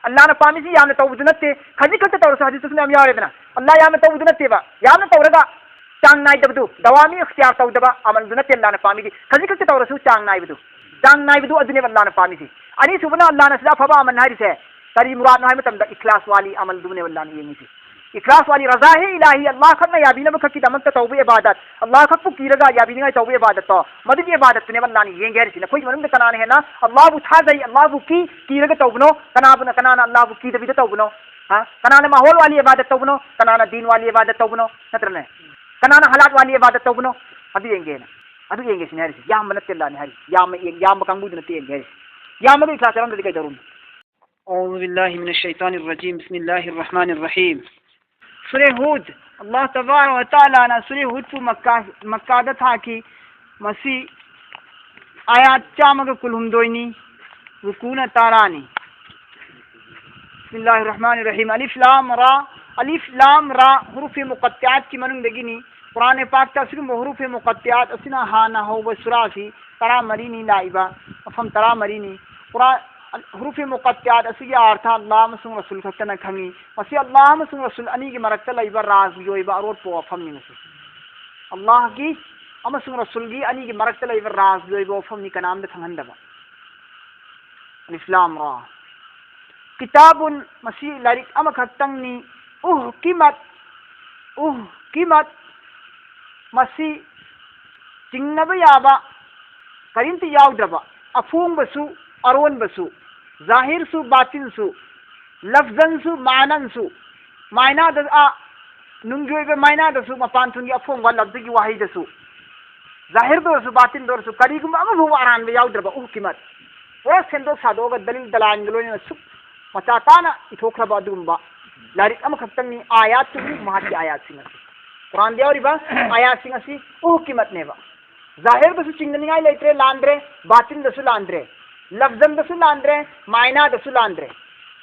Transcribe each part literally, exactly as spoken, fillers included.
ꯑꯜꯂꯥꯅ ꯄꯥꯝꯃꯤꯁꯤ ꯌꯥꯝꯅ ꯇꯧꯕꯗꯨ ꯅꯠꯇꯦ, ꯈꯖꯤꯛ ꯈꯛꯇ ꯇꯧꯔꯁꯨ꯫ ꯍꯗꯤꯁꯇꯁꯨ ꯃꯌꯥꯝ ꯌꯥꯎꯔꯦꯗꯅ꯫ ꯑꯜꯂꯥ ꯌꯥꯝꯅ ꯇꯧꯕꯗꯨ ꯅꯠꯇꯦꯕ, ꯌꯥꯝꯅ ꯇꯧꯔꯒ ꯆꯥꯡ ꯅꯥꯏꯗꯕꯗꯨ, ꯗꯋꯥꯃꯤ ꯏꯈꯇꯤꯌꯥꯔ ꯇꯧꯗꯕ ꯑꯃꯜꯗꯨ ꯅꯠꯇꯦ ꯑꯜꯂꯥꯅ ꯄꯥꯝꯃꯤꯗꯤ꯫ ꯈꯖꯤꯛ ꯈꯛꯇ ꯇꯧꯔꯁꯨ ꯆꯥꯡ ꯅꯥꯏꯕꯗꯨ, ꯆꯥꯡ ꯅꯥꯏꯕꯗꯨ ꯑꯗꯨꯅꯦꯕ ꯑꯜꯂꯥꯅ ꯄꯥꯝꯃꯤꯁꯤ꯫ ꯑꯅꯤꯁꯨꯕꯅ ꯑꯜꯂꯥꯅ ꯁꯤꯗ ꯑꯐꯕ ꯑꯃꯜ ꯍꯥꯏꯔꯤꯁꯦ ꯀꯔꯤ ꯃꯨꯔꯥꯗꯅꯣ ꯍꯥꯏꯕ ꯃꯇꯝꯗ ꯏꯈ꯭ꯂꯥꯁ ꯋꯥꯂꯤ ꯑꯃꯜꯗꯨꯅꯦꯕ ꯑꯜꯂꯥꯅ ꯌꯦꯡꯉꯤꯁꯤ꯫ ꯏꯈ꯭ꯂꯥꯁ ꯋꯥꯂꯤ ꯔꯖꯥ ꯍꯦ ꯏꯂꯥꯍꯤ, ꯑꯜꯂꯥ ꯈꯛꯅ ꯌꯥꯕꯤꯅꯕ ꯈꯛꯀꯤꯗꯃꯛꯇ ꯇꯧꯕ ꯏꯕꯥꯗꯠ, ꯑꯜꯂꯥ ꯈꯛꯄꯨ ꯀꯤꯔꯒ ꯌꯥꯕꯤꯅꯤꯡꯉꯥꯏ ꯇꯧꯕ ꯏꯕꯥꯗꯠꯇꯣ, ꯃꯗꯨꯒꯤ ꯏꯕꯥꯗꯠꯇꯨꯅꯦꯕ ꯑꯜꯂꯥꯅ ꯌꯦꯡꯒꯦ ꯍꯥꯏꯔꯤꯁꯤ꯫ ꯅꯈꯣꯏꯒꯤ ꯃꯅꯨꯡꯗ ꯀꯅꯥꯅ ꯍꯦꯟꯅ ꯑꯜꯂꯥꯕꯨ ꯊꯥꯖꯩ, ꯑꯜꯂꯥꯕꯨ ꯀꯤ, ꯀꯤꯔꯒ ꯇꯧꯕꯅꯣ? ꯀꯅꯥꯕꯨꯅ, ꯀꯅꯥꯅ ꯑꯜꯂꯥꯕꯨ ꯀꯤꯗꯕꯤꯗ ꯇꯧꯕꯅꯣ? ꯍꯥ? ꯀꯅꯥꯅ ꯃꯥꯍꯣꯜ ꯋꯥꯂꯤ ꯏꯕꯥꯗꯠ ꯇꯧꯕꯅꯣ? ꯀꯅꯥꯅ ꯗꯤꯟ ꯋꯥꯂꯤ ꯏꯕꯥꯗꯠ ꯇꯧꯕꯅꯣ? ꯅꯠꯇ꯭ꯔꯅꯦ? ꯀꯅꯥꯅ ꯍꯂꯥꯠ ꯋꯥꯂꯤ ꯏꯕꯥꯗꯠ ꯇꯧꯕꯅꯣ? ꯑꯗꯨ ꯌꯦꯡꯒꯦꯅ, ꯑꯗꯨ ꯌꯦꯡꯒꯦ ꯁꯤꯅꯦ ꯍꯥꯏꯔꯤꯁꯤ꯫ ꯌꯥꯝꯕ ꯅꯠꯇꯦ ꯑꯜꯂꯥꯅ ꯍꯥꯏꯔꯤꯁꯤ, ꯌꯥꯝꯕ ꯌꯦꯡ-, ꯌꯥꯝꯕ ꯀꯥꯡꯕꯨꯗꯨ ꯅꯠꯇꯦ ꯌꯦꯡꯒꯦ ꯍꯥꯏꯔꯤꯁꯤ꯫ ꯌꯥꯝꯕꯗꯨ ꯏꯈ꯭ꯂꯥꯁ ꯌꯥꯎꯔꯝꯗ꯭ꯔꯗꯤ ꯀꯩꯗꯧꯔꯨꯅꯤ? أعوذ بالله من الشيطان الرجيم. بسم الله الرحمن الرحيم. ꯁꯨꯔꯦ ꯍꯨꯗ꯫ ꯑꯜꯂꯥꯍ ꯇꯕꯥꯔꯛ ꯋ ꯇꯥꯂꯥꯅ ꯁꯨꯔꯦ ꯍꯨꯗꯄꯨ ꯃꯛꯀꯥ, ꯃꯛꯀꯥꯗ ꯊꯥꯈꯤ꯫ ꯃꯁꯤ ꯑꯥꯌꯥꯠ ꯆꯥꯝꯃꯒ ꯀꯨꯟꯍꯨꯝꯗꯣꯏꯅꯤ, ꯔꯨꯀꯨꯅ ꯇꯔꯥꯅꯤ꯫ ꯕꯤꯁꯃꯤꯜꯂꯥꯍꯤꯔ ꯔꯍꯃꯥꯅꯤꯔ ꯔꯍꯤꯝ꯫ ꯑꯂꯤꯐ ꯂꯥꯝ ꯔꯥ꯫ ꯑꯂꯤꯐ ꯂꯥꯝ ꯔꯥ ꯍꯨꯔꯨꯐꯦ ꯃꯨꯀꯠꯇꯤꯌꯥꯠꯀꯤ ꯃꯅꯨꯡꯗꯒꯤꯅꯤ꯫ ꯀꯨꯔꯥꯟ ꯄꯥꯛꯇ ꯑꯁꯤꯒꯨꯝꯕ ꯍꯨꯔꯨꯐꯦ ꯃꯨꯀꯠꯇꯤꯌꯥꯠ ꯑꯁꯤꯅ ꯍꯥꯟꯅ ꯍꯧꯕ ꯁꯨꯔꯥꯁꯤ ꯇꯔꯥꯃꯔꯤꯅꯤ ꯂꯥꯛꯏꯕ, ꯃꯐꯝ ꯇꯔꯥꯃꯔꯤꯅꯤ꯫ ꯀꯨꯔꯥꯟ ꯍꯨꯔꯨꯐꯦ ꯃꯨꯀꯠꯇꯤꯌꯥꯠ ꯑꯁꯤꯒꯤ ꯑꯥꯔꯊ ꯑꯜꯂꯥꯍ ꯑꯃꯁꯨꯡ ꯔꯁꯨꯜ ꯈꯛꯇꯅ ꯈꯪꯏ꯫ ꯃꯁꯤ ꯑꯜꯂꯥꯍ ꯑꯃꯁꯨꯡ ꯔꯁꯨꯜ ꯑꯅꯤꯒꯤ ꯃꯔꯛꯇ ꯂꯩꯕ ꯔꯥꯖꯒꯤ ꯑꯣꯏꯕ ꯑꯔꯣꯠꯄ ꯋꯥꯐꯝꯅꯤ꯫ ꯃꯁꯤ ꯑꯜꯂꯥꯍꯒꯤ ꯑꯃꯁꯨꯡ ꯔꯁꯨꯜꯒꯤ ꯑꯅꯤꯒꯤ ꯃꯔꯛꯇ ꯂꯩꯕ ꯔꯥꯖꯒꯤ ꯑꯣꯏꯕ ꯋꯥꯐꯝꯅꯤ, ꯀꯅꯥꯝꯇ ꯈꯪꯍꯟꯗꯕ꯫ ꯑꯂꯤꯐ ꯂꯥꯝ ꯔꯥ꯫ ꯀꯤꯇꯥꯕꯨꯟ, ꯃꯁꯤ ꯂꯥꯏꯔꯤꯛ ꯑꯃꯈꯛꯇꯪꯅꯤ꯫ ꯎꯍꯀꯤꯃꯠ, ꯎꯍꯀꯤꯃꯠ, ꯃꯁꯤ ꯆꯤꯡꯅꯕ ꯌꯥꯕ ꯀꯔꯤꯝꯇ ꯌꯥꯎꯗ꯭ꯔꯕ, ꯑꯐꯣꯡꯕꯁꯨ ꯑꯔꯣꯟꯕꯁꯨ, ꯖꯥꯍꯤꯔꯁꯨ ꯕꯥꯇꯤꯟꯁꯨ, ꯂꯐꯖꯟꯁꯨ ꯃꯥꯅꯟꯁꯨ, ꯃꯥꯏꯅꯥꯗ, ꯑꯥ, ꯅꯨꯡꯒꯤ ꯑꯣꯏꯕ ꯃꯥꯏꯅꯥꯗꯁꯨ, ꯃꯄꯥꯟ ꯊꯣꯡꯒꯤ ꯑꯐꯣꯡꯕ ꯂꯐꯖꯒꯤ ꯋꯥꯍꯩꯗꯁꯨ, ꯖꯥꯍꯤꯔꯗ ꯑꯣꯏꯔꯁꯨ ꯕꯥꯇꯤꯟꯗ ꯑꯣꯏꯔꯁꯨ ꯀꯔꯤꯒꯨꯝꯕ ꯑꯃꯐꯥꯎꯕ ꯑꯔꯥꯟꯕ ꯌꯥꯎꯗ꯭ꯔꯕ ꯎꯍꯀꯤꯃꯠ꯫ ꯄꯨꯔꯥ ꯁꯦꯝꯗꯣꯛ ꯁꯥꯗꯣꯛꯑꯒ ꯗꯂꯤꯜ ꯗꯂꯥꯏꯟꯒ ꯂꯣꯏꯅꯅ ꯁꯨꯛ ꯃꯆꯥ ꯇꯥꯅ ꯏꯊꯣꯛꯈ꯭ꯔꯕ ꯑꯗꯨꯒꯨꯝꯕ ꯂꯥꯏꯔꯤꯛ ꯑꯃꯈꯛꯇꯪꯅꯤ꯫ ꯑꯥꯌꯥꯠꯇꯨꯕꯨ ꯃꯍꯥꯛꯀꯤ ꯑꯥꯌꯥꯠꯁꯤꯡ ꯑꯁꯤ, ꯀꯨꯔꯥꯟꯗ ꯌꯥꯎꯔꯤꯕ ꯑꯥꯌꯥꯠꯁꯤꯡ ꯑꯁꯤ ꯎꯍꯀꯤꯃꯠꯅꯦꯕ꯫ ꯖꯥꯍꯤꯔꯗꯁꯨ ꯆꯤꯡꯅꯅꯤꯡꯉꯥꯏ ꯂꯩꯇ꯭ꯔꯦ, ꯂꯥꯟꯗ꯭ꯔꯦ, ꯕꯥꯇꯤꯟꯗꯁꯨ ꯂꯥꯟꯗ꯭ꯔꯦ, ꯂꯐꯖꯟꯗꯁꯨ ꯂꯥꯟꯗ꯭ꯔꯦ, ꯃꯥꯏꯅꯥꯗꯁꯨ ꯂꯥꯟꯗ꯭ꯔꯦ꯫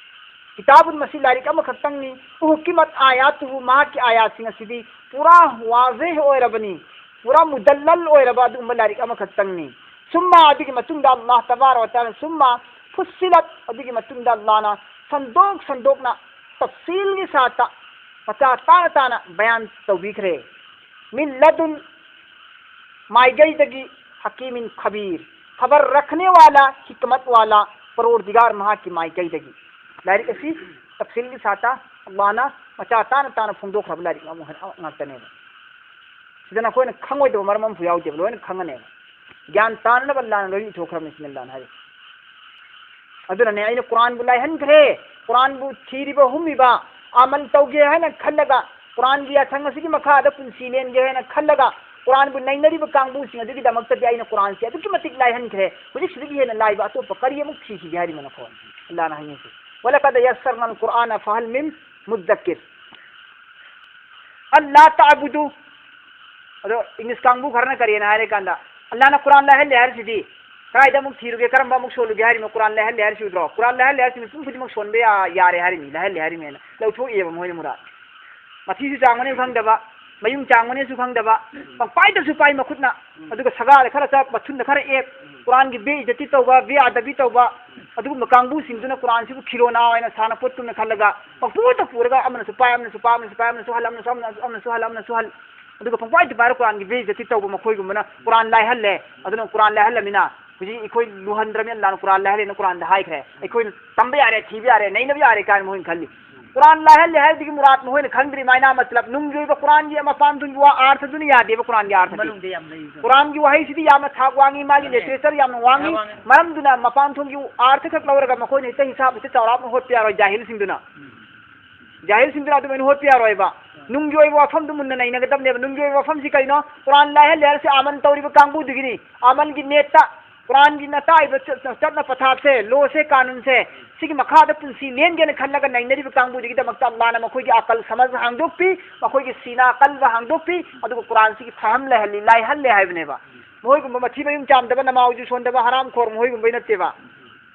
ꯀꯤꯇꯥꯕꯨꯟ, ꯃꯁꯤ ꯂꯥꯏꯔꯤꯛ ꯑꯃꯈꯛꯇꯪꯅꯤ꯫ ꯎꯍꯀꯤꯃꯠ ꯑꯥꯌꯥꯇꯨꯍꯨ, ꯃꯍꯥꯛꯀꯤ ꯑꯥꯌꯥꯠꯁꯤꯡ ꯑꯁꯤꯗꯤ ꯄꯨꯔꯥ ꯋꯥꯖꯦꯍ ꯑꯣꯏꯔꯕꯅꯤ, ꯄꯨꯔꯥ ꯃꯨꯗꯜꯂꯜ ꯑꯣꯏꯔꯕ ꯑꯗꯨꯒꯨꯝꯕ ꯂꯥꯏꯔꯤꯛ ꯑꯃꯈꯛꯇꯪꯅꯤ꯫ ꯁꯨꯝꯃ, ꯑꯗꯨꯒꯤ ꯃꯇꯨꯡꯗ ꯑꯜꯂꯥꯍ ꯇꯕꯥꯔꯛ ꯋ ꯇꯥꯂꯥ, ꯁꯨꯝꯃ ꯐꯨꯁꯁꯤꯂꯠ, ꯑꯗꯨꯒꯤ ꯃꯇꯨꯡꯗ ꯑꯜꯂꯥꯍꯅ ꯁꯟꯗꯣꯛ ꯁꯟꯗꯣꯛꯅ ꯇꯐꯁꯤꯜꯒꯤ ꯁꯥꯠꯇ ꯃꯆꯥ ꯇꯥꯅ ꯇꯥꯅ ꯕꯌꯥꯟ ꯇꯧꯕꯤꯈ꯭ꯔꯦ꯫ ꯃꯤꯟ ꯂꯗꯨꯟ ꯃꯥꯏꯀꯩꯗꯒꯤ ꯍꯀꯤꯃꯤꯟ ꯈꯕꯤꯔ, ꯈꯕꯔ ꯔꯈꯅꯦ ꯋꯥꯂꯥ, ꯍꯤꯀꯃꯠ ꯋꯥꯂꯥ, ꯄꯔꯣꯔꯗꯤꯒꯥꯔ ꯃꯍꯥꯛꯀꯤ ꯃꯥꯏꯀꯩꯗꯒꯤ꯫ ꯂꯥꯏꯔꯤꯛ ꯑꯁꯤ ꯇꯐꯁꯤꯜꯒꯤ ꯁꯥꯠꯇ ꯑꯜꯂꯥꯍꯅ ꯃꯆꯥ ꯇꯥꯅ ꯇꯥꯅ ꯐꯣꯡꯗꯣꯛꯈ꯭ꯔꯕ ꯂꯥꯏꯔꯤꯛ ꯑꯃ ꯉꯥꯛꯇꯅꯦꯕ꯫ ꯁꯤꯗ ꯅꯈꯣꯏꯅ ꯈꯪꯉꯣꯏꯗꯕ ꯃꯔꯝ ꯑꯃꯁꯨ ꯌꯥꯎꯗꯦꯕ, ꯂꯣꯏꯅ ꯈꯪꯉꯅꯦꯕ꯫ ꯒ꯭ꯌꯥꯟ ꯇꯥꯅꯅꯕ ꯑꯜꯂꯥꯍꯅ ꯂꯣꯏꯅ ꯏꯊꯣꯛꯈ꯭ꯔꯕꯅꯤ ꯁꯤꯅꯤ ꯑꯜꯂꯥꯍꯅ ꯍꯥꯏꯔꯤꯁꯦ꯫ ꯑꯗꯨꯅꯅꯦ ꯑꯩꯅ ꯀꯨꯔꯥꯟꯕꯨ ꯂꯥꯏꯍꯟꯈ꯭ꯔꯦ, ꯀꯨꯔꯥꯟꯕꯨ ꯊꯤꯔꯤꯕ ꯍꯨꯝꯃꯤꯕ, ꯑꯃꯜ ꯇꯧꯒꯦ ꯍꯥꯏꯅ ꯈꯜꯂꯒ, ꯀꯨꯔꯥꯟꯒꯤ ꯌꯥꯊꯪ ꯑꯁꯤꯒꯤ ꯃꯈꯥꯗ ꯄꯨꯟꯁꯤ ꯂꯦꯟꯒꯦ ꯍꯥꯏꯅ ꯈꯜꯂꯒ, ꯀꯨꯔꯥꯟꯕꯨ ꯅꯩꯅꯔꯤꯕ ꯀꯥꯡꯕꯨꯁꯤꯡ ꯑꯗꯨꯒꯤꯗꯃꯛꯇꯗꯤ ꯑꯩꯅ ꯀꯨꯔꯥꯟꯁꯦ ꯑꯗꯨꯛꯀꯤ ꯃꯇꯤꯛ ꯂꯥꯏꯍꯟꯈ꯭ꯔꯦ, ꯍꯧꯖꯤꯛꯁꯤꯗꯒꯤ ꯍꯦꯟꯅ ꯂꯥꯏꯕ ꯑꯇꯣꯞꯄ ꯀꯔꯤ ꯑꯃꯨꯛ ꯊꯤꯈꯤꯒꯦ ꯍꯥꯏꯔꯤꯕꯅꯣ? ꯑꯜꯂꯥꯍꯅ ꯍꯥꯏꯅꯤꯡꯉꯤꯁꯦ, "ولقد يسرنا القرآن فهل من مدكر؟" "ألا تعبدوا"꯫ ꯑꯗꯣ ꯏꯪꯂꯤꯁ ꯀꯥꯡꯕꯨ ꯈꯔꯅ ꯀꯔꯤꯅ ꯍꯥꯏꯔꯦ ꯀꯥꯟꯗ, "ꯑꯜꯂꯥꯍꯅ ꯀꯨꯔꯥꯟ ꯂꯥꯏꯍꯜꯂꯦ ꯍꯥꯏꯔꯤꯁꯤꯗꯤ ꯀꯗꯥꯏꯗ ꯑꯃꯨꯛ ꯊꯤꯔꯨꯒꯦ? ꯀꯔꯝꯕ ꯑꯃꯨꯛ ꯁꯣꯜꯂꯨꯒꯦ ꯍꯥꯏꯔꯤꯅꯣ? ꯀꯨꯔꯥꯟ ꯂꯥꯏꯍꯜꯂꯦ ꯍꯥꯏꯔꯤꯁꯤ ꯎꯗ꯭ꯔꯣ? ꯀꯨꯔꯥꯟ ꯂꯥꯏꯍꯜꯂꯦ ꯍꯥꯏꯔꯤꯁꯤ ꯃꯤꯄꯨꯝ ꯈꯨꯗꯤꯡꯃꯛ ꯁꯣꯟꯕ ꯌꯥ-, ꯌꯥꯔꯦ ꯍꯥꯏꯔꯤꯅꯤ, ꯂꯥꯏꯍꯜꯂꯦ ꯍꯥꯏꯔꯤꯅꯦꯅ" ꯂꯧꯊꯣꯛꯑꯦꯕ ꯃꯣꯏꯅ ꯃꯨꯔꯥꯗ꯫ ꯃꯊꯤꯁꯨ ꯆꯥꯡꯒꯅꯦꯁꯨ ꯈꯪꯗꯕ, ꯃꯌꯨꯡ ꯆꯥꯡꯒꯅꯦꯁꯨ ꯈꯪꯗꯕ, ꯄꯪꯄꯥꯏꯗꯁꯨ ꯄꯥꯏ ꯃꯈꯨꯠꯅ, ꯑꯗꯨꯒ ꯁꯒꯥꯗ ꯈꯔ ꯆꯞ, ꯃꯊꯨꯟꯗ ꯈꯔ ꯑꯦꯞ, ꯀꯨꯔꯥꯟꯒꯤ ꯕꯦ ꯏꯖꯇꯤ ꯇꯧꯕ, ꯕꯦ ꯑꯗꯕꯤ ꯇꯧꯕ, ꯑꯗꯨꯒꯨꯝꯕ ꯀꯥꯡꯕꯨꯁꯤꯡꯗꯨꯅ ꯀꯨꯔꯥꯟꯁꯤꯕꯨ ꯈꯤꯂꯣꯅꯥ ꯑꯣꯏꯅ ꯁꯥꯟꯅꯄꯣꯠꯀꯨꯝꯅ ꯈꯜꯂꯒ ꯄꯪꯄꯨꯗ ꯄꯨꯔꯒ ꯑꯃꯅꯁꯨ ꯄꯥꯏ, ꯑꯃꯅꯁꯨ ꯄꯥꯏ, ꯑꯃꯅꯁꯨ ꯄꯥꯏ, ꯑꯃꯅꯁꯨ ꯍꯜ, ꯑꯃꯅꯁꯨ, ꯑꯃꯅꯁꯨ, ꯑꯃꯅꯁꯨ ꯍꯜ, ꯑꯃꯅꯁꯨ ꯍꯜ, ꯑꯗꯨꯒ ꯄꯪꯄꯥꯏꯗ ꯄꯥꯏꯔꯒ ꯀꯨꯔꯥꯟꯒꯤ ꯕꯦ ꯏꯖꯇꯤ ꯇꯧꯕ ꯃꯈꯣꯏꯒꯨꯝꯕꯅ ꯀꯨꯔꯥꯟ ꯂꯥꯏꯍꯜꯂꯦ꯫ ꯑꯗꯨꯅ ꯀꯨꯔꯥꯟ ꯂꯥꯏꯍꯜꯂꯃꯤꯅ ꯍꯧꯖꯤꯛ ꯑꯩꯈꯣꯏ ꯂꯨꯍꯟꯗ꯭ꯔꯕꯅꯤꯅ ꯑꯜꯂꯥꯍꯅ ꯀꯨꯔꯥꯟ ꯂꯥꯏꯍꯜꯂꯦꯅ ꯀꯨꯔꯥꯟꯗ ꯍꯥꯏꯈ꯭ꯔꯦ꯫ ꯑꯩꯈꯣꯏꯅ ꯇꯝꯕ ꯌꯥꯔꯦ, ꯊꯤꯕ ꯌꯥꯔꯦ, ꯅꯩꯅꯕ ꯌꯥꯔꯦ ꯀꯥꯏꯅ ꯃꯈꯣꯏꯅ ꯈꯜꯂꯤ꯫ ꯀꯨꯔꯥꯟ ꯂꯥꯏꯍꯜꯂꯦ ꯍꯥꯏꯕꯗꯒꯤ ꯃꯨꯔꯥꯗ ꯃꯈꯣꯏꯅ ꯈꯪꯗ꯭ꯔꯤ, ꯃꯥꯏꯅꯥ ꯃꯇꯂꯕ, ꯅꯨꯡꯒꯤ ꯑꯣꯏꯕ ꯀꯨꯔꯥꯟꯒꯤ ꯃꯄꯥꯟ ꯊꯣꯡꯒꯤ ꯋꯥ ꯑꯥꯔꯊꯗꯨꯅ ꯌꯥꯗꯦꯕ ꯀꯨꯔꯥꯟꯒꯤ ꯑꯥꯔꯊꯗꯤ꯫ ꯃꯅꯨꯡꯗ ꯌꯥꯝ ꯂꯩ꯫ ꯀꯨꯔꯥꯟꯒꯤ ꯋꯥꯍꯩꯁꯤꯗꯤ ꯌꯥꯝꯅ ꯊꯥꯛ ꯋꯥꯡꯉꯤ, ꯃꯥꯒꯤ ꯌꯥꯝ ꯋꯥꯡꯉꯤ꯫ ꯂꯤꯇꯔꯦꯆꯔ ꯌꯥꯝꯅ ꯋꯥꯡꯉꯤ꯫ ꯌꯥꯝ ꯋꯥꯡꯉꯤ꯫ ꯃꯔꯝꯗꯨꯅ ꯃꯄꯥꯟ ꯊꯣꯡꯒꯤ ꯑꯥꯔꯊ ꯈꯛ ꯂꯧꯔꯒ ꯃꯈꯣꯏꯅ ꯍꯦꯛꯇ ꯍꯤꯁꯥꯕ ꯍꯦꯛꯇ ꯆꯥꯎꯔꯥꯛꯅ ꯍꯣꯠꯄ ꯌꯥꯔꯣꯏ ꯖꯥꯍꯤꯜꯁꯤꯡꯗꯨꯅ꯫ ꯎꯝ꯫ ꯖꯥꯍꯤꯜꯁꯤꯡꯗꯨꯅ ꯑꯗꯨꯃꯥꯏꯅ ꯍꯣꯠꯄ ꯌꯥꯔꯣꯏꯕ꯫ ꯅꯨꯡꯒꯤ ꯑꯣꯏꯕ ꯋꯥꯐꯝꯗꯨ ꯃꯨꯟꯅ ꯅꯩꯅꯒꯗꯕꯅꯦꯕ꯫ ꯅꯨꯡꯒꯤ ꯑꯣꯏꯕ ꯋꯥꯐꯝꯁꯤ ꯀꯔꯤꯅꯣ? ꯀꯨꯔꯥꯟ ꯂꯥꯏꯍꯜꯂꯦ ꯍꯥꯏꯔꯤꯁꯦ ꯑꯃꯟ ꯇꯧꯔꯤꯕ ꯀꯥꯡꯕꯨꯗꯨꯒꯤꯅꯤ꯫ ꯑꯃꯟꯒꯤ ꯅꯦꯠꯇ ꯀꯨꯔꯥꯟꯒꯤ ꯅꯇꯥꯏꯕ ꯆ-, ꯆ-, ꯆꯠꯅ ꯄꯊꯥꯞꯁꯦ, ꯂꯣꯁꯦ, ꯀꯥꯅꯨꯟꯁꯦ, ꯁꯤꯒꯤ ꯃꯈꯥꯗ ꯄꯨꯟꯁꯤ ꯂꯦꯟꯒꯦꯅ ꯈꯜꯂꯒ ꯅꯩꯅꯔꯤꯕ ꯀꯥꯡꯕꯨꯗꯨꯒꯤꯗꯃꯛꯇ ꯑꯜꯂꯥꯍꯅ ꯃꯈꯣꯏꯒꯤ ꯑꯀꯜ ꯁꯃꯖ ꯍꯥꯡꯗꯣꯛꯄꯤ, ꯃꯈꯣꯏꯒꯤ ꯁꯤꯅꯥ ꯀꯜꯕ ꯍꯥꯡꯗꯣꯛꯄꯤ, ꯑꯗꯨꯒ ꯀꯨꯔꯥꯟꯁꯤꯒꯤ ꯐꯍꯝ ꯂꯩꯍꯜꯂꯤ, ꯂꯥꯏꯍꯜꯂꯦ ꯍꯥꯏꯕꯅꯦꯕ꯫ ꯃꯈꯣꯏꯒꯨꯝꯕ ꯃꯊꯤ ꯃꯌꯨꯡ ꯆꯥꯝꯗꯕ, ꯅꯃꯥꯎꯖꯨ ꯁꯣꯟꯗꯕ, ꯍꯔꯥꯝ ꯈꯣꯔ ꯃꯈꯣꯏꯒꯨꯝꯕꯩ ꯅꯠꯇꯦꯕ꯫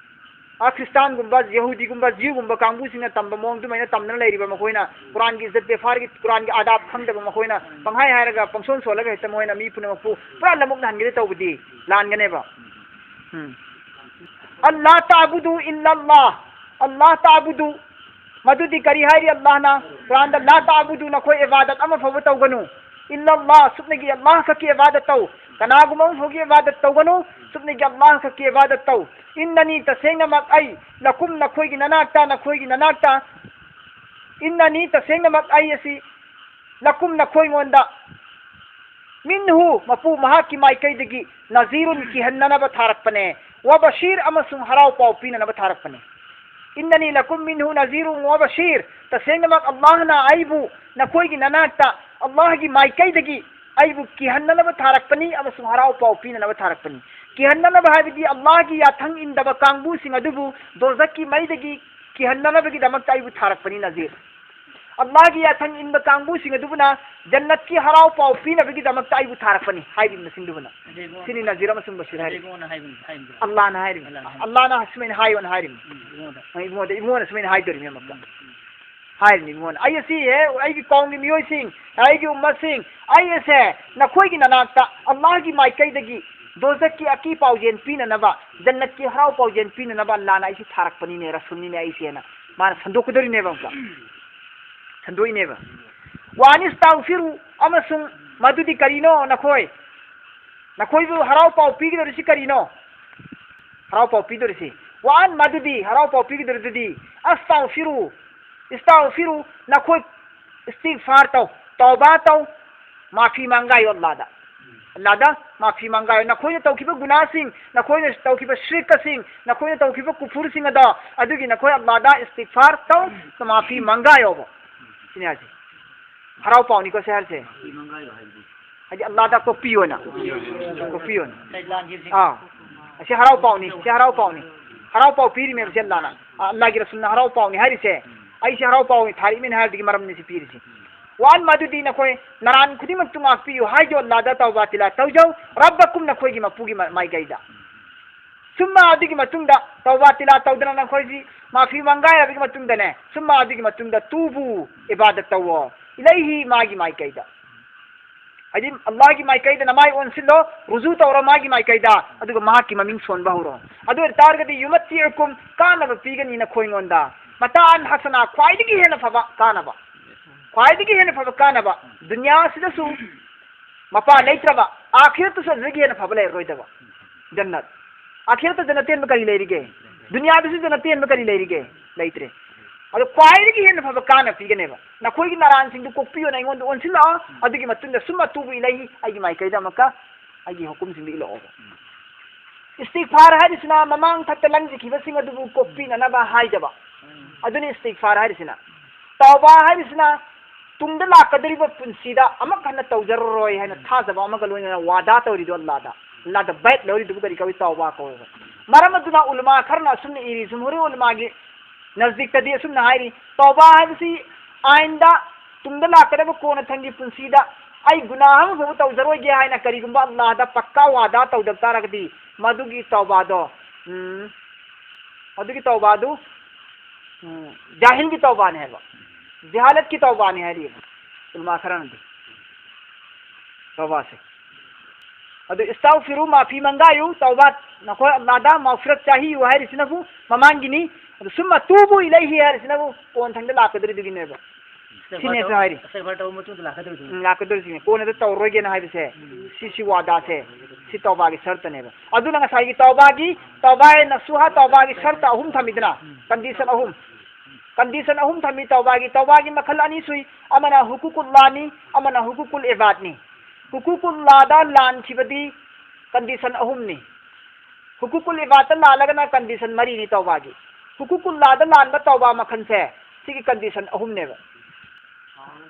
ꯑꯥ, ꯈ꯭ꯔꯤꯁꯇꯥꯟꯒꯨꯝꯕ, ꯌꯍꯨꯗꯤꯒꯨꯝꯕ, ꯖ꯭ꯌꯨꯒꯨꯝꯕ ꯀꯥꯡꯕꯨꯁꯤꯡꯅ ꯇꯝꯕ ꯃꯑꯣꯡ ꯑꯗꯨꯃꯥꯏꯅ ꯇꯝꯗꯅ ꯂꯩꯔꯤꯕ ꯃꯈꯣꯏꯅ, ꯀꯨꯔꯥꯟꯒꯤ ꯏꯖꯠ ꯕꯦꯐꯥꯔꯒꯤ, ꯀꯨꯔꯥꯟꯒꯤ ꯑꯥꯗꯥꯕ ꯈꯪꯗꯕ ꯃꯈꯣꯏꯅ ꯄꯪꯍꯥꯏ ꯍꯥꯏꯔꯒ, ꯄꯪꯁꯣꯟ ꯁꯣꯜꯂꯒ ꯍꯦꯛꯇ ꯃꯈꯣꯏꯅ ꯃꯤ ꯄꯨꯝꯅꯃꯛꯄꯨ ꯄꯨꯔꯥ ꯂꯃꯨꯛꯅꯍꯟꯒꯦ ꯇꯧꯕꯗꯤ ꯂꯥꯟꯒꯅꯦꯕ꯫ ꯎꯝ꯫ "ألا تعبدوا إلا الله" ꯑꯜꯂꯥꯍ ꯇꯥꯕꯨꯗꯨ, ꯃꯗꯨꯗꯤ ꯀꯔꯤ ꯍꯥꯏꯔꯤ ꯑꯜꯂꯥꯍꯅ? ꯀꯨꯔꯥꯟꯗ, "ꯂꯥ ꯇꯥꯕꯨꯗꯨ", ꯅꯈꯣꯏ ꯏꯕꯥꯗꯠ ꯑꯃ ꯐꯥꯎꯕ ꯇꯧꯒꯅꯨ, "ꯏꯜꯂꯜꯂꯥꯍ", ꯁꯨꯞꯅꯒꯤ ꯑꯜꯂꯥꯍ ꯈꯛꯀꯤ ꯏꯕꯥꯗꯠ ꯇꯧ, ꯀꯅꯥꯒꯨꯝꯕ ꯑꯃ ꯐꯥꯎꯒꯤ ꯏꯕꯥꯗꯠ ꯇꯧꯒꯅꯨ, ꯁꯨꯞꯅꯒꯤ ꯑꯜꯂꯥꯍ ꯈꯛꯀꯤ ꯏꯕꯥꯗꯠ ꯇꯧ꯫ "ꯏꯟꯅꯅꯤ", ꯇꯁꯦꯡꯅꯃꯛ ꯑꯩ, "ꯂꯀꯨꯝ", ꯅꯈꯣꯏꯒꯤ ꯅꯅꯥꯛꯇ, ꯅꯈꯣꯏꯒꯤ ꯅꯅꯥꯛꯇ, "ꯏꯟꯅꯅꯤ", ꯇꯁꯦꯡꯅꯃꯛ ꯑꯩ ꯑꯁꯤ, "ꯂꯀꯨꯝ", ꯅꯈꯣꯏꯉꯣꯟꯗ, "ꯃꯤꯟꯍꯨ", ꯃꯄꯨ ꯃꯍꯥꯛꯀꯤ ꯃꯥꯏꯀꯩꯗꯒꯤ, "ꯅꯖꯤꯔꯨꯟ", ꯀꯤꯍꯟꯅꯅꯕ ꯊꯥꯔꯛꯄꯅꯦ, "ꯋꯥ ꯕꯁꯤꯔ", ꯑꯃꯁꯨꯡ ꯍꯔꯥꯎ ꯄꯥꯎ ꯄꯤꯅꯅꯕ ꯊꯥꯔꯛꯄꯅꯦ꯫ "ꯏꯟꯅꯅꯤ ꯂꯀꯨꯝ ꯃꯤꯟꯍꯨ ꯅꯖꯤꯔꯨꯟ ꯋꯥ ꯕꯁꯤꯔ", ꯇꯁꯦꯡꯅꯃꯛ ꯑꯜꯂꯥꯍꯅ ꯑꯩꯕꯨ ꯅꯈꯣꯏꯒꯤ ꯅꯅꯥꯛꯇ ꯑꯜꯂꯥꯍꯒꯤ ꯃꯥꯏꯀꯩꯗꯒꯤ ꯑꯩꯕꯨ ꯀꯤꯍꯟꯅꯅꯕ ꯊꯥꯔꯛꯄꯅꯤ ꯑꯃꯁꯨꯡ ꯍꯔꯥꯎ ꯄꯥꯎ ꯄꯤꯅꯅꯕ ꯊꯥꯔꯛꯄꯅꯤ꯫ ꯀꯤꯍꯟꯅꯅꯕ ꯍꯥꯏꯕꯗꯤ ꯑꯜꯂꯥꯍꯒꯤ ꯌꯥꯊꯪ ꯏꯟꯗꯕ ꯀꯥꯡꯕꯨꯁꯤꯡ ꯑꯗꯨꯕꯨ ꯗꯣꯖꯈꯀꯤ ꯃꯩꯗꯒꯤ ꯀꯤꯍꯟꯅꯅꯕꯒꯤꯗꯃꯛꯇ ꯑꯩꯕꯨ ꯊꯥꯔꯛꯄꯅꯤ ꯅꯖꯤꯔ꯫ ꯑꯜꯂꯥꯍꯒꯤ ꯌꯥꯊꯪ ꯏꯟꯕ ꯀꯥꯡꯕꯨꯁꯤꯡ ꯑꯗꯨꯕꯨꯅ ꯖꯟꯅꯠꯀꯤ ꯍꯔꯥꯎ ꯄꯥꯎ ꯄꯤꯅꯕꯒꯤꯗꯃꯛꯇ ꯑꯩꯕꯨ ꯊꯥꯔꯛꯄꯅꯤ ꯍꯥꯏꯔꯤꯕꯁꯤꯡꯗꯨꯕꯨꯅ꯫ ꯑꯗꯩ ꯏꯕꯨꯡꯉꯣ-, ꯁꯤꯅꯤ ꯅꯖꯤꯔ ꯑꯃꯁꯨꯡ ꯕꯁꯤꯔ ꯑꯗꯩ ꯍꯥꯏꯔꯤꯕ꯫ ꯏꯕꯨꯡꯉꯣꯅ ꯍꯥꯏꯕꯅꯤ, ꯍꯥꯏꯕꯅꯤ꯫ ꯑꯜꯂꯥꯍꯅ ꯍꯥꯏꯔꯤꯕꯅꯤ꯫ ꯑꯜꯂꯥꯍꯅ ꯍꯥꯏꯔꯤꯕꯅꯤ꯫ ꯑꯜꯂꯥꯍꯅ ꯁꯨꯃꯥꯏꯅ ꯍꯥꯏꯌꯣꯅ ꯍꯥꯏꯔꯤꯕꯅꯤ꯫ ꯎꯝ, ꯏꯕꯨꯡꯉꯣꯗ꯫ ꯑ, ꯏꯕꯨꯡꯉꯣꯗ ꯏꯕꯨꯡꯉꯣꯅ ꯁꯨꯃꯥꯏꯅ ꯍꯥꯏꯗꯣꯔꯤꯕꯅꯤ ꯑꯃꯨꯛꯀ꯫ ꯎꯝ, ꯎꯝ꯫ ꯍꯥꯏꯔꯤꯕꯅꯤ ꯏꯕꯨꯡꯉꯣꯅ, "ꯑꯩ ꯑꯁꯤ, ꯍꯦ, ꯑꯩꯒꯤ ꯀꯧꯝꯒꯤ ꯃꯤꯑꯣꯏꯁꯤꯡ, ꯑꯩꯒꯤ ꯎꯝꯃꯠꯁꯤꯡ, ꯑꯩ ꯑꯁꯦ ꯅꯈꯣꯏꯒꯤ ꯅꯅꯥꯛꯇ ꯑꯜꯂꯥꯍꯒꯤ ꯃꯥꯏꯀꯩꯗꯒꯤ ꯗꯣꯖꯈꯀꯤ ꯑꯀꯤ ꯄꯥꯎꯖꯦꯜ ꯄꯤꯅꯅꯕ, ꯖꯟꯅꯠꯀꯤ ꯍꯔꯥꯎ ꯄꯥꯎꯖꯦꯜ ꯄꯤꯅꯅꯕ ꯑꯜꯂꯥꯍꯅ ꯑꯩꯁꯤ ꯊꯥꯔꯛꯄꯅꯤꯅꯦ, ꯔꯁꯨꯜꯅꯤꯅꯦ ꯑꯩꯁꯦꯅ", ꯃꯥꯅ ꯁꯟꯗꯣꯛꯀꯗꯣꯔꯤꯅꯦꯕ ꯑꯃꯨꯛꯀ꯫ ꯁꯟꯗꯣꯛꯏꯅꯦꯕ꯫ "ꯋꯥ ꯑꯅꯤꯁꯇꯥꯒꯐꯤꯔꯨ", ꯑꯃꯁꯨꯡ ꯃꯗꯨꯗꯤ ꯀꯔꯤꯅꯣ ꯅꯈꯣꯏ? ꯅꯈꯣꯏꯕꯨ ꯍꯔꯥꯎ ꯄꯥꯎ ꯄꯤꯒꯗꯧꯔꯤꯁꯤ ꯀꯔꯤꯅꯣ? ꯍꯔꯥꯎ ꯄꯥꯎ ꯄꯤꯗꯧꯔꯤꯁꯤ꯫ "ꯋꯥ ꯑꯟ", ꯃꯗꯨꯗꯤ, ꯍꯔꯥꯎ ꯄꯥꯎ ꯄꯤꯒꯗꯧꯔꯤꯗꯨꯗꯤ, "ꯑꯁꯇꯥꯒꯐꯤꯔꯨ", ꯏꯁꯇꯥꯒꯐꯤꯔꯨ, ꯅꯈꯣꯏ ꯏꯁꯇꯤꯒꯐꯥꯔ ꯇꯧ, ꯇꯧꯕꯥ ꯇꯧ, ꯃꯥꯐꯤ ꯃꯪꯒꯥꯏꯌꯣ ꯑꯜꯂꯥꯗ꯫ ꯑꯜꯂꯥꯗ ꯃꯥꯐꯤ ꯃꯪꯒꯥꯏꯌꯣ꯫ ꯅꯈꯣꯏꯅ ꯇꯧꯈꯤꯕ ꯒꯨꯅꯥꯁꯤꯡ, ꯅꯈꯣꯏꯅ ꯇꯧꯈꯤꯕ ꯁ꯭ꯔꯤꯛꯀꯁꯤꯡ, ꯅꯈꯣꯏꯅ ꯇꯧꯈꯤꯕ ꯀꯨꯐꯨꯔꯁꯤꯡ ꯑꯗꯣ, ꯑꯗꯨꯒꯤ ꯅꯈꯣꯏ ꯑꯜꯂꯥꯗ ꯏꯁꯇꯤꯒꯐꯥꯔ ꯇꯧ, ꯃꯥꯐꯤ ꯃꯪꯒꯥꯏꯌꯣꯕ꯫ ꯁꯤꯅꯤ ꯍꯥꯏꯁꯦ꯫ ꯍꯔꯥꯎ ꯄꯥꯎꯅꯤꯀꯣ ꯁꯤ ꯍꯥꯏꯔꯤꯁꯦ꯫ ꯍꯥꯏꯗꯤ ꯑꯜꯂꯥꯗ ꯀꯣꯛꯄꯤꯌꯣꯅ꯫ ꯀꯣꯛꯄꯤꯌꯣꯅ꯫ ꯑꯥ꯫ ꯑꯁꯤ ꯍꯔꯥꯎ ꯄꯥꯎꯅꯤ, ꯁꯤ ꯍꯔꯥꯎ ꯄꯥꯎꯅꯤ꯫ ꯍꯔꯥꯎ ꯄꯥꯎ ꯄꯤꯔꯤꯃꯦꯕ ꯁꯤ ꯑꯜꯂꯥꯅ꯫ ꯑ, ꯑꯜꯂꯥꯒꯤ ꯔꯁꯨꯜꯅ ꯍꯔꯥꯎ ꯄꯥꯎꯅꯤ ꯍꯥꯏꯔꯤꯁꯦ꯫ ꯑꯩꯁꯦ ꯍꯔꯥꯎ ꯄꯥꯎꯅꯤ ꯊꯥꯔꯛꯏꯃꯦꯅ ꯍꯥꯏꯕꯗꯒꯤ ꯃꯔꯝꯅꯤ ꯁꯤ ꯄꯤꯔꯤꯁꯦ꯫ "ꯋꯥ ꯑꯟ", ꯃꯗꯨꯗꯤ ꯅꯈꯣꯏ ꯅꯔꯥꯟ ꯈꯨꯗꯤꯡꯃꯛꯇꯨ ꯉꯥꯛꯄꯤꯌꯨ ꯍꯥꯏꯖꯧ ꯑꯜꯂꯥꯗ, ꯇꯧꯕꯥ ꯇꯤꯂꯥ ꯇꯧꯖꯧ꯫ "ꯔꯕꯀꯨꯝ", ꯅꯈꯣꯏꯒꯤ ꯃꯄꯨꯒꯤ ꯃ-, ꯃꯥꯏꯀꯩꯗ꯫ ꯁꯨꯝꯃ ꯑꯗꯨꯒꯤ ꯃꯇꯨꯡꯗ ꯇꯧꯕꯥ ꯇꯤꯂꯥ ꯇꯧꯗꯅ ꯅꯈꯣꯏꯁꯤ ꯃꯥꯐꯤ ꯃꯪꯒꯥꯏꯔꯕꯒꯤ ꯃꯇꯨꯡꯗꯅꯦ, ꯁꯨꯝꯃ ꯑꯗꯨꯒꯤ ꯃꯇꯨꯡꯗ ꯇꯨꯕꯨ, ꯏꯕꯥꯗꯠ ꯇꯧꯋꯣ, ꯏꯂꯩꯍꯤ, ꯃꯥꯒꯤ ꯃꯥꯏꯀꯩꯗ꯫ ꯍꯥꯏꯗꯤ ꯑꯜꯂꯥꯍꯒꯤ ꯃꯥꯏꯀꯩꯗ ꯅꯃꯥꯏ ꯑꯣꯟꯁꯤꯜꯂꯣ, ꯔꯨꯖꯨ ꯇꯧꯔꯣ ꯃꯥꯒꯤ ꯃꯥꯏꯀꯩꯗ, ꯑꯗꯨꯒ ꯃꯍꯥꯛꯀꯤ ꯃꯃꯤꯡ ꯁꯣꯟꯕ ꯍꯧꯔꯣ꯫ ꯑꯗꯨ ꯑꯣꯏ ꯇꯥꯔꯒꯗꯤ ꯌꯨꯃꯠꯇꯤꯎꯀꯨꯝ, ꯀꯥꯟꯅꯕ ꯄꯤꯒꯅꯤ ꯅꯈꯣꯏꯉꯣꯟꯗ꯫ ꯃꯇꯥꯟ ꯍꯁꯅꯥ, ꯈ꯭ꯋꯥꯏꯗꯒꯤ ꯍꯦꯟꯅ ꯐꯕ ꯀꯥꯟꯅꯕ, ꯈ꯭ꯋꯥꯏꯗꯒꯤ ꯍꯦꯟꯅ ꯐꯕ ꯀꯥꯟꯅꯕ, ꯗꯨꯅꯤꯌꯥꯁꯤꯗꯁꯨ ꯃꯄꯥ ꯂꯩꯇ꯭ꯔꯕ, ꯑꯥꯈꯤꯔꯠꯇꯁꯨ ꯑꯗꯨꯗꯒꯤ ꯍꯦꯟꯅ ꯐꯕ ꯂꯩꯔꯔꯣꯏꯗꯕ꯫ ꯖꯟꯅꯠ, ꯑꯥꯈꯤꯔꯠꯇ ꯖꯟꯅꯠ ꯇꯦꯟꯕ ꯀꯔꯤ ꯂꯩꯔꯤꯒꯦ? ꯗꯨꯅꯤꯌꯥꯗꯁꯨ ꯖꯟꯅꯠ ꯇꯦꯟꯕ ꯀꯔꯤ ꯂꯩꯔꯤꯒꯦ? ꯂꯩꯇ꯭ꯔꯦ꯫ ꯑꯗꯣ ꯈ꯭ꯋꯥꯏꯗꯒꯤ ꯍꯦꯟꯅ ꯐꯕ ꯀꯥꯟꯅꯕ ꯄꯤꯒꯅꯦꯕ꯫ ꯅꯈꯣꯏꯒꯤ ꯅꯔꯥꯟꯁꯤꯡꯗꯨ ꯀꯣꯛꯄꯤꯌꯣꯅ ꯑꯩꯉꯣꯟꯗ ꯑꯣꯟꯁꯤꯜꯂꯛꯑꯣ, ꯑꯗꯨꯒꯤ ꯃꯇꯨꯡꯗ ꯁꯨꯝ ꯑꯇꯨꯕꯨ ꯏꯂꯩꯍꯤ, ꯑꯩꯒꯤ ꯃꯥꯏꯀꯩꯗ ꯑꯃꯨꯛꯀ ꯑꯩꯒꯤ ꯍꯨꯀꯨꯝꯁꯤꯡꯗꯨ ꯏꯜꯂꯛꯑꯣꯕ꯫ ꯏꯁꯇꯤꯒꯐꯥꯔ ꯍꯥꯏꯔꯤꯁꯤꯅ ꯃꯃꯥꯡ ꯊꯛꯇ ꯂꯪꯖꯈꯤꯕꯁꯤꯡ ꯑꯗꯨꯕꯨ ꯀꯣꯛꯄꯤꯅꯅꯕ ꯍꯥꯏꯖꯕ꯫ ꯑꯗꯨꯅꯤ ꯏꯁꯇꯤꯒꯐꯥꯔ ꯍꯥꯏꯔꯤꯁꯤꯅ꯫ ꯇꯧꯕꯥ ꯍꯥꯏꯔꯤꯁꯤꯅ ꯇꯨꯡꯗ ꯂꯥꯛꯀꯗꯧꯔꯤꯕ ꯄꯨꯟꯁꯤꯗ ꯑꯃꯨꯛ ꯍꯟꯅ ꯇꯧꯖꯔꯔꯣꯏ ꯍꯥꯏꯅ ꯊꯥꯖꯕ ꯑꯃꯒ ꯂꯣꯏꯅꯅ ꯋꯥꯗꯥ ꯇꯧꯔꯤꯗꯣ ꯑꯜꯂꯥꯗ, ꯑꯜꯂꯥꯗ ꯕꯦꯠ ꯂꯧꯔꯤꯗꯨꯕꯨ ꯀꯔꯤ ꯀꯧꯏ? ꯇꯧꯕꯥ ꯀꯧꯋꯦꯕ꯫ ꯃꯔꯝ ꯑꯗꯨꯅ ꯎꯂꯃꯥ ꯈꯔꯅ ꯑꯁꯨꯝꯅ ꯏꯔꯤ, ꯖꯨꯝꯍꯨꯔꯤ ꯎꯂꯃꯥꯒꯤ ꯅꯖꯗꯤꯛꯇꯗꯤ ꯑꯁꯨꯝꯅ ꯍꯥꯏꯔꯤ, ꯇꯧꯕꯥ ꯍꯥꯏꯕꯁꯤ ꯑꯥꯏꯟꯗ ꯇꯨꯡꯗ ꯂꯥꯛꯀꯗꯕ ꯀꯣꯟꯅꯊꯪꯒꯤ ꯄꯨꯟꯁꯤꯗ ꯑꯩ ꯒꯨꯅꯥꯍ ꯑꯃꯐꯥꯎꯕ ꯇꯧꯖꯔꯣꯏꯒꯦ ꯍꯥꯏꯅ ꯀꯔꯤꯒꯨꯝꯕ ꯑꯜꯂꯥꯍꯗ ꯄꯛꯀꯥ ꯋꯥꯗꯥ ꯇꯧꯗꯕ ꯇꯥꯔꯒꯗꯤ ꯃꯗꯨꯒꯤ ꯇꯧꯕꯥꯗꯣ, ꯎꯝ, ꯃꯗꯨꯒꯤ ꯇꯧꯕꯥꯗꯨ, ꯎꯝ, ꯖꯥꯍꯤꯜꯒꯤ ꯇꯧꯕꯥꯅꯤ ꯍꯥꯏꯕ, ꯖꯍꯥꯂꯠꯀꯤ ꯇꯧꯕꯥꯅꯤ ꯍꯥꯏꯔꯤ ꯎꯂꯃꯥ ꯈꯔꯅꯗꯤ꯫ ꯇꯧꯕꯥꯁꯦ꯫ ꯑꯗꯨ ꯏꯁꯇꯥꯎꯐꯤꯔꯨ ꯃꯥꯐꯤ ꯃꯪꯒꯥꯌꯨ, ꯇꯧꯕꯥ, ꯅꯈꯣꯏ ꯑꯜꯂꯥꯗ ꯃꯥꯎꯐꯤꯔꯠ ꯆꯥꯍꯤꯌꯨ ꯍꯥꯏꯔꯤꯁꯤꯅꯕꯨ ꯃꯃꯥꯡꯒꯤꯅꯤ꯫ ꯑꯗꯨ ꯁꯨꯝꯃ ꯇꯨꯕꯨ ꯏꯂꯩꯍꯤ ꯍꯥꯏꯔꯤꯁꯤꯅꯕꯨ ꯀꯣꯟꯊꯪꯗ ꯂꯥꯛꯀꯗꯧꯔꯤꯗꯨꯒꯤꯅꯦꯕ꯫ ꯁꯤꯅꯦꯁꯨ ꯍꯥꯏꯔꯤ꯫ ꯏꯁꯇꯤꯒꯐꯥꯔ ꯇꯧꯕ ꯃꯇꯨꯡꯗ ꯂꯥꯛꯀꯗꯧꯔꯤꯁꯤꯅꯤ꯫ ꯎꯝ, ꯂꯥꯛꯀꯗꯧꯔꯤꯁꯤꯅꯦ꯫ ꯀꯣꯟꯅꯗ ꯇꯧꯔꯔꯣꯏꯒꯦꯅ ꯍꯥꯏꯕꯁꯦ, ꯁꯤ, ꯁꯤ ꯋꯥꯗꯥꯁꯦ, ꯁꯤ ꯇꯧꯕꯥꯒꯤ ꯁꯔꯇꯅꯦꯕ꯫ ꯑꯗꯨꯅ ꯉꯁꯥꯏꯒꯤ ꯇꯧꯕꯥꯒꯤ, ꯇꯧꯕꯥ ꯅꯁꯨꯍꯥ ꯇꯧꯕꯥꯒꯤ ꯁꯔꯇ ꯑꯍꯨꯝ ꯊꯝꯃꯤꯗꯅ, ꯀꯟꯗꯤꯁꯟ ꯑꯍꯨꯝ꯫ ꯀꯟꯗꯤꯁꯟ ꯑꯍꯨꯝ ꯊꯝꯃꯤ ꯇꯧꯕꯥꯒꯤ꯫ ꯇꯧꯕꯥꯒꯤ ꯃꯈꯜ ꯑꯅꯤ ꯁꯨꯏ, ꯑꯃꯅ ꯍꯨꯀꯨꯀꯨꯜꯂꯥꯅꯤ, ꯑꯃꯅ ꯍꯨꯀꯨꯀꯨꯜ ꯏꯕꯥꯗꯅꯤ꯫ ꯍꯨꯀꯨꯀꯨꯜꯂꯥꯗ ꯂꯥꯟꯈꯤꯕꯗꯤ ꯀꯟꯗꯤꯁꯟ ꯑꯍꯨꯝꯅꯤ꯫ ꯍꯨꯀꯨꯀꯨꯜ ꯏꯕꯥꯗꯇ ꯂꯥꯜꯂꯒꯅ ꯀꯟꯗꯤꯁꯟ ꯃꯔꯤꯅꯤ ꯇꯧꯕꯥꯒꯤ꯫ ꯍꯨꯀꯨꯀꯨꯜꯂꯥꯗ ꯂꯥꯟꯕ ꯇꯧꯕꯥ ꯃꯈꯜꯁꯦ ꯁꯤꯒꯤ ꯀꯟꯗꯤꯁꯟ ꯑꯍꯨꯝꯅꯦꯕ꯫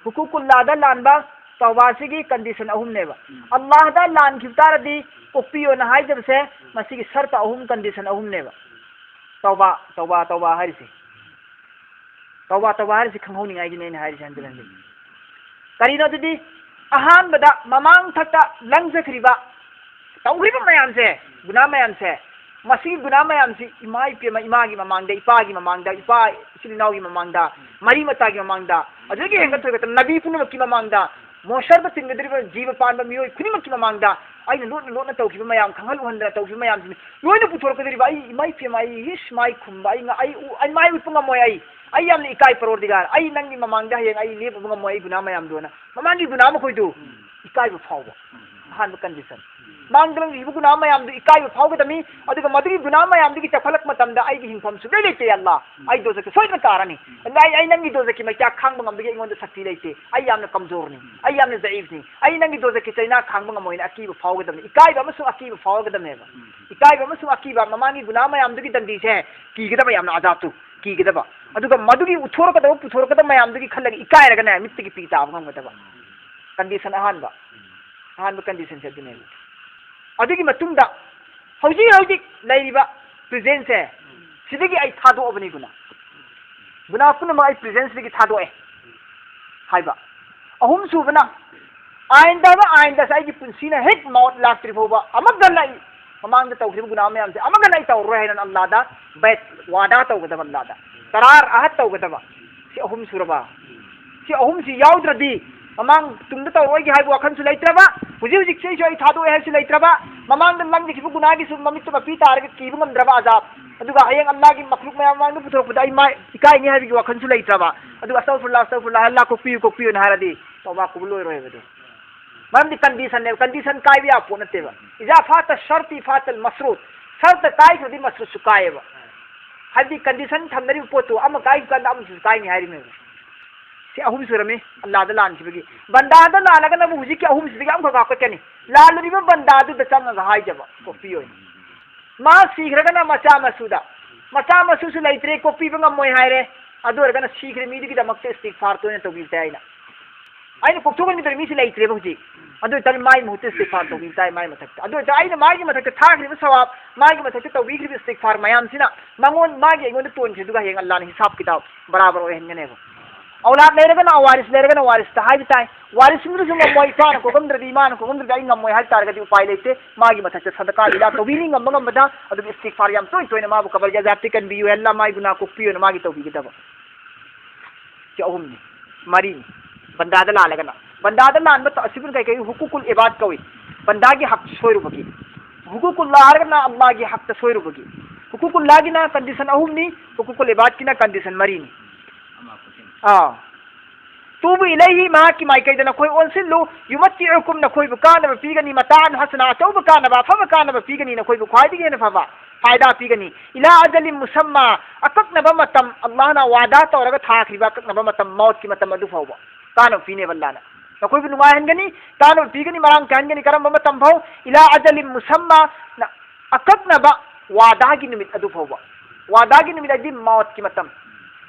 ꯍꯨꯀꯨꯀꯨꯜꯂꯥꯗ ꯂꯥꯟꯕ ꯇꯧꯕꯥꯁꯤꯒꯤ ꯀꯟꯗꯤꯁꯟ ꯑꯍꯨꯝꯅꯦꯕ꯫ ꯑꯜꯂꯥꯍꯗ ꯂꯥꯟꯈꯤꯕ ꯇꯥꯔꯗꯤ ꯀꯣꯛꯄꯤꯌꯣꯅ ꯍꯥꯏꯖꯕꯁꯦ ꯃꯁꯤꯒꯤ ꯁꯔꯇ ꯑꯍꯨꯝ, ꯀꯟꯗꯤꯁꯟ ꯑꯍꯨꯝꯅꯦꯕ꯫ ꯇꯧꯕꯥ, ꯇꯧꯕꯥ, ꯇꯧꯕꯥ ꯍꯥꯏꯔꯤꯁꯦ꯫ ꯇꯧꯕꯥ, ꯇꯧꯕꯥ ꯍꯥꯏꯔꯤꯁꯦ ꯈꯪꯍꯧꯅꯤꯡꯉꯥꯏꯒꯤꯅꯦ ꯑꯩꯅ ꯍꯥꯏꯔꯤꯁꯦ ꯍꯟꯖꯤꯟ ꯍꯟꯖꯤꯟ꯫ ꯀꯔꯤꯅꯣ ꯑꯗꯨꯗꯤ? ꯑꯍꯥꯟꯕꯗ ꯃꯃꯥꯡ ꯊꯛꯇ ꯂꯪꯖꯈ꯭ꯔꯤꯕ, ꯇꯧꯈ꯭ꯔꯤꯕ ꯃꯌꯥꯝꯁꯦ, ꯒꯨꯅꯥ ꯃꯌꯥꯝꯁꯦ, ꯃꯁꯤꯒꯤ ꯒꯨꯅꯥ ꯃꯌꯥꯝꯁꯤ ꯏꯃꯥ ꯏꯄꯦꯝꯃ, ꯏꯃꯥꯒꯤ ꯃꯃꯥꯡꯗ, ꯏꯄꯥꯒꯤ ꯃꯃꯥꯡꯗ, ꯏꯄꯥ ꯏꯆꯤꯜ ꯏꯅꯥꯎꯒꯤ ꯃꯃꯥꯡꯗ, ꯃꯔꯤ ꯃꯇꯥꯒꯤ ꯃꯃꯥꯡꯗ, ꯑꯗꯨꯗꯒꯤ ꯍꯦꯟꯒꯠ ꯊꯣꯏꯒꯠꯇꯅ ꯅꯕꯤ ꯄꯨꯝꯅꯃꯛꯀꯤ ꯃꯃꯥꯡꯗ ꯃꯣꯁꯔꯗ ꯇꯤꯟꯒꯗꯧꯔꯤꯕ ꯖꯤꯕ ꯄꯥꯟꯕ ꯃꯤꯑꯣꯏ ꯈꯨꯗꯤꯡꯃꯛꯀꯤ ꯃꯃꯥꯡꯗ ꯑꯩꯅ ꯂꯣꯠꯅ ꯂꯣꯠꯅ ꯇꯧꯈꯤꯕ ꯃꯌꯥꯝ, ꯈꯪꯍꯜ ꯎꯍꯟꯗꯅ ꯇꯧꯈꯤꯕ ꯃꯌꯥꯝꯁꯤꯅꯤ ꯂꯣꯏꯅ ꯄꯨꯊꯣꯔꯛꯀꯗꯧꯔꯤꯕ꯫ ꯑꯩ ꯏꯃꯥ ꯏꯄꯦꯝꯃ, ꯑꯩ ꯏꯁ, ꯃꯥꯏ ꯈꯨꯝꯕ, ꯑꯩ ꯉ-, ꯑꯩ ꯎ-, ꯑꯩ ꯃꯥꯏ ꯎꯠꯄ ꯉꯝꯃꯣꯏ꯫ ꯑꯩ, ꯑꯩ ꯌꯥꯝꯅ ꯏꯀꯥꯏ, ꯄꯔꯣꯔꯗꯤꯒꯥꯔ, ꯑꯩ ꯅꯪꯒꯤ ꯃꯃꯥꯡꯗ ꯍꯌꯦꯡ ꯑꯩ ꯂꯦꯞꯄꯕ ꯉꯝꯃꯣꯏ, ꯑꯩ ꯒꯨꯅꯥ ꯃꯌꯥꯝꯗꯣꯅ꯫ ꯃꯃꯥꯡꯒꯤ ꯒꯨꯅꯥ ꯃꯈꯣꯏꯗꯨ ꯏꯀꯥꯏꯕ ꯐꯥꯎꯕ꯫ ꯑꯍꯥꯟꯕ ꯀꯟꯗꯤꯁꯟ꯫ ꯃꯥꯡꯗ ꯂꯪꯈꯤꯕ ꯒꯨꯅꯥ ꯃꯌꯥꯝꯗꯨ ꯏꯀꯥꯏꯕ ꯐꯥꯎꯒꯗꯕꯅꯤ꯫ ꯑꯗꯨꯒ ꯃꯗꯨꯒꯤ ꯒꯨꯅꯥ ꯃꯌꯥꯝꯗꯨꯒꯤ ꯆꯥꯎꯈꯠꯂꯛꯄ ꯃꯇꯝꯗ ꯑꯩꯒꯤ ꯍꯤꯡꯐꯝ ꯁꯨꯡꯂꯩ ꯂꯩꯇꯦ, ꯑꯜꯂꯥ꯫ ꯑꯩ ꯗꯣꯖꯛꯇ ꯁꯣꯏꯗꯅ ꯇꯥꯔꯅꯤ꯫ ꯑꯗꯨꯅ ꯑꯩ, ꯑꯩ ꯅꯪꯒꯤ ꯗꯣꯖꯛꯀꯤ ꯃꯩꯆꯥꯛ ꯈꯥꯡꯕ ꯉꯝꯕꯒꯤ ꯑꯩꯉꯣꯟꯗ ꯁꯛꯇꯤ ꯂꯩꯇꯦ꯫ ꯑꯩ ꯌꯥꯝꯅ ꯀꯝꯖꯣꯔꯅꯤ꯫ ꯑꯩ ꯌꯥꯝꯅ ꯖꯌꯤꯐꯅꯤ꯫ ꯑꯩ ꯅꯪꯒꯤ ꯗꯣꯖꯛꯀꯤ ꯆꯩꯅꯥ ꯈꯥꯡꯕ ꯉꯝꯃꯣꯏꯅ ꯑꯀꯤꯕ ꯐꯥꯎꯒꯗꯕꯅꯤ꯫ ꯏꯀꯥꯏꯕ ꯑꯃꯁꯨꯡ ꯑꯀꯤꯕ ꯐꯥꯎꯒꯗꯕꯅꯦꯕ꯫ ꯏꯀꯥꯏꯕ ꯑꯃꯁꯨꯡ ꯑꯀꯤꯕ, ꯃꯃꯥꯡꯒꯤ ꯒꯨꯅꯥ ꯃꯌꯥꯝꯗꯨꯒꯤ ꯗꯟꯗꯤꯁꯦ ꯀꯤꯒꯗꯕ, ꯌꯥꯝꯅ ꯑꯖꯥꯕꯇꯨ ꯀꯤꯒꯗꯕ꯫ ꯑꯗꯨꯒ ꯃꯗꯨꯒꯤ ꯎꯠꯊꯣꯔꯛꯀꯗꯕ, ꯄꯨꯊꯣꯔꯛꯀꯗꯕ ꯃꯌꯥꯝꯗꯨꯒꯤ ꯈꯜꯂꯒ ꯏꯀꯥꯏꯔꯒꯅꯦ ꯃꯤꯠꯇꯒꯤ ꯄꯤ ꯇꯥꯕ ꯉꯝꯒꯗꯕ꯫ ꯀꯟꯗꯤꯁꯟ ꯑꯍꯥꯟꯕ꯫ ꯑꯍꯥꯟꯕ ꯀꯟꯗꯤꯁꯟꯁꯦ ꯑꯗꯨꯅꯦꯕ꯫ ꯑꯗꯨꯒꯤ ꯃꯇꯨꯡꯗ ꯍꯧꯖꯤꯛ ꯍꯧꯖꯤꯛ ꯂꯩꯔꯤꯕ ꯄ꯭ꯔꯦꯖꯦꯟꯁꯁꯦ, ꯁꯤꯗꯒꯤ ꯑꯩ ꯊꯥꯗꯣꯛꯑꯕꯅꯤ ꯒꯨꯅꯥ꯫ ꯒꯨꯅꯥ ꯄꯨꯝꯅꯃꯛ ꯑꯩ ꯄ꯭ꯔꯦꯖꯦꯟꯁꯇꯒꯤ ꯊꯥꯗꯣꯛꯑꯦ ꯍꯥꯏꯕ꯫ ꯑꯍꯨꯝꯁꯨꯕꯅ, ꯑꯥꯏꯟꯗ ꯍꯥꯏꯕ ꯑꯥꯏꯟꯗꯁꯦ ꯑꯩꯒꯤ ꯄꯨꯟꯁꯤꯅ ꯍꯦꯛ ꯃꯥꯎꯠ ꯂꯥꯛꯇ꯭ꯔꯤ ꯐꯥꯎꯕ ꯑꯃꯒ ꯑꯩ ꯃꯃꯥꯡꯗ ꯇꯧꯈꯤꯕ ꯒꯨꯅꯥ ꯃꯌꯥꯝꯁꯦ ꯑꯃꯒ ꯑꯩ ꯇꯧꯔꯔꯣꯏ ꯍꯥꯏꯅ ꯑꯜꯂꯥꯗ ꯕꯦꯠ, ꯋꯥꯗꯥ ꯇꯧꯒꯗꯕ, ꯑꯜꯂꯥꯗ ꯀꯔꯥꯔ ꯑꯍꯠ ꯇꯧꯒꯗꯕ꯫ ꯁꯤ ꯑꯍꯨꯝ ꯁꯨꯔꯕ? ꯁꯤ ꯑꯍꯨꯝꯁꯤ ꯌꯥꯎꯗ꯭ꯔꯗꯤ ꯃꯃꯥꯡ ꯇꯨꯡꯗ ꯇꯧꯔꯣꯏꯒꯦ ꯍꯥꯏꯕ ꯋꯥꯈꯜꯁꯨ ꯂꯩꯇ꯭ꯔꯕ, ꯍꯧꯖꯤꯛ ꯍꯧꯖꯤꯛꯁꯤꯁꯨ ꯑꯩ ꯊꯥꯗꯣꯛꯑꯦ ꯍꯥꯏꯕꯁꯨ ꯂꯩꯇ꯭ꯔꯕ, ꯃꯃꯥꯡꯗ ꯂꯪꯈꯤꯕ ꯒꯨꯅꯥꯒꯤꯁꯨ ꯃꯃꯤꯠꯇ ꯃꯄꯤ ꯇꯥꯔꯒ ꯀꯤꯕ ꯉꯝꯗ꯭ꯔꯕ ꯑꯖꯥꯕ, ꯑꯗꯨꯒ ꯍꯌꯦꯡ ꯑꯜꯂꯥꯒꯤ ꯃꯈꯂꯨꯛ ꯃꯌꯥꯝ ꯃꯃꯥꯡꯗ ꯄꯨꯊꯣꯔꯛꯄꯗ ꯑꯩ ꯃꯥꯏ ꯏꯀꯥꯏꯅꯤ ꯍꯥꯏꯕꯒꯤ ꯋꯥꯈꯜꯁꯨ ꯂꯩꯇ꯭ꯔꯕ, ꯑꯗꯨꯒ "ꯑꯁꯇꯒꯐꯤꯔꯨꯜꯂꯥꯍ, ꯑꯁꯇꯒꯐꯤꯔꯨꯜꯂꯥꯍ, ꯑꯜꯂꯥ ꯀꯣꯛꯄꯤꯌꯨ, ꯀꯣꯛꯄꯤꯌꯨꯅ" ꯍꯥꯏꯔꯗꯤ ꯇꯧꯕꯥ ꯀꯕꯨꯜ ꯑꯣꯏꯔꯣꯏꯕ ꯑꯗꯨ꯫ ꯃꯔꯝꯗꯤ ꯀꯟꯗꯤꯁꯟꯅꯦꯕ, ꯀꯟꯗꯤꯁꯟ ꯀꯥꯏꯕ ꯌꯥꯕ ꯄꯣꯠ ꯅꯠꯇꯦꯕ꯫ "ꯏꯖꯥ ꯐꯥꯇ ꯁꯔꯇꯤ ꯐꯥꯇꯜ ꯃꯁꯔꯨꯠ", ꯁꯔꯇ ꯀꯥꯏꯈ꯭ꯔꯗꯤ ꯃꯁꯔꯨꯠꯁꯨ ꯀꯥꯏꯌꯦꯕ꯫ ꯍꯥꯏꯕꯗꯤ ꯀꯟꯗꯤꯁꯟ ꯊꯝꯅꯔꯤꯕ ꯄꯣꯠꯇꯨ ꯑꯃ ꯀꯥꯏꯈꯤꯕ ꯀꯥꯟꯗ ꯑꯃꯁꯨ ꯀꯥꯏꯅꯤ ꯍꯥꯏꯔꯤꯃꯦꯕ꯫ ꯁꯤ ꯑꯍꯨꯝ ꯁꯨꯔꯝꯃꯤ ꯑꯜꯂꯥꯗ ꯂꯥꯟꯈꯤꯕꯒꯤ꯫ ꯕꯟꯗꯥꯗ ꯂꯥꯜꯂꯒꯅꯕꯨ ꯍꯧꯖꯤꯛꯀꯤ ꯑꯍꯨꯝꯁꯤꯗꯒꯤ ꯑꯃꯈꯛ ꯍꯥꯞꯀꯠꯀꯅꯤ꯫ ꯂꯥꯜꯂꯨꯔꯤꯕ ꯕꯟꯗꯥꯗꯨꯗ ꯆꯪꯉꯒ ꯍꯥꯏꯖꯕ, ꯀꯣꯛꯄꯤꯌꯣ ꯍꯥꯏꯅ꯫ ꯃꯥ ꯁꯤꯈ꯭ꯔꯒꯅ ꯃꯆꯥ ꯃꯁꯨꯗ, ꯃꯆꯥ ꯃꯁꯨꯁꯨ ꯂꯩꯇ꯭ꯔꯦ, ꯀꯣꯛꯄꯤꯕ ꯉꯝꯃꯣꯏ ꯍꯥꯏꯔꯦ꯫ ꯑꯗꯨ ꯑꯣꯏꯔꯒꯅ ꯁꯤꯈ꯭ꯔꯦ ꯃꯤꯗꯨꯒꯤꯗꯃꯛꯇ ꯏꯁꯇꯤꯒꯐꯥꯔ ꯇꯣꯏꯅ ꯇꯧꯕꯤꯕ ꯇꯥꯏ ꯑꯩꯅ꯫ ꯑꯩꯅ ꯀꯣꯛꯊꯣꯛꯍꯟꯒꯗꯧꯔꯤ ꯃꯤꯁꯤ ꯂꯩꯇ꯭ꯔꯦꯕ ꯍꯧꯖꯤꯛ꯫ ꯑꯗꯨ ꯑꯣꯏꯇꯥꯔꯗꯤ ꯃꯥꯒꯤ ꯃꯍꯨꯠꯇ ꯏꯁꯇꯤꯒꯐꯥꯔ ꯇꯧꯕꯤꯕ ꯇꯥꯏ, ꯃꯥꯒꯤ ꯃꯊꯛꯇ꯫ ꯑꯗꯨ ꯑꯣꯏꯇꯥꯔꯗꯤ ꯑꯩꯅ ꯃꯥꯒꯤ ꯃꯊꯛꯇ ꯊꯥꯈ꯭ꯔꯤꯕ ꯁꯋꯥꯕ, ꯃꯥꯒꯤ ꯃꯊꯛꯇ ꯇꯧꯕꯤꯈ꯭ꯔꯤꯕ ꯏꯁꯇꯤꯒꯐꯥꯔ ꯃꯌꯥꯝꯁꯤꯅ ꯃꯉꯣꯟ, ꯃꯥꯒꯤ ꯑꯩꯉꯣꯟꯗ ꯇꯣꯟꯈ꯭ꯔꯤꯗꯨꯒ ꯍꯌꯦꯡ ꯑꯜꯂꯥꯅ ꯍꯤꯁꯥꯕ ꯀꯤꯇꯥꯕ ꯕꯔꯥꯕꯔ ꯑꯣꯏꯍꯟꯒꯅꯦꯕ꯫ ꯑꯧꯂꯥꯗ ꯂꯩꯔꯒꯅ ꯑꯋꯥꯔꯤꯁ, ꯂꯩꯔꯒꯅ ꯋꯥꯔꯤꯁꯇ ꯍꯥꯏꯕ ꯇꯥꯏ꯫ ꯋꯥꯔꯤꯁꯁꯤꯡꯗꯨꯅꯁꯨ ꯉꯝꯃꯣꯏ, ꯏꯄꯥꯅ ꯀꯣꯛꯂꯝꯗ꯭ꯔꯗꯤ, ꯏꯃꯥꯅ ꯀꯣꯛꯂꯝꯗ꯭ꯔꯗꯤ ꯑꯩ ꯉꯝꯃꯣꯏ ꯍꯥꯏꯕ ꯇꯥꯔꯒꯗꯤ ꯎꯄꯥꯏ ꯂꯩꯇꯦ꯫ ꯃꯥꯒꯤ ꯃꯊꯛꯇ ꯁꯗꯀꯥ ꯂꯤꯂꯥ ꯇꯧꯕꯤꯅꯤ ꯉꯝꯕ ꯉꯝꯕꯗ, ꯑꯗꯨꯒ ꯏꯁꯇꯤꯒꯐꯥꯔ ꯌꯥꯝ ꯇꯣꯏ ꯇꯣꯏꯅ ꯃꯥꯕꯨ ꯀꯕꯔꯒꯤ ꯑꯖꯥꯕꯇꯤ ꯀꯟꯕꯤꯌꯨ, "ꯑꯜꯂꯥ ꯃꯥꯒꯤ ꯒꯨꯅꯥ ꯀꯣꯛꯄꯤꯌꯨꯅ" ꯃꯥꯒꯤ ꯇꯧꯕꯤꯒꯗꯕ꯫ ꯁꯤ ꯑꯍꯨꯝꯅꯤ꯫ ꯃꯔꯤꯅꯤ꯫ ꯕꯟꯗꯥꯗ ꯂꯥꯜꯂꯒꯅ꯫ ꯕꯟꯗꯥꯗ ꯂꯥꯟꯕ ꯇ-, ꯑꯁꯤꯕꯨ ꯀꯩ ꯀꯩ ꯍꯨꯀꯨꯀꯨꯜ ꯏꯕꯥꯗ ꯀꯧꯏ꯫ ꯕꯟꯗꯥꯒꯤ ꯍꯛ ꯁꯣꯏꯔꯨꯕꯒꯤ꯫ ꯍꯨꯀꯨꯀꯨꯜ ꯍꯥꯏꯔꯒꯅ ꯑꯜꯂꯥꯍꯒꯤ ꯍꯛꯇ ꯁꯣꯏꯔꯨꯕꯒꯤ꯫ ꯍꯨꯀꯨꯀꯨꯜꯂꯥꯍꯒꯤꯅ condition ꯑꯍꯨꯝꯅꯤ, ꯍꯨꯀꯨꯀꯨꯜ ꯏꯕꯥꯗꯀꯤꯅ condition ꯃꯔꯤꯅꯤ꯫ ꯑꯥ꯫ ꯇꯨꯕꯨ ꯏꯂꯩꯍꯤ, ꯃꯍꯥꯛꯀꯤ ꯃꯥꯏꯀꯩꯗ ꯅꯈꯣꯏ ꯑꯣꯟꯁꯤꯜꯂꯨ꯫ ꯌꯨꯃꯠꯇꯤꯎꯀꯨꯝ, ꯅꯈꯣꯏꯕꯨ ꯀꯥꯟꯅꯕ ꯄꯤꯒꯅꯤ꯫ ꯃꯇꯥꯟ ꯍꯁꯅ, ꯑꯆꯧꯕ ꯀꯥꯟꯅꯕ, ꯑꯐꯕ ꯀꯥꯟꯅꯕ ꯄꯤꯒꯅꯤ, ꯅꯈꯣꯏꯕꯨ ꯈ꯭ꯋꯥꯏꯗꯒꯤ ꯍꯦꯟꯅ ꯐꯕ ꯐꯥꯏꯗꯥ ꯄꯤꯒꯅꯤ꯫ ꯏꯂꯥ ꯑꯖꯂꯤꯟ ꯃꯨꯁꯝꯃꯥ, ꯑꯀꯛꯅꯕ ꯃꯇꯝ, ꯑꯜꯂꯥꯍꯅ ꯋꯥꯗꯥ ꯇꯧꯔꯒ ꯊꯥꯈ꯭ꯔꯤꯕ ꯑꯀꯛꯅꯕ ꯃꯇꯝ, ꯃꯧꯠꯀꯤ ꯃꯇꯝ ꯑꯗꯨ ꯐꯥꯎꯕ ꯀꯥꯟꯅꯕ ꯄꯤꯅꯦꯕ ꯑꯜꯂꯥꯍꯅ꯫ ꯅꯈꯣꯏꯕꯨ ꯅꯨꯡꯉꯥꯏꯍꯟꯒꯅꯤ, ꯀꯥꯟꯅꯕ ꯄꯤꯒꯅꯤ, ꯃꯔꯥꯡ ꯀꯥꯏꯍꯟꯒꯅꯤ꯫ ꯀꯔꯝꯕ ꯃꯇꯝ ꯐꯥꯎ? ꯏꯂꯥ ꯑꯖꯂꯤꯟ ꯃꯨꯁꯝꯃꯥ, ꯅ-, ꯑꯀꯛꯅꯕ ꯋꯥꯗꯥꯒꯤ ꯅꯨꯃꯤꯠ ꯑꯗꯨ ꯐꯥꯎꯕ꯫ ꯋꯥꯗꯥꯒꯤ ꯅꯨꯃꯤꯠ ꯍꯥꯏꯗꯤ ꯃꯧꯠꯀꯤ ꯃꯇꯝ꯫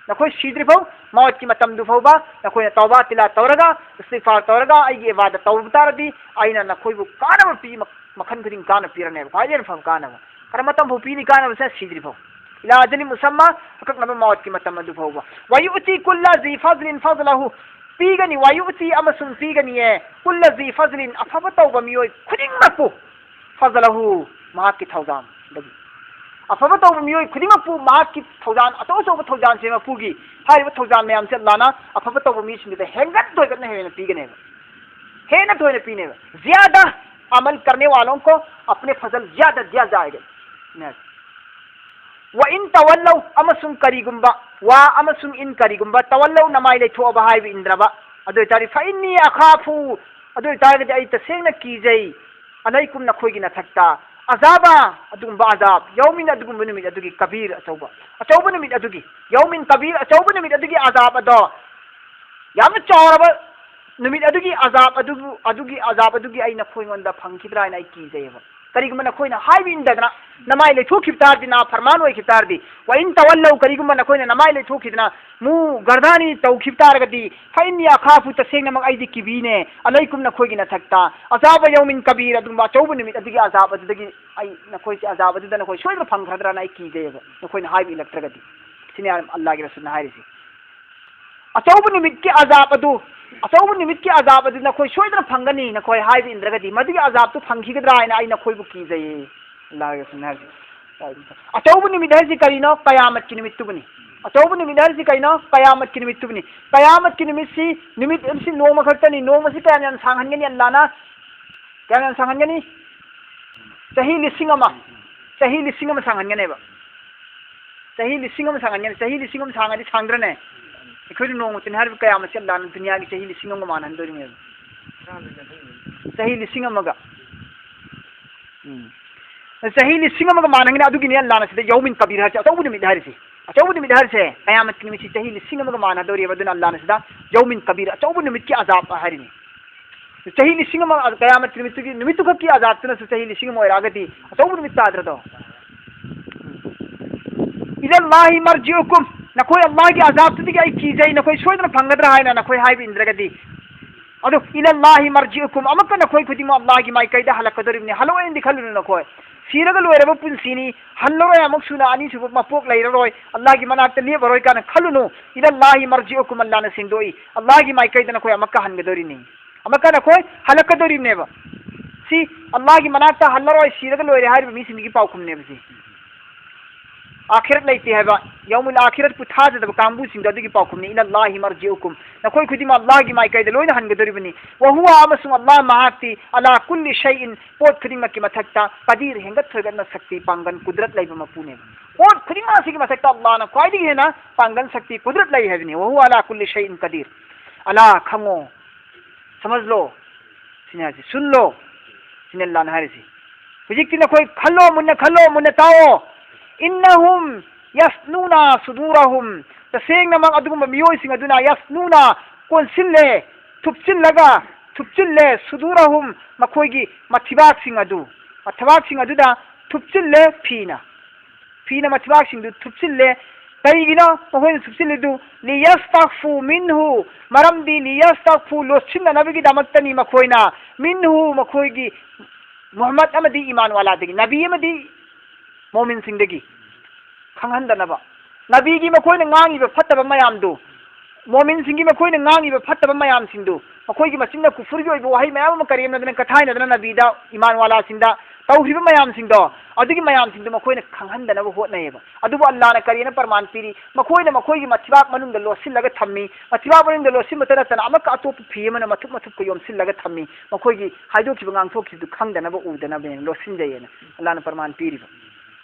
ꯅꯈꯣꯏ ꯁꯤꯗ꯭ꯔꯤ ꯐꯥꯎ, ꯃꯧꯠꯀꯤ ꯃꯇꯝꯗꯨ ꯐꯥꯎꯕ ꯅꯈꯣꯏꯅ ꯇꯧꯕꯥ ꯇꯤꯂꯥ ꯇꯧꯔꯒ, ꯏꯁꯇꯤꯒꯐꯥꯔ ꯇꯧꯔꯒ, ꯑꯩꯒꯤ ꯏꯕꯥꯗ ꯇꯧꯕ ꯇꯥꯔꯗꯤ, ꯑꯩꯅ ꯅꯈꯣꯏꯕꯨ ꯀꯥꯟꯅꯕ ꯄꯤ, ꯃ-, ꯃꯈꯜ ꯈꯨꯗꯤꯡ ꯀꯥꯟꯅꯕ ꯄꯤꯔꯅꯦꯕ, ꯈ꯭ꯋꯥꯏꯗꯒꯤ ꯍꯦꯟꯅ ꯐꯕ ꯀꯥꯟꯅꯕ꯫ ꯀꯔꯝꯕ ꯃꯇꯝ ꯐꯥꯎ ꯄꯤꯅꯤ ꯀꯥꯟꯅꯕꯁꯦ? ꯁꯤꯗ꯭ꯔꯤ ꯐꯥꯎ꯫ ꯏꯂꯥ ꯑꯖꯂꯤꯟ ꯃꯨꯁꯝꯃꯥ, ꯑꯀꯛꯅꯕ ꯃꯧꯠꯀꯤ ꯃꯇꯝ ꯑꯗꯨ ꯐꯥꯎꯕ꯫ ꯋꯥꯌꯨꯑꯇꯤ ꯀꯨꯜꯂ ꯖꯤ ꯐꯖꯂꯤꯟ ꯐꯖꯂꯍꯨ, ꯄꯤꯒꯅꯤ, ꯋꯥꯌꯨꯑꯇꯤ ꯑꯃꯁꯨꯡ ꯄꯤꯒꯅꯤꯌꯦ, ꯀꯨꯜꯂ ꯖꯤ ꯐꯖꯂꯤꯟ, ꯑꯐꯕ ꯇꯧꯕ ꯃꯤꯑꯣꯏ ꯈꯨꯗꯤꯡꯃꯛꯄꯨ, ꯐꯖꯂꯍꯨ, ꯃꯍꯥꯛꯀꯤ ꯊꯧꯖꯥꯜꯗꯒꯤ꯫ ꯑꯐꯕ ꯇꯧꯕ ꯃꯤꯑꯣꯏ ꯈꯨꯗꯤꯡꯃꯛꯄꯨ ꯃꯍꯥꯛꯀꯤ ꯊꯧꯖꯥꯜ, ꯑꯆꯧ ꯑꯆꯧꯕ ꯊꯧꯖꯥꯜꯁꯦ ꯃꯄꯨꯒꯤ, ꯍꯥꯏꯔꯤꯕ ꯊꯧꯖꯥꯜ ꯃꯌꯥꯝꯁꯦ ꯑꯜꯂꯥꯍꯅ ꯑꯐꯕ ꯇꯧꯕ ꯃꯤꯁꯤꯡꯗꯨꯗ ꯍꯦꯟꯒꯠ ꯇꯣꯏꯒꯠꯅ ꯍꯦꯟꯅ ꯄꯤꯒꯅꯦꯕ꯫ ꯍꯦꯟꯅ ꯇꯣꯏꯅ ꯄꯤꯅꯦꯕ꯫ ꯖꯤꯌꯥꯗ ꯑꯃꯜ ꯀꯔꯅꯦ ꯋꯥꯂꯣꯡ ꯀꯣ ꯑꯄꯅꯦ ꯐꯖꯜ ꯖꯤꯌꯥꯗ ꯗꯤꯌꯥ ꯖꯥꯌꯦꯒ꯫ ꯅꯦ꯫ ꯋꯥ ꯏꯟ ꯇꯋꯜꯂꯧ, ꯑꯃꯁꯨꯡ ꯀꯔꯤꯒꯨꯝꯕ, ꯋꯥ ꯑꯃꯁꯨꯡ ꯏꯟ, ꯀꯔꯤꯒꯨꯝꯕ, ꯇꯋꯜꯂꯧ, ꯅꯃꯥꯏ ꯂꯩꯊꯣꯛꯑꯕ ꯍꯥꯏꯕ ꯏꯟꯗ꯭ꯔꯕ, ꯑꯗꯨ ꯑꯣꯏꯇꯥꯔꯗꯤ, ꯐꯏꯟꯅꯤ ꯑꯈꯥꯐꯨ, ꯑꯗꯨ ꯑꯣꯏꯇꯥꯔꯒꯗꯤ ꯑꯩ ꯇꯁꯦꯡꯅ ꯀꯤꯖꯩ, ꯑꯂꯩꯀꯨꯝ, ꯅꯈꯣꯏꯒꯤ ꯅꯊꯛꯇ, ꯑꯖꯥꯕ, ꯑꯗꯨꯒꯨꯝꯕ ꯑꯖꯥꯕ, ꯌꯧꯃꯤꯟ, ꯑꯗꯨꯒꯨꯝꯕ ꯅꯨꯃꯤꯠ ꯑꯗꯨꯒꯤ, ꯀꯕꯤꯔ, ꯑꯆꯧꯕ, ꯑꯆꯧꯕ ꯅꯨꯃꯤꯠ ꯑꯗꯨꯒꯤ, ꯌꯧꯃꯤꯟ ꯀꯕꯤꯔ, ꯑꯆꯧꯕ ꯅꯨꯃꯤꯠ ꯑꯗꯨꯒꯤ ꯑꯖꯥꯕ ꯑꯗꯣ, ꯌꯥꯝꯅ ꯆꯥꯎꯔꯕ ꯅꯨꯃꯤꯠ ꯑꯗꯨꯒꯤ ꯑꯖꯥꯕ ꯑꯗꯨꯕꯨ, ꯑꯗꯨꯒꯤ ꯑꯖꯥꯕ ꯑꯗꯨꯒꯤ ꯑꯩ ꯅꯈꯣꯏꯉꯣꯟꯗ ꯐꯪꯈꯤꯗ꯭ꯔꯥ ꯍꯥꯏꯅ ꯑꯩ ꯀꯤꯖꯩꯌꯦꯕ꯫ ꯀꯔꯤꯒꯨꯝꯕ ꯅꯈꯣꯏꯅ ꯍꯥꯏꯕ ꯏꯟꯗꯗꯅ ꯅꯃꯥꯏ ꯂꯩꯊꯣꯛꯈꯤꯕ ꯇꯥꯔꯗꯤ, ꯅꯥꯐꯔꯃꯥꯟ ꯑꯣꯏꯈꯤꯕ ꯇꯥꯔꯗꯤ, ꯋꯥ ꯏꯟ ꯇꯋꯜꯂꯧ, ꯀꯔꯤꯒꯨꯝꯕ ꯅꯈꯣꯏꯅ ꯅꯃꯥꯏ ꯂꯩꯊꯣꯛꯈꯤꯗꯅ, ꯃꯨ ꯒꯔꯗꯥꯅꯤ ꯇꯧꯈꯤꯕ ꯇꯥꯔꯒꯗꯤ, ꯐꯏꯟꯅꯤ ꯑꯈꯥꯐꯨ, ꯇꯁꯦꯡꯅꯃꯛ ꯑꯩꯗꯤ ꯀꯤꯕꯤꯅꯦ, ꯑꯂꯩꯀꯨꯝ, ꯅꯈꯣꯏꯒꯤ ꯅꯊꯛꯇ, ꯑꯖꯥꯕ ꯌꯧꯃꯤꯟ ꯀꯕꯤꯔ, ꯑꯗꯨꯒꯨꯝꯕ ꯑꯆꯧꯕ ꯅꯨꯃꯤꯠ ꯑꯗꯨꯒꯤ ꯑꯖꯥꯕ ꯑꯗꯨꯗꯒꯤ ꯑꯩ ꯅꯈꯣꯏꯁꯦ, ꯑꯖꯥꯕ ꯑꯗꯨꯗ ꯅꯈꯣꯏ ꯁꯣꯏꯗꯅ ꯐꯪꯈ꯭ꯔꯗ꯭ꯔꯥꯅ ꯑꯩ ꯀꯤꯖꯩꯌꯦꯕ, ꯅꯈꯣꯏꯅ ꯍꯥꯏꯕ ꯏꯜꯂꯛꯇ꯭ꯔꯒꯗꯤ꯫ ꯁꯤꯅꯤ ꯑꯜꯂꯥꯍꯒꯤ ꯔꯁꯨꯜꯅ ꯍꯥꯏꯔꯤꯁꯦ꯫ ꯑꯆꯧꯕ ꯅꯨꯃꯤꯠꯀꯤ ꯑꯖꯥꯕ ꯑꯗꯨ, ꯑꯆꯧꯕ ꯅꯨꯃꯤꯠꯀꯤ ꯑꯖꯥꯕ ꯑꯗꯨ ꯅꯈꯣꯏ ꯁꯣꯏꯗꯅ ꯐꯪꯒꯅꯤ, ꯅꯈꯣꯏ ꯍꯥꯏꯕ ꯏꯟꯗ꯭ꯔꯒꯗꯤ, ꯃꯗꯨꯒꯤ ꯑꯖꯥꯕꯇꯨ ꯐꯪꯈꯤꯒꯗ꯭ꯔꯥ ꯍꯥꯏꯅ ꯑꯩ ꯅꯈꯣꯏꯕꯨ ꯀꯤꯖꯩꯌꯦ꯫ ꯑꯜꯂꯥꯍꯒꯤ ꯔꯁꯨꯜꯅ ꯍꯥꯏꯔꯤꯁꯦ꯫ ꯑꯆꯧꯕ ꯅꯨꯃꯤꯠ ꯍꯥꯏꯁꯤ ꯀꯔꯤꯅꯣ? ꯀꯌꯥꯃꯠꯀꯤ ꯅꯨꯃꯤꯠꯇꯨꯕꯨꯅꯤ꯫ ꯑꯆꯧꯕ ꯅꯨꯃꯤꯠ ꯍꯥꯏꯔꯤꯁꯤ ꯀꯩꯅꯣ? ꯀꯌꯥꯃꯠꯀꯤ ꯅꯨꯃꯤꯠꯇꯨꯕꯨꯅꯤ꯫ ꯀꯌꯥꯃꯠꯀꯤ ꯅꯨꯃꯤꯠꯁꯤ, ꯅꯨꯃꯤꯠ ꯑꯁꯤ ꯅꯣꯡꯃ ꯈꯛꯇꯅꯤ꯫ ꯅꯣꯡꯃꯁꯤ ꯀꯌꯥꯝ ꯌꯥꯝ ꯁꯥꯡꯍꯟꯒꯅꯤ ꯑꯜꯂꯥꯅ? ꯀꯌꯥꯝ ꯌꯥꯝ ꯁꯥꯡꯍꯟꯒꯅꯤ? ꯆꯍꯤ ꯂꯤꯁꯤꯡ ꯑꯃ꯫ ꯆꯍꯤ ꯂꯤꯁꯤꯡ ꯑꯃ ꯁꯥꯡꯍꯟꯒꯅꯦꯕ꯫ ꯆꯍꯤ ꯂꯤꯁꯤꯡ ꯑꯃ ꯁꯥꯡꯍꯟꯒꯅꯤ꯫ ꯆꯍꯤ ꯂꯤꯁꯤꯡ ꯑꯃ ꯁꯥꯡꯉꯗꯤ ꯁꯥꯡꯗ꯭ꯔꯅꯦ? ꯑꯩꯈꯣꯏꯅ ꯅꯣꯡꯃꯇꯅꯤ ꯍꯥꯏꯔꯤꯕ ꯀꯌꯥꯃꯠꯁꯤ ꯑꯜꯂꯥꯅ ꯗꯨꯅꯤꯌꯥꯒꯤ ꯆꯍꯤ ꯂꯤꯁꯤꯡ ꯑꯃꯒ ꯃꯥꯟꯅꯍꯟꯗꯣꯔꯤꯕꯅꯦꯕ꯫ ꯆꯍꯤ ꯂꯤꯁꯤꯡ ꯑꯃꯒ꯫ ꯎꯝ꯫ ꯆꯍꯤ ꯂꯤꯁꯤꯡ ꯑꯃꯒ ꯃꯥꯟꯅꯒꯅꯤ꯫ ꯑꯗꯨꯒꯤꯅꯤ ꯑꯜꯂꯥꯅ ꯁꯤꯗ ꯌꯧꯃꯤꯟ ꯀꯕꯤꯔ ꯍꯥꯏꯔꯤꯁꯦ, ꯑꯆꯧꯕ ꯅꯨꯃꯤꯠ ꯍꯥꯏꯔꯤꯁꯦ꯫ ꯑꯆꯧꯕ ꯅꯨꯃꯤꯠ ꯍꯥꯏꯔꯤꯁꯦ, ꯀꯌꯥꯃꯠꯀꯤ ꯅꯨꯃꯤꯠꯁꯤ ꯆꯍꯤ ꯂꯤꯁꯤꯡ ꯑꯃꯒ ꯃꯥꯟꯅꯗꯧꯔꯤꯕ꯫ ꯑꯗꯨꯅ ꯑꯜꯂꯥꯅ ꯁꯤꯗ ꯌꯧꯃꯤꯟ ꯀꯕꯤꯔ, ꯑꯆꯧꯕ ꯅꯨꯃꯤꯠꯀꯤ ꯑꯖꯥꯕ ꯍꯥꯏꯔꯤꯅꯤ꯫ ꯆꯍꯤ ꯂꯤꯁꯤꯡ ꯑꯃ, ꯀꯌꯥꯃꯠꯀꯤ ꯅꯨꯃꯤꯠꯇꯨꯒꯤ, ꯅꯨꯃꯤꯠꯇꯨꯈꯛꯀꯤ ꯑꯖꯥꯕꯇꯨꯅꯁꯨ ꯆꯍꯤ ꯂꯤꯁꯤꯡ ꯑꯃ ꯑꯣꯏꯔꯛꯑꯒꯗꯤ ꯑꯆꯧꯕ ꯅꯨꯃꯤꯠ ꯇꯥꯗ꯭ꯔꯗꯣ? ꯏꯂꯜꯂꯥꯍꯤ ꯃꯔꯖꯤꯎꯀꯨꯝ, ꯅꯈꯣꯏ ꯑꯜꯂꯥꯍꯒꯤ ꯑꯖꯥꯕꯇꯨꯗꯒꯤ ꯑꯩ ꯀꯤꯖꯩ, ꯅꯈꯣꯏ ꯁꯣꯏꯗꯅ ꯐꯪꯒꯗ꯭ꯔꯥ ꯍꯥꯏꯅ ꯅꯈꯣꯏ ꯍꯥꯏꯕ ꯏꯟꯗ꯭ꯔꯒꯗꯤ꯫ ꯑꯗꯨ ꯏꯂꯜꯂꯥꯍꯤ ꯃꯔꯖꯤꯎꯀꯨꯝ, ꯑꯃꯨꯛꯀ ꯅꯈꯣꯏ ꯈꯨꯗꯤꯡꯃꯛ ꯑꯜꯂꯥꯍꯒꯤ ꯃꯥꯏꯀꯩꯗ ꯍꯜꯂꯛꯀꯗꯧꯔꯤꯕꯅꯤ꯫ ꯍꯜꯂꯛꯑꯣꯏꯅꯗꯤ ꯈꯜꯂꯨꯅꯨ ꯅꯈꯣꯏ꯫ ꯁꯤꯔꯒ ꯂꯣꯏꯔꯕ ꯄꯨꯟꯁꯤꯅꯤ, ꯍꯜꯂꯔꯣꯏ, ꯑꯃꯨꯛ ꯁꯨꯅ ꯑꯅꯤꯁꯨꯕ ꯃꯄꯣꯛ ꯂꯩꯔꯔꯣꯏ, ꯑꯜꯂꯥꯍꯒꯤ ꯃꯅꯥꯛꯇ ꯂꯦꯞꯄꯔꯣꯏ ꯀꯥꯏꯅ ꯈꯜꯂꯨꯅꯨ꯫ ꯏꯂꯜꯂꯥꯍꯤ ꯃꯔꯖꯤꯎꯀꯨꯝ, ꯑꯜꯂꯥꯍꯅ ꯁꯦꯡꯗꯣꯛꯏ, ꯑꯜꯂꯥꯍꯒꯤ ꯃꯥꯏꯀꯩꯗ ꯅꯈꯣꯏ ꯑꯃꯨꯛꯀ ꯍꯟꯒꯗꯧꯔꯤꯅꯤ꯫ ꯑꯃꯨꯛꯀ ꯅꯈꯣꯏ ꯍꯜꯂꯛꯀꯗꯧꯔꯤꯕꯅꯦꯕ꯫ ꯁꯤ ꯑꯜꯂꯥꯍꯒꯤ ꯃꯅꯥꯛꯇ ꯍꯜꯂꯔꯣꯏ, ꯁꯤꯔꯒ ꯂꯣꯏꯔꯦ ꯍꯥꯏꯔꯤꯕ ꯃꯤꯁꯤꯡꯗꯨꯒꯤ ꯄꯥꯎꯈꯨꯝꯅꯦꯕ ꯁꯤ꯫ ꯑꯥꯈꯤꯔꯠ ꯂꯩꯇꯦ ꯍꯥꯏꯕ, ꯌꯧꯃꯨꯜ ꯑꯥꯈꯤꯔꯠꯄꯨ ꯊꯥꯖꯗꯕ ꯀꯥꯡꯕꯨꯁꯤꯡꯗꯣ ꯑꯗꯨꯒꯤ ꯄꯥꯎꯈꯨꯝꯅꯤ, "ꯏꯂꯜꯂꯥꯍꯤ ꯃꯔꯖꯤꯎꯀꯨꯝ", ꯅꯈꯣꯏ ꯈꯨꯗꯤꯡꯃꯛ ꯑꯜꯂꯥꯍꯒꯤ ꯃꯥꯏꯀꯩꯗ ꯂꯣꯏꯅ ꯍꯟꯒꯗꯧꯔꯤꯕꯅꯤ꯫ "ꯋꯍꯨꯋ", ꯑꯃꯁꯨꯡ ꯑꯜꯂꯥꯍ ꯃꯍꯥꯛꯇꯤ, "ꯑꯂꯥ ꯀꯨꯜꯂꯤ ꯁꯩꯏꯟ", ꯄꯣꯠ ꯈꯨꯗꯤꯡꯃꯛꯀꯤ ꯃꯊꯛꯇ, "ꯀꯗꯤꯔ", ꯍꯦꯟꯒꯠ ꯊꯣꯏꯒꯠꯅ ꯁꯛꯇꯤ ꯄꯥꯡꯒꯜ ꯀꯨꯗꯔꯠ ꯂꯩꯕ ꯃꯄꯨꯅꯦꯕ꯫ ꯄꯣꯠ ꯈꯨꯗꯤꯡꯃꯛ ꯑꯁꯤꯒꯤ ꯃꯊꯛꯇ ꯑꯜꯂꯥꯍꯅ ꯈ꯭ꯋꯥꯏꯗꯒꯤ ꯍꯦꯟꯅ ꯄꯥꯡꯒꯜ ꯁꯛꯇꯤ ꯀꯨꯗꯔꯠ ꯂꯩ ꯍꯥꯏꯕꯅꯤ꯫ "ꯋꯍꯨꯋ ꯑꯂꯥ ꯀꯨꯜꯂꯤ ꯁꯩꯏꯟ ꯀꯗꯤꯔ", ꯑꯂꯥ, ꯈꯪꯉꯣ, ꯁꯃꯖꯂꯣ, ꯁꯤꯅꯤ ꯍꯥꯏꯁꯦ, ꯁꯨꯟꯂꯣ, ꯁꯤꯅꯤ ꯑꯜꯂꯥꯍꯅ ꯍꯥꯏꯔꯤꯁꯤ꯫ ꯍꯧꯖꯤꯛꯇꯤ ꯅꯈꯣꯏ ꯈꯜꯂꯣ, ꯃꯨꯟꯅ ꯈꯜꯂꯣ, ꯃꯨꯟꯅ ꯇꯥꯎꯑꯣ꯫ "ꯏꯟꯅꯍꯨꯝ ꯌꯁꯅꯨꯅ ꯁꯨꯗꯨꯔꯍꯨꯝ", ꯇꯁꯦꯡꯅꯃꯛ ꯑꯗꯨꯒꯨꯝꯕ ꯃꯤꯑꯣꯏꯁꯤꯡ ꯑꯗꯨꯅ, "ꯌꯁꯅꯨꯅ", ꯀꯣꯟꯁꯤꯜꯂꯦ, ꯊꯨꯞꯆꯤꯜꯂꯒ, ꯊꯨꯞꯆꯤꯜꯂꯦ, "ꯁꯨꯗꯨꯔꯍꯨꯝ", ꯃꯈꯣꯏꯒꯤ ꯃꯊꯤꯕꯥꯛꯁꯤꯡ ꯑꯗꯨ, ꯃꯊꯤꯕꯥꯛꯁꯤꯡ ꯑꯗꯨꯗ ꯊꯨꯞꯆꯤꯜꯂꯦ ꯐꯤꯅ꯫ ꯐꯤꯅ ꯃꯊꯤꯕꯥꯛꯁꯤꯡꯗꯨ ꯊꯨꯞꯆꯤꯜꯂꯦ꯫ ꯀꯩꯒꯤꯅꯣ ꯃꯈꯣꯏꯅ ꯊꯨꯞꯆꯤꯜꯂꯤꯗꯨ? "ꯂꯤꯌꯁꯇꯈꯐꯨ ꯃꯤꯟꯍꯨ", ꯃꯔꯝꯗꯤ "ꯂꯤꯌꯁꯇꯈꯐꯨ", ꯂꯣꯠꯁꯤꯟꯅꯅꯕꯒꯤꯗꯃꯛꯇꯅꯤ ꯃꯈꯣꯏꯅ, "ꯃꯤꯟꯍꯨ", ꯃꯈꯣꯏꯒꯤ, ꯃꯨꯍꯝꯃꯗ ꯑꯃꯗꯤ ꯏꯃꯥꯟ ꯋꯥꯂꯥꯗꯒꯤ, ꯅꯕꯤ ꯑꯃꯗꯤ ꯃꯣꯃꯤꯟꯁꯤꯡꯗꯒꯤ ꯈꯪꯍꯟꯗꯅꯕ꯫ ꯅꯕꯤꯒꯤ ꯃꯈꯣꯏꯅ ꯉꯥꯡꯉꯤꯕ ꯐꯠꯇꯕ ꯃꯌꯥꯝꯗꯨ, ꯃꯣꯃꯤꯟꯁꯤꯡꯒꯤ ꯃꯈꯣꯏꯅ ꯉꯥꯡꯉꯤꯕ ꯐꯠꯇꯕ ꯃꯌꯥꯝꯁꯤꯡꯗꯨ, ꯃꯈꯣꯏꯒꯤ ꯃꯆꯤꯟꯗ ꯀꯨꯐꯨꯔꯒꯤ ꯑꯣꯏꯕ ꯋꯥꯍꯩ ꯃꯌꯥꯝ ꯑꯃ ꯀꯔꯦꯝꯅꯗꯅ, ꯀꯊꯥꯏꯅꯗꯅ ꯅꯕꯤꯗ, ꯏꯃꯥꯟ ꯋꯥꯂꯥꯁꯤꯡꯗ ꯇꯧꯈ꯭ꯔꯤꯕ ꯃꯌꯥꯝꯁꯤꯡꯗꯣ, ꯑꯗꯨꯒꯤ ꯃꯌꯥꯝꯁꯤꯡꯗꯣ ꯃꯈꯣꯏꯅ ꯈꯪꯍꯟꯗꯅꯕ ꯍꯣꯠꯅꯩꯌꯦꯕ꯫ ꯑꯗꯨꯕꯨ ꯑꯜꯂꯥꯅ ꯀꯔꯤꯅ ꯄ꯭ꯔꯃꯥꯟ ꯄꯤꯔꯤ? ꯃꯈꯣꯏꯅ ꯃꯈꯣꯏꯒꯤ ꯃꯊꯤꯕꯥꯛ ꯃꯅꯨꯡꯗ ꯂꯣꯠꯁꯤꯜꯂꯒ ꯊꯝꯃꯤ꯫ ꯃꯊꯤꯕꯥꯛ ꯃꯅꯨꯡꯗ ꯂꯣꯠꯁꯤꯟꯕꯇ ꯅꯠꯇꯅ ꯑꯃꯛꯀ ꯑꯇꯣꯞꯄ ꯐꯤ ꯑꯃꯅ ꯃꯊꯨꯞ ꯃꯊꯨꯞꯀ ꯌꯣꯝꯁꯤꯜꯂꯒ ꯊꯝꯃꯤ꯫ ꯃꯈꯣꯏꯒꯤ ꯍꯥꯏꯗꯣꯛꯈꯤꯕ ꯉꯥꯡꯊꯣꯛꯈꯤꯕꯗꯨ ꯈꯪꯗꯅꯕ ꯎꯗꯅꯕꯅꯦꯅ ꯂꯣꯠꯁꯤꯟꯖꯩꯌꯦꯅ ꯑꯜꯂꯥꯅ ꯄ꯭ꯔꯃꯥꯟ ꯄꯤꯔꯤꯕ꯫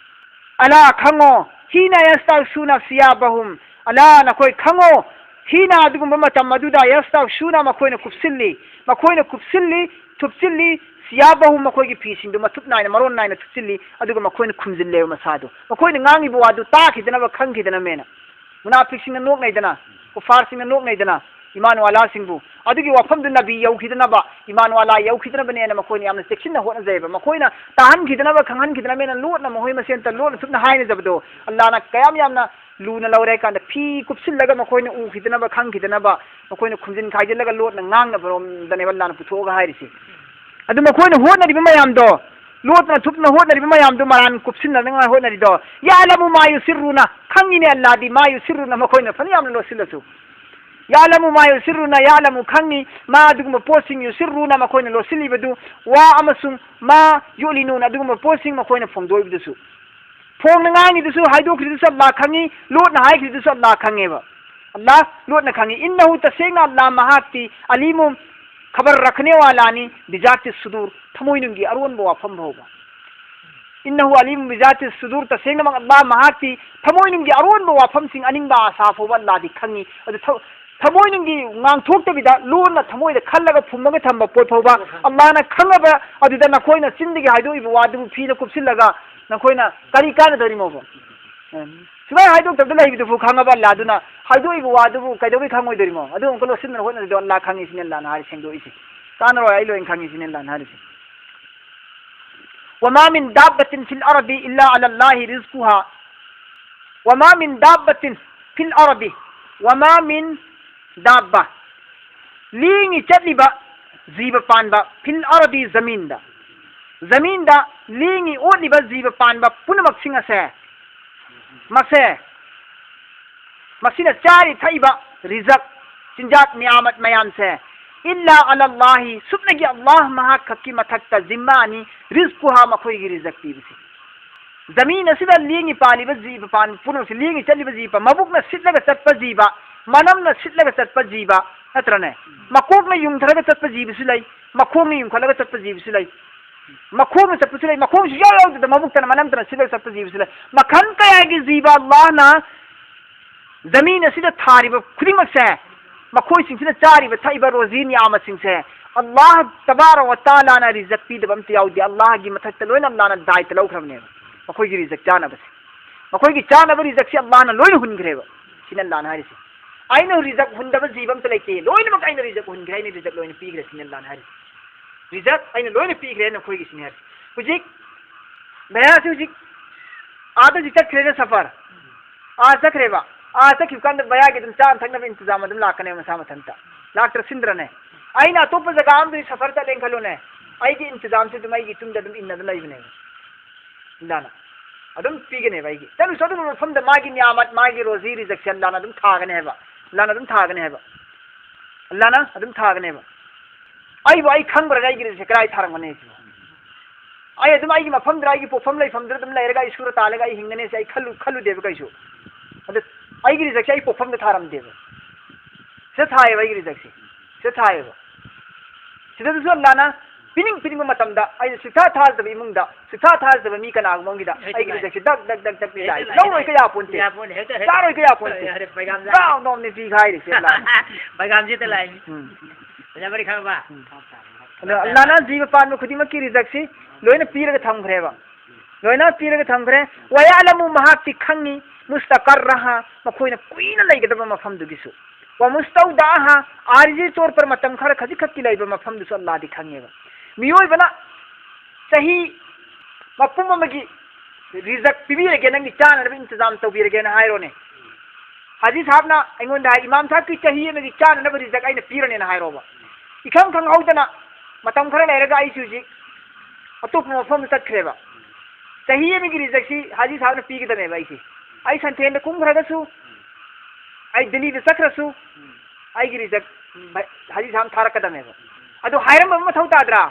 ꯑꯂꯥ, ꯈꯪꯉꯣ, ꯍꯤꯅ ꯌꯁꯇꯒꯁꯨꯅ ꯁꯤꯌꯥꯕꯍꯨꯝ꯫ ꯑꯂꯥ, ꯅꯈꯣꯏ ꯈꯪꯉꯣ, ꯍꯤꯅ, ꯑꯗꯨꯒꯨꯝꯕ ꯃꯇꯝ ꯑꯗꯨꯗ, ꯌꯁꯇꯒꯁꯨꯅ, ꯃꯈꯣꯏꯅ ꯀꯨꯞꯁꯤꯜꯂꯤ, ꯃꯈꯣꯏꯅ ꯀꯨꯞꯁꯤꯜꯂꯤ, ꯊꯨꯞꯆꯤꯜꯂꯤ, ꯁꯤꯌꯥꯕꯍꯨꯝ, ꯃꯈꯣꯏꯒꯤ ꯐꯤꯁꯤꯡꯗꯨ ꯃꯊꯨꯞ ꯅꯥꯏꯅ, ꯃꯔꯣꯟ ꯅꯥꯏꯅ ꯊꯨꯞꯆꯤꯜꯂꯤ, ꯑꯗꯨꯒ ꯃꯈꯣꯏꯅ ꯈꯨꯝꯖꯤꯜꯂꯦꯕ ꯃꯁꯥꯗꯣ꯫ ꯃꯈꯣꯏꯅ ꯉꯥꯡꯉꯤꯕ ꯋꯥꯗꯨ ꯇꯥꯈꯤꯗꯅꯕ, ꯈꯪꯈꯤꯗꯅꯃꯦꯅ꯫ ꯃꯨꯅꯥꯐꯤꯛꯁꯤꯡꯅ ꯅꯣꯛꯅꯩꯗꯅ, ꯀꯨꯐꯥꯔꯁꯤꯡꯅ ꯅꯣꯛꯅꯩꯗꯅ, ꯏꯃꯥꯟ ꯋꯥꯂꯥꯁꯤꯡꯕꯨ꯫ ꯑꯗꯨꯒꯤ ꯋꯥꯐꯝꯗꯨ ꯅꯕꯤ ꯌꯧꯈꯤꯗꯅꯕ, ꯏꯃꯥꯟ ꯋꯥꯂꯥ ꯌꯧꯈꯤꯗꯅꯕꯅꯦꯅ ꯃꯈꯣꯏꯅ ꯌꯥꯝꯅ ꯆꯦꯛꯁꯤꯟꯅ ꯍꯣꯠꯅꯖꯩꯑꯕ꯫ ꯃꯈꯣꯏꯅ ꯇꯥꯍꯟꯈꯤꯗꯅꯕ, ꯈꯪꯍꯟꯈꯤꯗꯅꯕꯅꯦꯅ ꯂꯣꯠꯅ ꯃꯈꯣꯏ ꯃꯁꯦꯟꯇ ꯂꯣꯠꯅ ꯊꯨꯞꯅ ꯍꯥꯏꯅꯖꯕꯗꯣ ꯑꯜꯂꯥꯅ ꯀꯌꯥꯝ ꯌꯥꯝꯅ ꯂꯨꯅ ꯂꯧꯔꯦ ꯍꯥꯏ ꯀꯥꯟꯗ, ꯐꯤ ꯀꯨꯞꯁꯤꯜꯂꯒ ꯃꯈꯣꯏꯅ ꯎꯈꯤꯗꯅꯕ, ꯈꯪꯈꯤꯗꯅꯕ, ꯃꯈꯣꯏꯅ ꯈꯨꯝꯖꯤꯟ ꯈꯥꯏꯖꯤꯜꯂꯒ ꯂꯣꯠꯅ ꯉꯥꯡꯅꯕꯔꯣꯝꯗꯅꯦꯕ ꯑꯜꯂꯥꯅ ꯄꯨꯊꯣꯛꯑꯒ ꯍꯥꯏꯔꯤꯁꯦ꯫ ꯑꯗꯨ ꯃꯈꯣꯏꯅ ꯍꯣꯠꯅꯔꯤꯕ ꯃꯌꯥꯝꯗꯣ, ꯂꯣꯠꯇꯅ ꯊꯨꯞꯇꯅ ꯍꯣꯠꯅꯔꯤꯕ ꯃꯌꯥꯝꯗꯣ, ꯃꯔꯥꯟ ꯀꯨꯞꯁꯤꯟꯅꯅꯉꯥꯏ ꯍꯣꯠꯅꯔꯤꯗꯣ, ꯌꯥꯂꯃꯨ ꯃꯥ ꯌꯨꯁꯤꯔꯨꯅ, ꯈꯪꯉꯤꯅꯦ ꯑꯜꯂꯥꯗꯤ, ꯃꯥ ꯌꯨꯁꯤꯔꯨꯅ, ꯃꯈꯣꯏꯅ ꯐꯅ ꯌꯥꯝꯅ ꯂꯣꯠꯁꯤꯜꯂꯁꯨ꯫ ꯌꯥꯂꯃꯨ ꯃꯥ ꯌꯨꯁꯤꯔꯨꯅ, ꯌꯥꯂꯃꯨ, ꯈꯪꯉꯤ, ꯃꯥ, ꯑꯗꯨꯒꯨꯝꯕ ꯄꯣꯠꯁꯤꯡ, ꯌꯨꯁꯤꯔꯨꯅ, ꯃꯈꯣꯏꯅ ꯂꯣꯠꯁꯤꯜꯂꯤꯕꯗꯨ, ꯋꯥ ꯑꯃꯁꯨꯡ ꯃꯥ ꯌꯨꯂꯤꯅꯨꯅ, ꯑꯗꯨꯒꯨꯝꯕ ꯄꯣꯠꯁꯤꯡ ꯃꯈꯣꯏꯅ ꯐꯣꯡꯗꯣꯛꯏꯕꯗꯨꯁꯨ꯫ ꯐꯣꯡꯅ ꯉꯥꯡꯉꯤꯗꯨꯁꯨ, ꯍꯥꯏꯗꯣꯛꯈ꯭ꯔꯤꯗꯨꯁꯨ ꯑꯜꯂꯥ ꯈꯪꯉꯤ, ꯂꯣꯠꯅ ꯍꯥꯏꯈ꯭ꯔꯤꯗꯨꯁꯨ ꯑꯜꯂꯥ ꯈꯪꯉꯦꯕ꯫ ꯑꯜꯂꯥ ꯂꯣꯠꯅ ꯈꯪꯉꯤ꯫ ꯏꯟꯅꯍꯨ, ꯇꯁꯦꯡꯅ ꯑꯜꯂꯥ ꯃꯍꯥꯛꯇꯤ, ꯑꯂꯤꯃꯨ, ꯈꯕꯔ ꯔꯈꯅꯦ ꯋꯥꯂꯥꯅꯤ, ꯕꯤꯖꯥꯇꯤ ꯁꯨꯗꯨꯔ, ꯊꯃꯣꯏꯅꯨꯡꯒꯤ ꯑꯔꯣꯟꯕ ꯋꯥꯐꯝ ꯐꯥꯎꯕ꯫ ꯏꯟꯅꯍꯨ ꯑꯂꯤꯃꯨ ꯕꯤꯖꯥꯇꯤ ꯁꯨꯗꯨꯔ, ꯇꯁꯦꯡꯅꯃꯛ ꯑꯜꯂꯥ ꯃꯍꯥꯛꯇꯤ ꯊꯃꯣꯏꯅꯨꯡꯒꯤ ꯑꯔꯣꯟꯕ ꯋꯥꯐꯝꯁꯤꯡ, ꯑꯅꯤꯡꯕ ꯑꯁꯥ ꯐꯥꯎꯕ ꯑꯜꯂꯥꯗꯤ ꯈꯪꯉꯤ꯫ ꯑꯗꯨ ꯊ-, ꯊꯃꯣꯏꯅꯨꯡꯒꯤ ꯉꯥꯡꯊꯣꯛꯇꯕꯤꯗ ꯂꯣꯟꯅ ꯊꯃꯣꯏꯗ ꯈꯜꯂꯒ ꯐꯨꯝꯃꯒ ꯊꯝꯕ ꯄꯣꯠ ꯐꯥꯎꯕ ꯑꯜꯂꯥꯅ ꯈꯪꯉꯕ ꯑꯗꯨꯗ ꯅꯈꯣꯏꯅ ꯆꯤꯟꯗꯒꯤ ꯍꯥꯏꯗꯣꯛꯏꯕ ꯋꯥꯗꯨꯕꯨ ꯐꯤꯅ ꯀꯨꯞꯁꯤꯜꯂꯒ ꯅꯈꯣꯏꯅ ꯀꯔꯤ ꯀꯥꯟꯅꯗꯧꯔꯤꯃꯣꯕ? ꯁꯨꯃꯥꯏꯅ ꯍꯥꯏꯗꯣꯛꯇꯕꯗ ꯂꯩꯕꯗꯨꯕꯨ ꯈꯪꯉꯕ ꯑꯜꯂꯥꯗꯨꯅ ꯍꯥꯏꯗꯣꯛꯏꯕ ꯋꯥꯗꯨꯕꯨ ꯀꯩꯗꯧꯕꯩ ꯈꯪꯉꯣꯏꯗꯣꯔꯤꯃꯣ? ꯑꯗꯨ ꯑꯃꯨꯛꯀ ꯂꯣꯠꯁꯤꯟꯗꯅ ꯍꯣꯠꯅꯔꯤꯗꯣ ꯑꯜꯂꯥ ꯈꯪꯉꯤ ꯁꯤꯅꯤ ꯑꯜꯂꯥꯅ ꯍꯥꯏꯔꯤ ꯁꯦꯡꯗꯣꯛꯏꯁꯦ꯫ ꯀꯥꯟꯅꯔꯣꯏ, ꯑꯩ ꯂꯣꯏꯅ ꯈꯪꯉꯤ ꯁꯤꯅꯤ ꯑꯜꯂꯥꯅ ꯍꯥꯏꯔꯤꯁꯦ꯫ وما من دابة في الأرض إلا على الله رزقها وما من دابة في الأرض وما من دابة ꯂꯦꯡꯉꯤ ꯆꯠꯂꯤꯕ ꯖꯤꯕ ꯄꯥꯟꯕ ꯐꯤꯜ ꯑꯔꯗꯤ ꯖꯃꯤꯟꯗ ꯖꯃꯤꯟꯗ ꯂꯦꯡꯉꯤ ꯑꯣꯠꯂꯤꯕ ꯖꯤꯕ ꯄꯥꯟꯕ ꯄꯨꯝꯅꯃꯛꯁꯤꯡ ꯑꯁꯦ ꯃꯁꯦ ꯃꯁꯤꯅ ꯆꯥꯔꯤ ꯊꯛꯏꯕ ꯔꯤꯖꯛ, ꯆꯤꯟꯖꯥꯛ ꯅꯤꯌꯥꯃꯠ ꯃꯌꯥꯝꯁꯦ, ꯏꯜꯂꯥ ꯑꯂꯜꯂꯥꯍꯤ, ꯁꯨꯞꯅꯒꯤ ꯑꯜꯂꯥꯍ ꯃꯍꯥꯛ ꯈꯛꯀꯤ ꯃꯊꯛꯇ ꯖꯤꯝꯃꯥꯅꯤ, ꯔꯤꯖ꯭ꯀꯨꯍꯥ, ꯃꯈꯣꯏꯒꯤ ꯔꯤꯖꯛ ꯄꯤꯕꯁꯦ꯫ ꯖꯃꯤꯟ ꯑꯁꯤꯗ ꯂꯦꯡꯉꯤ ꯄꯥꯜꯂꯤꯕ ꯖꯤꯕ ꯄꯥꯟꯕ ꯄꯨꯝꯅꯃꯛꯁꯤ, ꯂꯦꯡꯉꯤ ꯆꯠꯂꯤꯕ ꯖꯤꯕ, ꯃꯕꯨꯛꯅ ꯁꯤꯠꯂꯒ ꯆꯠꯄ ꯖꯤꯕ, ꯃꯅꯝꯅ ꯁꯤꯠꯂꯒ ꯆꯠꯄ ꯖꯤꯕ, ꯅꯠꯇ꯭ꯔꯅꯦ? ꯃꯀꯣꯛꯅ ꯌꯨꯡꯊꯔꯒ ꯆꯠꯄ ꯖꯤꯕꯁꯨ ꯂꯩ, ꯃꯈꯣꯡꯅ ꯌꯨꯡꯈꯠꯂꯒ ꯆꯠꯄ ꯖꯤꯕꯁꯨ ꯂꯩ, ꯃꯈꯣꯡꯅ ꯆꯠꯄꯁꯨ ꯂꯩ, ꯃꯈꯣꯡꯁꯨ ꯌꯥꯎ ꯌꯥꯎꯗꯅ ꯃꯕꯨꯛꯇꯅ ꯃꯅꯝꯇꯅ ꯁꯤꯠꯂꯒ ꯆꯠꯄ ꯖꯤꯕꯁꯨ ꯂꯩ꯫ ꯃꯈꯜ ꯀꯌꯥꯒꯤ ꯖꯤꯕ ꯑꯜꯂꯥꯍꯅ ꯖꯃꯤꯟ ꯑꯁꯤꯗ ꯊꯥꯔꯤꯕ ꯈꯨꯗꯤꯡꯃꯛꯁꯦ, ꯃꯈꯣꯏꯁꯤꯡꯁꯤꯅ ꯆꯥꯔꯤꯕ ꯊꯛꯏꯕ ꯔꯣꯖꯤ ꯅꯤꯌꯥꯃꯠꯁꯤꯡꯁꯦ, ꯑꯜꯂꯥꯍ ꯇꯕꯥꯔꯛ ꯋ ꯇꯥꯂꯥꯅ ꯔꯤꯖꯛ ꯄꯤꯗꯕ ꯑꯝꯇ ꯌꯥꯎꯗꯦ꯫ ꯑꯜꯂꯥꯍꯒꯤ ꯃꯊꯛꯇ ꯂꯣꯏꯅ ꯑꯜꯂꯥꯍꯅ ꯗꯥꯏꯇ ꯂꯧꯈ꯭ꯔꯕꯅꯦꯕ, ꯃꯈꯣꯏꯒꯤ ꯔꯤꯖꯛ ꯆꯥꯅꯕꯁꯦ꯫ ꯃꯈꯣꯏꯒꯤ ꯆꯥꯅꯕ ꯔꯤꯖꯛꯁꯦ ꯑꯜꯂꯥꯍꯅ ꯂꯣꯏꯅ ꯍꯨꯟꯈ꯭ꯔꯦꯕ꯫ ꯁꯤꯅ ꯑꯜꯂꯥꯍꯅ ꯍꯥꯏꯔꯤꯁꯦ꯫ ꯑꯩꯅ ꯔꯤꯖꯛ ꯍꯨꯟꯗꯕ ꯖꯤꯕ ꯑꯝꯇ ꯂꯩꯇꯦ, ꯂꯣꯏꯅꯃꯛ ꯑꯩꯅ ꯔꯤꯖꯛ ꯍꯨꯟꯈ꯭ꯔꯦ, ꯑꯩꯅ ꯔꯤꯖꯛ ꯂꯣꯏꯅ ꯄꯤꯈ꯭ꯔꯦ, ꯁꯤꯅ ꯑꯜꯂꯥꯍꯅ ꯍꯥꯏꯔꯤꯁꯦ꯫ ꯔꯤꯖꯛ ꯑꯩꯅ ꯂꯣꯏꯅ ꯄꯤꯈ꯭ꯔꯦ ꯅꯈꯣꯏꯒꯤꯁꯤꯅꯦ ꯍꯥꯏꯔꯤꯁꯦ꯫ ꯍꯧꯖꯤꯛ ꯚꯌꯥꯁꯤ ꯍꯧꯖꯤꯛ ꯑꯥꯗ ꯍꯧꯖꯤꯛ ꯆꯠꯈ꯭ꯔꯦꯅꯦ ꯁꯐꯔ꯫ ꯑꯥ ꯆꯠꯈ꯭ꯔꯦꯕ꯫ ꯑꯥ ꯆꯠꯈꯤꯕ ꯀꯥꯟꯗ ꯚꯌꯥꯒꯤ ꯑꯗꯨꯝ ꯆꯥꯅ ꯊꯛꯅꯕ ꯏꯟꯇꯤꯖꯥꯝ ꯑꯗꯨꯝ ꯂꯥꯛꯀꯅꯦꯕ ꯃꯁꯥ ꯃꯊꯟꯇ꯫ ꯂꯥꯛꯇ꯭ꯔ ꯁꯤꯟꯗ꯭ꯔꯅꯦ? ꯑꯩꯅ ꯑꯇꯣꯞꯄ ꯖꯒꯥ ꯑꯃꯗ ꯁꯐꯔ ꯆꯠꯂꯦꯅ ꯈꯜꯂꯣꯅꯦ, ꯑꯩꯒꯤ ꯏꯟꯇꯤꯖꯥꯝꯁꯤ ꯑꯗꯨꯝ ꯑꯩꯒꯤ ꯇꯨꯡꯗ ꯑꯗꯨꯝ ꯏꯟꯅꯗꯅ ꯂꯩꯕꯅꯦꯕ꯫ ꯑꯜꯂꯥꯍꯅ ꯑꯗꯨꯝ ꯄꯤꯒꯅꯦꯕ ꯑꯩꯒꯤ꯫ ꯆꯠꯂꯨ ꯆꯠꯂꯨꯕ ꯃꯐꯝꯗ ꯃꯥꯒꯤ ꯅꯤꯌꯥꯃꯠ, ꯃꯥꯒꯤ ꯔꯣꯖꯤ ꯔꯤꯖꯛꯁꯦ ꯑꯜꯂꯥꯍꯅ ꯑꯗꯨꯝ ꯊꯥꯒꯅꯦ ꯍꯥꯏꯕ꯫ ꯑꯜꯂꯥꯍꯅ ꯑꯗꯨꯝ ꯊꯥꯒꯅꯦ ꯍꯥꯏꯕ꯫ ꯑꯜꯂꯥꯍꯅ ꯑꯗꯨꯝ ꯊꯥꯒꯅꯦꯕ꯫ ꯑꯩꯕꯨ ꯑꯩ ꯈꯪꯕ꯭ꯔꯒ ꯑꯩꯒꯤ ꯔꯤꯖꯛꯁꯦ ꯀꯗꯥꯏ ꯊꯥꯔꯝꯒꯅꯤ ꯁꯤꯕꯣ? ꯑꯩ ꯑꯗꯨꯝ ꯑꯩꯒꯤ ꯃꯐꯝꯗꯨꯗ, ꯑꯩꯒꯤ ꯄꯣꯛꯐꯝ ꯂꯩꯐꯝꯗꯨꯗ ꯑꯗꯨꯝ ꯂꯩꯔꯒ ꯑꯩ ꯁꯨꯔ ꯇꯥꯜꯂꯒ ꯑꯩ ꯍꯤꯡꯒꯅꯤ ꯁꯤ ꯑꯩ ꯈꯜꯂꯨ-, ꯈꯜꯂꯨꯗꯦꯕ ꯀꯩꯁꯨ꯫ ꯑꯗꯨ ꯑꯩꯒꯤ ꯔꯤꯖꯛꯁꯦ ꯑꯩ ꯄꯣꯛꯐꯝꯗ ꯊꯥꯔꯝꯗꯦꯕ꯫ ꯁꯤꯗ ꯊꯥꯏꯌꯦꯕ ꯑꯩꯒꯤ ꯔꯤꯖꯛꯁꯦ꯫ ꯁꯤꯗ ꯊꯥꯏꯌꯦꯕ꯫ ꯁꯤꯗꯁꯨ ꯑꯜꯂꯥꯍꯅ ꯄꯤꯅꯤꯡ ꯄꯤꯅꯤꯡꯕ ꯃꯇꯝꯗ, ꯑꯩꯅ ꯁꯨꯛꯊꯥ ꯊꯥꯖꯗꯕ ꯏꯃꯨꯡꯗ, ꯁꯨꯛꯊꯥ ꯊꯥꯖꯗꯕ ꯃꯤ ꯀꯅꯥꯒꯨꯝꯕ ꯑꯃꯒꯤꯗ ꯑꯩ ꯑꯩꯒꯤ ꯂꯥꯛꯑꯦ꯫ ꯔꯤꯖꯛꯁꯦ ꯗꯛ, ꯗꯛ, ꯗꯛ, ꯗꯛ ꯄꯤ ꯍꯦꯛꯇ ꯂꯥꯛꯑꯦ꯫ ꯂꯥꯛꯑꯦ꯫ ꯂꯧꯔꯣꯏ ꯀꯌꯥ ꯄꯣꯟꯇꯦ꯫ ꯌꯥꯄꯣꯟꯇꯦ, ꯍꯦꯛꯇ, ꯍꯦꯛꯇ꯫ ꯆꯥꯔꯣꯏ ꯀꯌꯥ ꯄꯣꯟꯇꯦ꯫ ꯍꯦꯛꯇ ꯄꯩꯒꯥꯝ ꯆꯥ-, ꯆꯥꯎ ꯅꯣꯝꯅꯤ ꯄꯤꯈꯥꯏꯔꯤꯁꯦ ꯑꯜꯂꯥꯍꯅ꯫ ꯄꯩꯒꯥꯝꯁꯦ ꯍꯦꯛꯇ ꯂꯥꯛꯑꯦ꯫ ꯎꯝ꯫ ꯑꯣꯖꯥ ꯃꯔꯤ ꯈꯪꯉꯕ? ꯎꯝ꯫ ꯑꯗꯣ ꯑꯜꯂꯥꯍꯅ ꯖꯤꯕ ꯄꯥꯟꯕ ꯈꯨꯗꯤꯡꯃꯛꯀꯤ ꯔꯤꯖꯛꯁꯤ ꯂꯣꯏꯅ ꯄꯤꯔꯒ ꯊꯝꯈ꯭ꯔꯦꯕ꯫ ꯂꯣꯏꯅ ꯄꯤꯔꯒ ꯊꯝꯈ꯭ꯔꯦ꯫ ꯋꯌꯥꯂꯃꯨ, ꯃꯍꯥꯛꯇꯤ ꯈꯪꯉꯤ, ꯃꯨꯁꯇꯀꯔꯔꯍꯥ, ꯃꯈꯣꯏꯅ ꯀꯨꯏꯅ ꯂꯩꯒꯗꯕ ꯃꯐꯝꯗꯨꯒꯤꯁꯨ꯫ ꯋ ꯃꯨꯁꯇꯧꯗꯥꯍꯥ, ꯑꯥꯔꯤꯖꯤ ꯇꯣꯔ ꯄꯔ ꯃꯇꯝ ꯈꯔ ꯈꯖꯤꯛꯈꯛꯀꯤ ꯂꯩꯕ ꯃꯐꯝꯗꯨꯁꯨ ꯑꯜꯂꯥꯍꯗꯤ ꯈꯪꯉꯦꯕ꯫ ꯃꯤꯑꯣꯏꯕꯅ ꯆꯍꯤ ꯃꯄꯨꯝ ꯑꯃꯒꯤ ꯔꯤꯖꯛ ꯄꯤꯕꯤꯔꯒꯦ, ꯅꯪꯒꯤ ꯆꯥꯅꯅꯕ ꯏꯟꯇꯤꯖꯥꯝ ꯇꯧꯕꯤꯔꯒꯦꯅ ꯍꯥꯏꯔꯣꯅꯦ꯫ ꯍꯥꯖꯤ ꯁꯥꯍꯕꯅ ꯑꯩꯉꯣꯟꯗ ꯍꯥꯏ, "ꯏꯃꯥꯝ ꯁꯥꯍꯕꯀꯤ ꯆꯍꯤ ꯑꯃꯒꯤ ꯆꯥꯅꯅꯕ ꯔꯤꯖꯛ ꯑꯩꯅ ꯄꯤꯔꯅꯦꯅ" ꯍꯥꯏꯔꯣꯕ꯫ ꯏꯈꯪ ꯈꯪꯍꯧꯗꯅ ꯃꯇꯝ ꯈꯔ ꯂꯩꯔꯒ ꯑꯩꯁꯨ ꯍꯧꯖꯤꯛ ꯑꯇꯣꯞꯄ ꯃꯐꯝꯗ ꯆꯠꯈ꯭ꯔꯦꯕ꯫ ꯆꯍꯤ ꯑꯃꯒꯤ ꯔꯤꯖꯛꯁꯤ ꯍꯥꯖꯤ ꯁꯥꯍꯕꯅ ꯄꯤꯒꯗꯕꯅꯦꯕ ꯑꯩꯁꯦ꯫ ꯑꯩ ꯁꯟꯊꯦꯟꯗ ꯀꯨꯝꯈ꯭ꯔꯒꯁꯨ, ꯑꯩ ꯗꯤꯜꯂꯤꯗ ꯆꯠꯈ꯭ꯔꯁꯨ ꯑꯩꯒꯤ ꯔꯤꯖꯦꯛ ꯍꯥꯖꯤ ꯁꯥꯕ ꯊꯥꯔꯛꯀꯗꯕꯅꯦꯕ꯫ ꯑꯗꯨ ꯍꯥꯏꯔꯝꯕ ꯑꯃ ꯃꯊꯧ ꯇꯥꯗ꯭ꯔꯥ?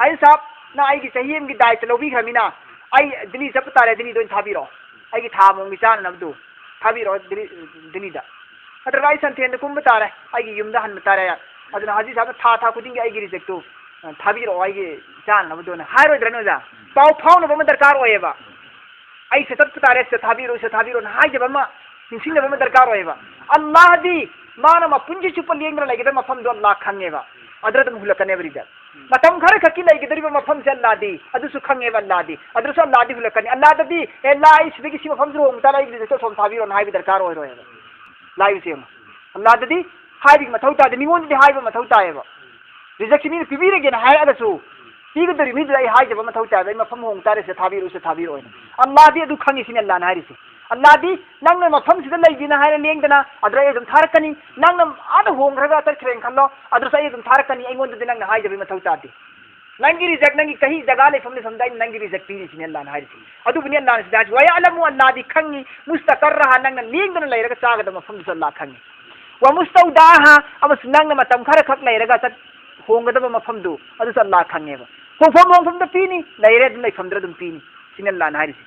ꯍꯥꯖꯤ ꯁꯥꯕꯅ ꯑꯩꯒꯤ ꯆꯍꯤ ꯑꯃꯒꯤ ꯗꯥꯏꯇ ꯂꯧꯕꯤꯈ꯭ꯔꯃꯤꯅ ꯑꯩ ꯗꯤꯜꯂꯤ ꯆꯠꯄ ꯇꯥꯔꯦ, ꯗꯤꯜꯂꯤꯗ ꯑꯣꯏꯅ ꯊꯥꯕꯤꯔꯛꯑꯣ, ꯑꯩꯒꯤ ꯊꯥ ꯑꯃꯃꯝꯒꯤ ꯆꯥꯅꯅꯕꯗꯨ ꯊꯥꯕꯤꯔꯛꯑꯣ ꯗꯤꯜꯂꯤ, ꯗꯤꯜꯂꯤꯗ꯫ ꯅꯠꯇ꯭ꯔꯒ ꯑꯩ ꯁꯟꯊꯦꯟꯗ ꯀꯨꯝꯕ ꯇꯥꯔꯦ, ꯑꯩꯒꯤ ꯌꯨꯝꯗ ꯍꯟꯕ ꯇꯥꯔꯦ꯫ ꯑꯗꯨꯅ ꯍꯥꯖꯤ ꯁꯥꯕꯅ ꯊꯥ ꯊꯥ ꯈꯨꯗꯤꯡꯒꯤ ꯑꯩꯒꯤ ꯔꯤꯖꯦꯛꯇꯨ, ꯑ, ꯊꯥꯕꯤꯔꯛꯑꯣ ꯑꯩꯒꯤ ꯆꯥꯅꯅꯕꯗꯣꯅ ꯍꯥꯏꯔꯣꯏꯗ꯭ꯔꯅꯦ ꯑꯣꯖꯥ? ꯄꯥꯎ ꯐꯥꯎꯅꯕ ꯑꯃ ꯗꯔꯀꯥꯔ ꯑꯣꯏꯌꯦꯕ꯫ ꯑꯩ ꯁꯤꯗ ꯆꯠꯄ ꯇꯥꯔꯦ, ꯁꯤꯗ ꯊꯥꯕꯤꯔꯛꯑꯣ, ꯁꯤꯗ ꯊꯥꯕꯤꯔꯛꯑꯣꯅ ꯍꯥꯏꯖꯕ ꯑꯃ ꯅꯤꯡꯁꯤꯡꯅꯕ ꯑꯃ ꯗꯔꯀꯥꯔ ꯑꯣꯏꯌꯦꯕ꯫ ꯑꯜꯂꯥꯍꯗꯤ ꯃꯥꯅ ꯃꯄꯨꯟꯁꯤ ꯆꯨꯞꯄ ꯂꯦꯡꯗꯅ ꯂꯩꯒꯗꯕ ꯃꯐꯝꯗꯣ ꯑꯜꯂꯥꯍ ꯈꯪꯉꯦꯕ꯫ ꯑꯗꯨꯗ ꯑꯗꯨꯝ ꯍꯨꯜꯂꯛꯀꯅꯦꯕ ꯔꯤꯖꯜ꯫ ꯃꯇꯝ ꯈꯔ ꯈꯛꯀꯤ ꯂꯩꯒꯗꯧꯔꯤꯕ ꯃꯐꯝꯁꯦ ꯑꯜꯂꯥꯍꯗꯤ ꯑꯗꯨꯁꯨ ꯈꯪꯉꯦꯕ ꯑꯜꯂꯥꯍꯗꯤ꯫ ꯑꯗꯨꯁꯨ ꯑꯜꯂꯥꯍꯗꯤ ꯍꯨꯜꯂꯛꯀꯅꯤ꯫ ꯑꯜꯂꯥꯍꯗꯗꯤ, "ꯑꯦ ꯑꯜꯂꯥꯍ, ꯑꯩ ꯁꯤꯗꯒꯤ ꯁꯤ ꯃꯐꯝꯁꯤ ꯍꯣꯡꯕ ꯇꯥꯔꯦ, ꯑꯩꯒꯤ ꯔꯤꯖꯜꯇꯣ ꯑꯁꯣꯝ ꯊꯥꯕꯤꯔꯣꯅ" ꯍꯥꯏꯕ ꯗꯔꯀꯥꯔ ꯑꯣꯏꯔꯣꯏꯕ꯫ ꯂꯥꯏꯕꯁꯦ ꯌꯦꯡꯉꯣ꯫ ꯑꯜꯂꯥꯍꯗꯗꯤ ꯍꯥꯏꯕꯒꯤ ꯃꯊꯧ ꯇꯥꯗꯦ, ꯃꯤꯉꯣꯟꯗꯗꯤ ꯍꯥꯏꯕ ꯃꯊꯧ ꯇꯥꯏꯌꯦꯕ꯫ ꯔꯤꯖꯜꯁꯤ ꯃꯤꯅ ꯄꯤꯕꯤꯔꯒꯦꯅ ꯍꯥꯏꯔꯒꯁꯨ ꯄꯤꯒꯗꯧꯔꯤꯕ ꯃꯤꯗꯨꯗ ꯑꯩ ꯍꯥꯏꯖꯕ ꯃꯊꯧ ꯇꯥꯏꯕ, "ꯑꯩ ꯃꯐꯝ ꯍꯣꯡ ꯇꯥꯔꯦ, ꯁꯤꯗ ꯊꯥꯕꯤꯔꯛꯎ, ꯁꯤꯗ ꯊꯥꯕꯤꯔꯛꯑꯣꯅ"꯫ ꯑꯜꯂꯥꯍꯗꯤ ꯑꯗꯨ ꯈꯪꯉꯤ ꯁꯤꯅꯤ ꯑꯜꯂꯥꯍꯅ ꯍꯥꯏꯔꯤꯁꯦ꯫ ꯑꯜꯂꯥꯍꯗꯤ ꯅꯪꯅ ꯃꯐꯝꯁꯤꯗ ꯂꯩꯒꯦꯅ ꯍꯥꯏꯔ ꯂꯦꯡꯗꯅ ꯑꯗꯨꯗ ꯑꯩ ꯑꯗꯨꯝ ꯊꯥꯔꯛꯀꯅꯤ꯫ ꯅꯪꯅ ꯑꯥꯗ ꯍꯣꯡꯈ꯭ꯔꯒ ꯆꯠꯈ꯭ꯔꯦꯅ ꯈꯜꯂꯣ, ꯑꯗꯨꯁꯨ ꯑꯩ ꯑꯗꯨꯝ ꯊꯥꯔꯛꯀꯅꯤ, ꯑꯩꯉꯣꯟꯗꯗꯤ ꯅꯪꯅ ꯍꯥꯏꯖꯕꯒꯤ ꯃꯊꯧ ꯇꯥꯗꯦ꯫ ꯅꯪꯒꯤ ꯔꯤꯖꯜ, ꯅꯪꯒꯤ ꯀꯍꯤ ꯖꯒꯥ ꯂꯩꯐꯝ ꯂꯩꯐꯝꯗ ꯑꯩꯅ ꯅꯪꯒꯤ ꯔꯤꯖꯜ ꯄꯤꯔꯤꯁꯤꯅꯤ ꯑꯜꯂꯥꯍꯅ ꯍꯥꯏꯔꯤꯁꯦ꯫ ꯑꯗꯨꯕꯨꯅꯤ ꯑꯜꯂꯥꯍꯅ ꯁꯤꯗ ꯍꯥꯏꯔꯤꯁꯦ, "ꯋꯌꯥꯂꯃꯨ", ꯑꯜꯂꯥꯍꯗꯤ ꯈꯪꯉꯤ, "ꯃꯨꯁꯇꯀꯔꯔꯍꯥ", ꯅꯪꯅ ꯂꯦꯡꯗꯅ ꯂꯩꯔꯒ ꯆꯥꯒꯗꯕ ꯃꯐꯝꯗꯨꯁꯨ ꯑꯜꯂꯥꯍ ꯈꯪꯉꯤ꯫ "ꯋꯃꯨꯁꯇꯧꯗꯥꯍꯥ", ꯑꯃꯁꯨꯡ ꯅꯪꯅ ꯃꯇꯝ ꯈꯔ ꯈꯛ ꯂꯩꯔꯒ ꯆꯠ-, ꯍꯣꯡꯒꯗꯕ ꯃꯐꯝꯗꯨ ꯑꯗꯨꯁꯨ ꯑꯜꯂꯥꯍ ꯈꯪꯉꯦꯕ꯫ ꯍꯣꯡꯐꯝ ꯍꯣꯡꯐꯝꯗ ꯄꯤꯅꯤ, ꯂꯩꯔꯦ ꯑꯗꯨꯝ ꯂꯩꯐꯝꯗ ꯑꯗꯨꯝ ꯄꯤꯅꯤ꯫ ꯁꯤꯅꯤ ꯑꯜꯂꯥꯍꯅ ꯍꯥꯏꯔꯤꯁꯦ꯫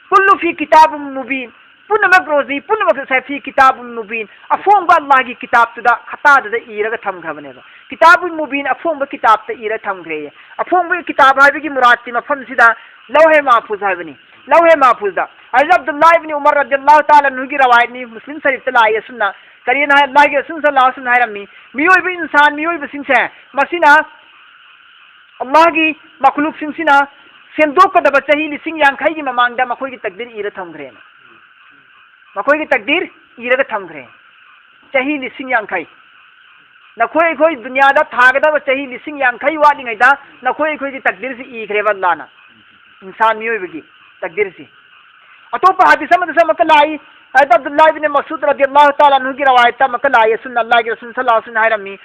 "ꯀꯨꯜꯂꯨ ꯐꯤ ꯀꯤꯇꯥꯕꯨꯝ ꯃꯨꯕꯤꯟ", ꯄꯨꯝꯅꯃꯛ ꯔꯣꯖꯤ, ꯄꯨꯝꯅꯃꯛ ꯁꯦ ꯐꯤ ꯀꯤꯇꯥꯕꯨꯝ ꯃꯨꯕꯤꯟ, ꯑꯐꯣꯡꯕ ꯑꯜꯂꯥꯍꯒꯤ ꯀꯤꯇꯥꯕꯇꯨꯗ, ꯈꯇꯥꯗꯨꯗ ꯏꯔꯒ ꯊꯝꯈ꯭ꯔꯕꯅꯦꯕ꯫ ꯀꯤꯇꯥꯕꯨꯝ ꯃꯨꯕꯤꯟ, ꯑꯐꯣꯡꯕ ꯀꯤꯇꯥꯕꯇ ꯏꯔꯒ ꯊꯝꯈ꯭ꯔꯦꯌꯦ꯫ ꯑꯐꯣꯡꯕ ꯀꯤꯇꯥꯕ ꯍꯥꯏꯕꯒꯤ ꯃꯨꯔꯥꯠꯇꯤ ꯃꯐꯝꯁꯤꯗ ꯂꯧꯍꯦ ꯃꯥꯐꯨꯖ ꯍꯥꯏꯕꯅꯤ꯫ ꯂꯧꯍꯦ ꯃꯥꯐꯨꯖꯗ꯫ ꯍꯖꯔꯠ ꯑꯕꯗꯨꯜꯂꯥꯍ ꯏꯕꯅꯤ ꯎꯃꯔ ꯔꯗꯤꯌꯜꯂꯥꯍꯨ ꯇꯥꯂꯥ ꯑꯟꯍꯨꯒꯤ ꯔꯋꯥꯌꯠꯅꯤ, ꯃꯨꯁꯂꯤꯝ ꯁꯔꯤꯐꯇ ꯂꯥꯛꯏ ꯑꯁꯨꯝꯅ꯫ ꯀꯔꯤꯅ ꯍꯥꯏ? ꯑꯜꯂꯥꯍꯒꯤ ꯔꯁꯨꯜ ꯁꯜꯂꯥꯍꯨ ꯑꯂꯥꯏꯍꯤ ꯋꯥꯁꯜꯂꯝ ꯍꯥꯏꯔꯝꯃꯤ, ꯃꯤꯑꯣꯏꯕ ꯏꯟꯁꯥꯟ, ꯃꯤꯑꯣꯏꯕꯁꯤꯡꯁꯦ, ꯃꯁꯤꯅ ꯑꯜꯂꯥꯍꯒꯤ ꯃꯈꯂꯨꯛꯁꯤꯡꯁꯤꯅ ꯁꯦꯝꯗꯣꯛꯀꯗꯕ ꯆꯍꯤ ꯂꯤꯁꯤꯡ ꯌꯥꯡꯈꯩꯒꯤ ꯃꯃꯥꯡꯗ ꯃꯈꯣꯏꯒꯤ ꯇꯛꯗꯤꯔ ꯏꯔ ꯊꯝꯈ꯭ꯔꯦꯅ꯫ ꯃꯈꯣꯏꯒꯤ ꯇꯛꯗꯤꯔ ꯏꯔꯒ ꯊꯝꯈ꯭ꯔꯦ꯫ ꯆꯍꯤ ꯂꯤꯁꯤꯡ ꯌꯥꯡꯈꯩ꯫ ꯅꯈꯣꯏ ꯑꯩꯈꯣꯏ ꯗꯨꯅꯤꯌꯥꯗ ꯊꯥꯒꯗꯕ ꯆꯍꯤ ꯂꯤꯁꯤꯡ ꯌꯥꯡꯈꯩ ꯋꯥꯠꯂꯤꯉꯩꯗ ꯅꯈꯣꯏ ꯑꯩꯈꯣꯏꯒꯤ ꯇꯛꯗꯤꯔꯁꯤ ꯏꯈ꯭ꯔꯦꯕ ꯑꯜꯂꯥꯍꯅ꯫ ꯏꯟꯁꯥꯟ ꯃꯤꯑꯣꯏꯕꯒꯤ ꯇꯛꯗꯤꯔꯁꯤ꯫ ꯑꯇꯣꯞꯄ ꯍꯗꯤꯁ ꯑꯃꯗꯁꯨ ꯑꯃꯨꯛꯀ ꯂꯥꯛꯏ, ꯍꯖꯔꯠ ꯑꯕꯗꯨꯜꯂꯥꯍ ꯏꯕꯅꯤ ꯃꯁꯎꯗ ꯔꯗꯤꯌꯜꯂꯥꯍꯨ ꯇꯥꯂꯥ ꯑꯟꯍꯨꯒꯤ ꯔꯋꯥꯌꯠꯇ ꯑꯃꯨꯛꯀ ꯂꯥꯛꯏ, ꯑꯁꯨꯝꯅ ꯑꯜꯂꯥꯍꯒꯤ ꯔꯁꯨꯜ ꯁꯜꯂꯥꯍꯨ ꯑꯂꯥꯏꯍꯤ ꯋꯥꯁꯜꯂꯝ ꯍꯥꯏꯔꯝꯃꯤ,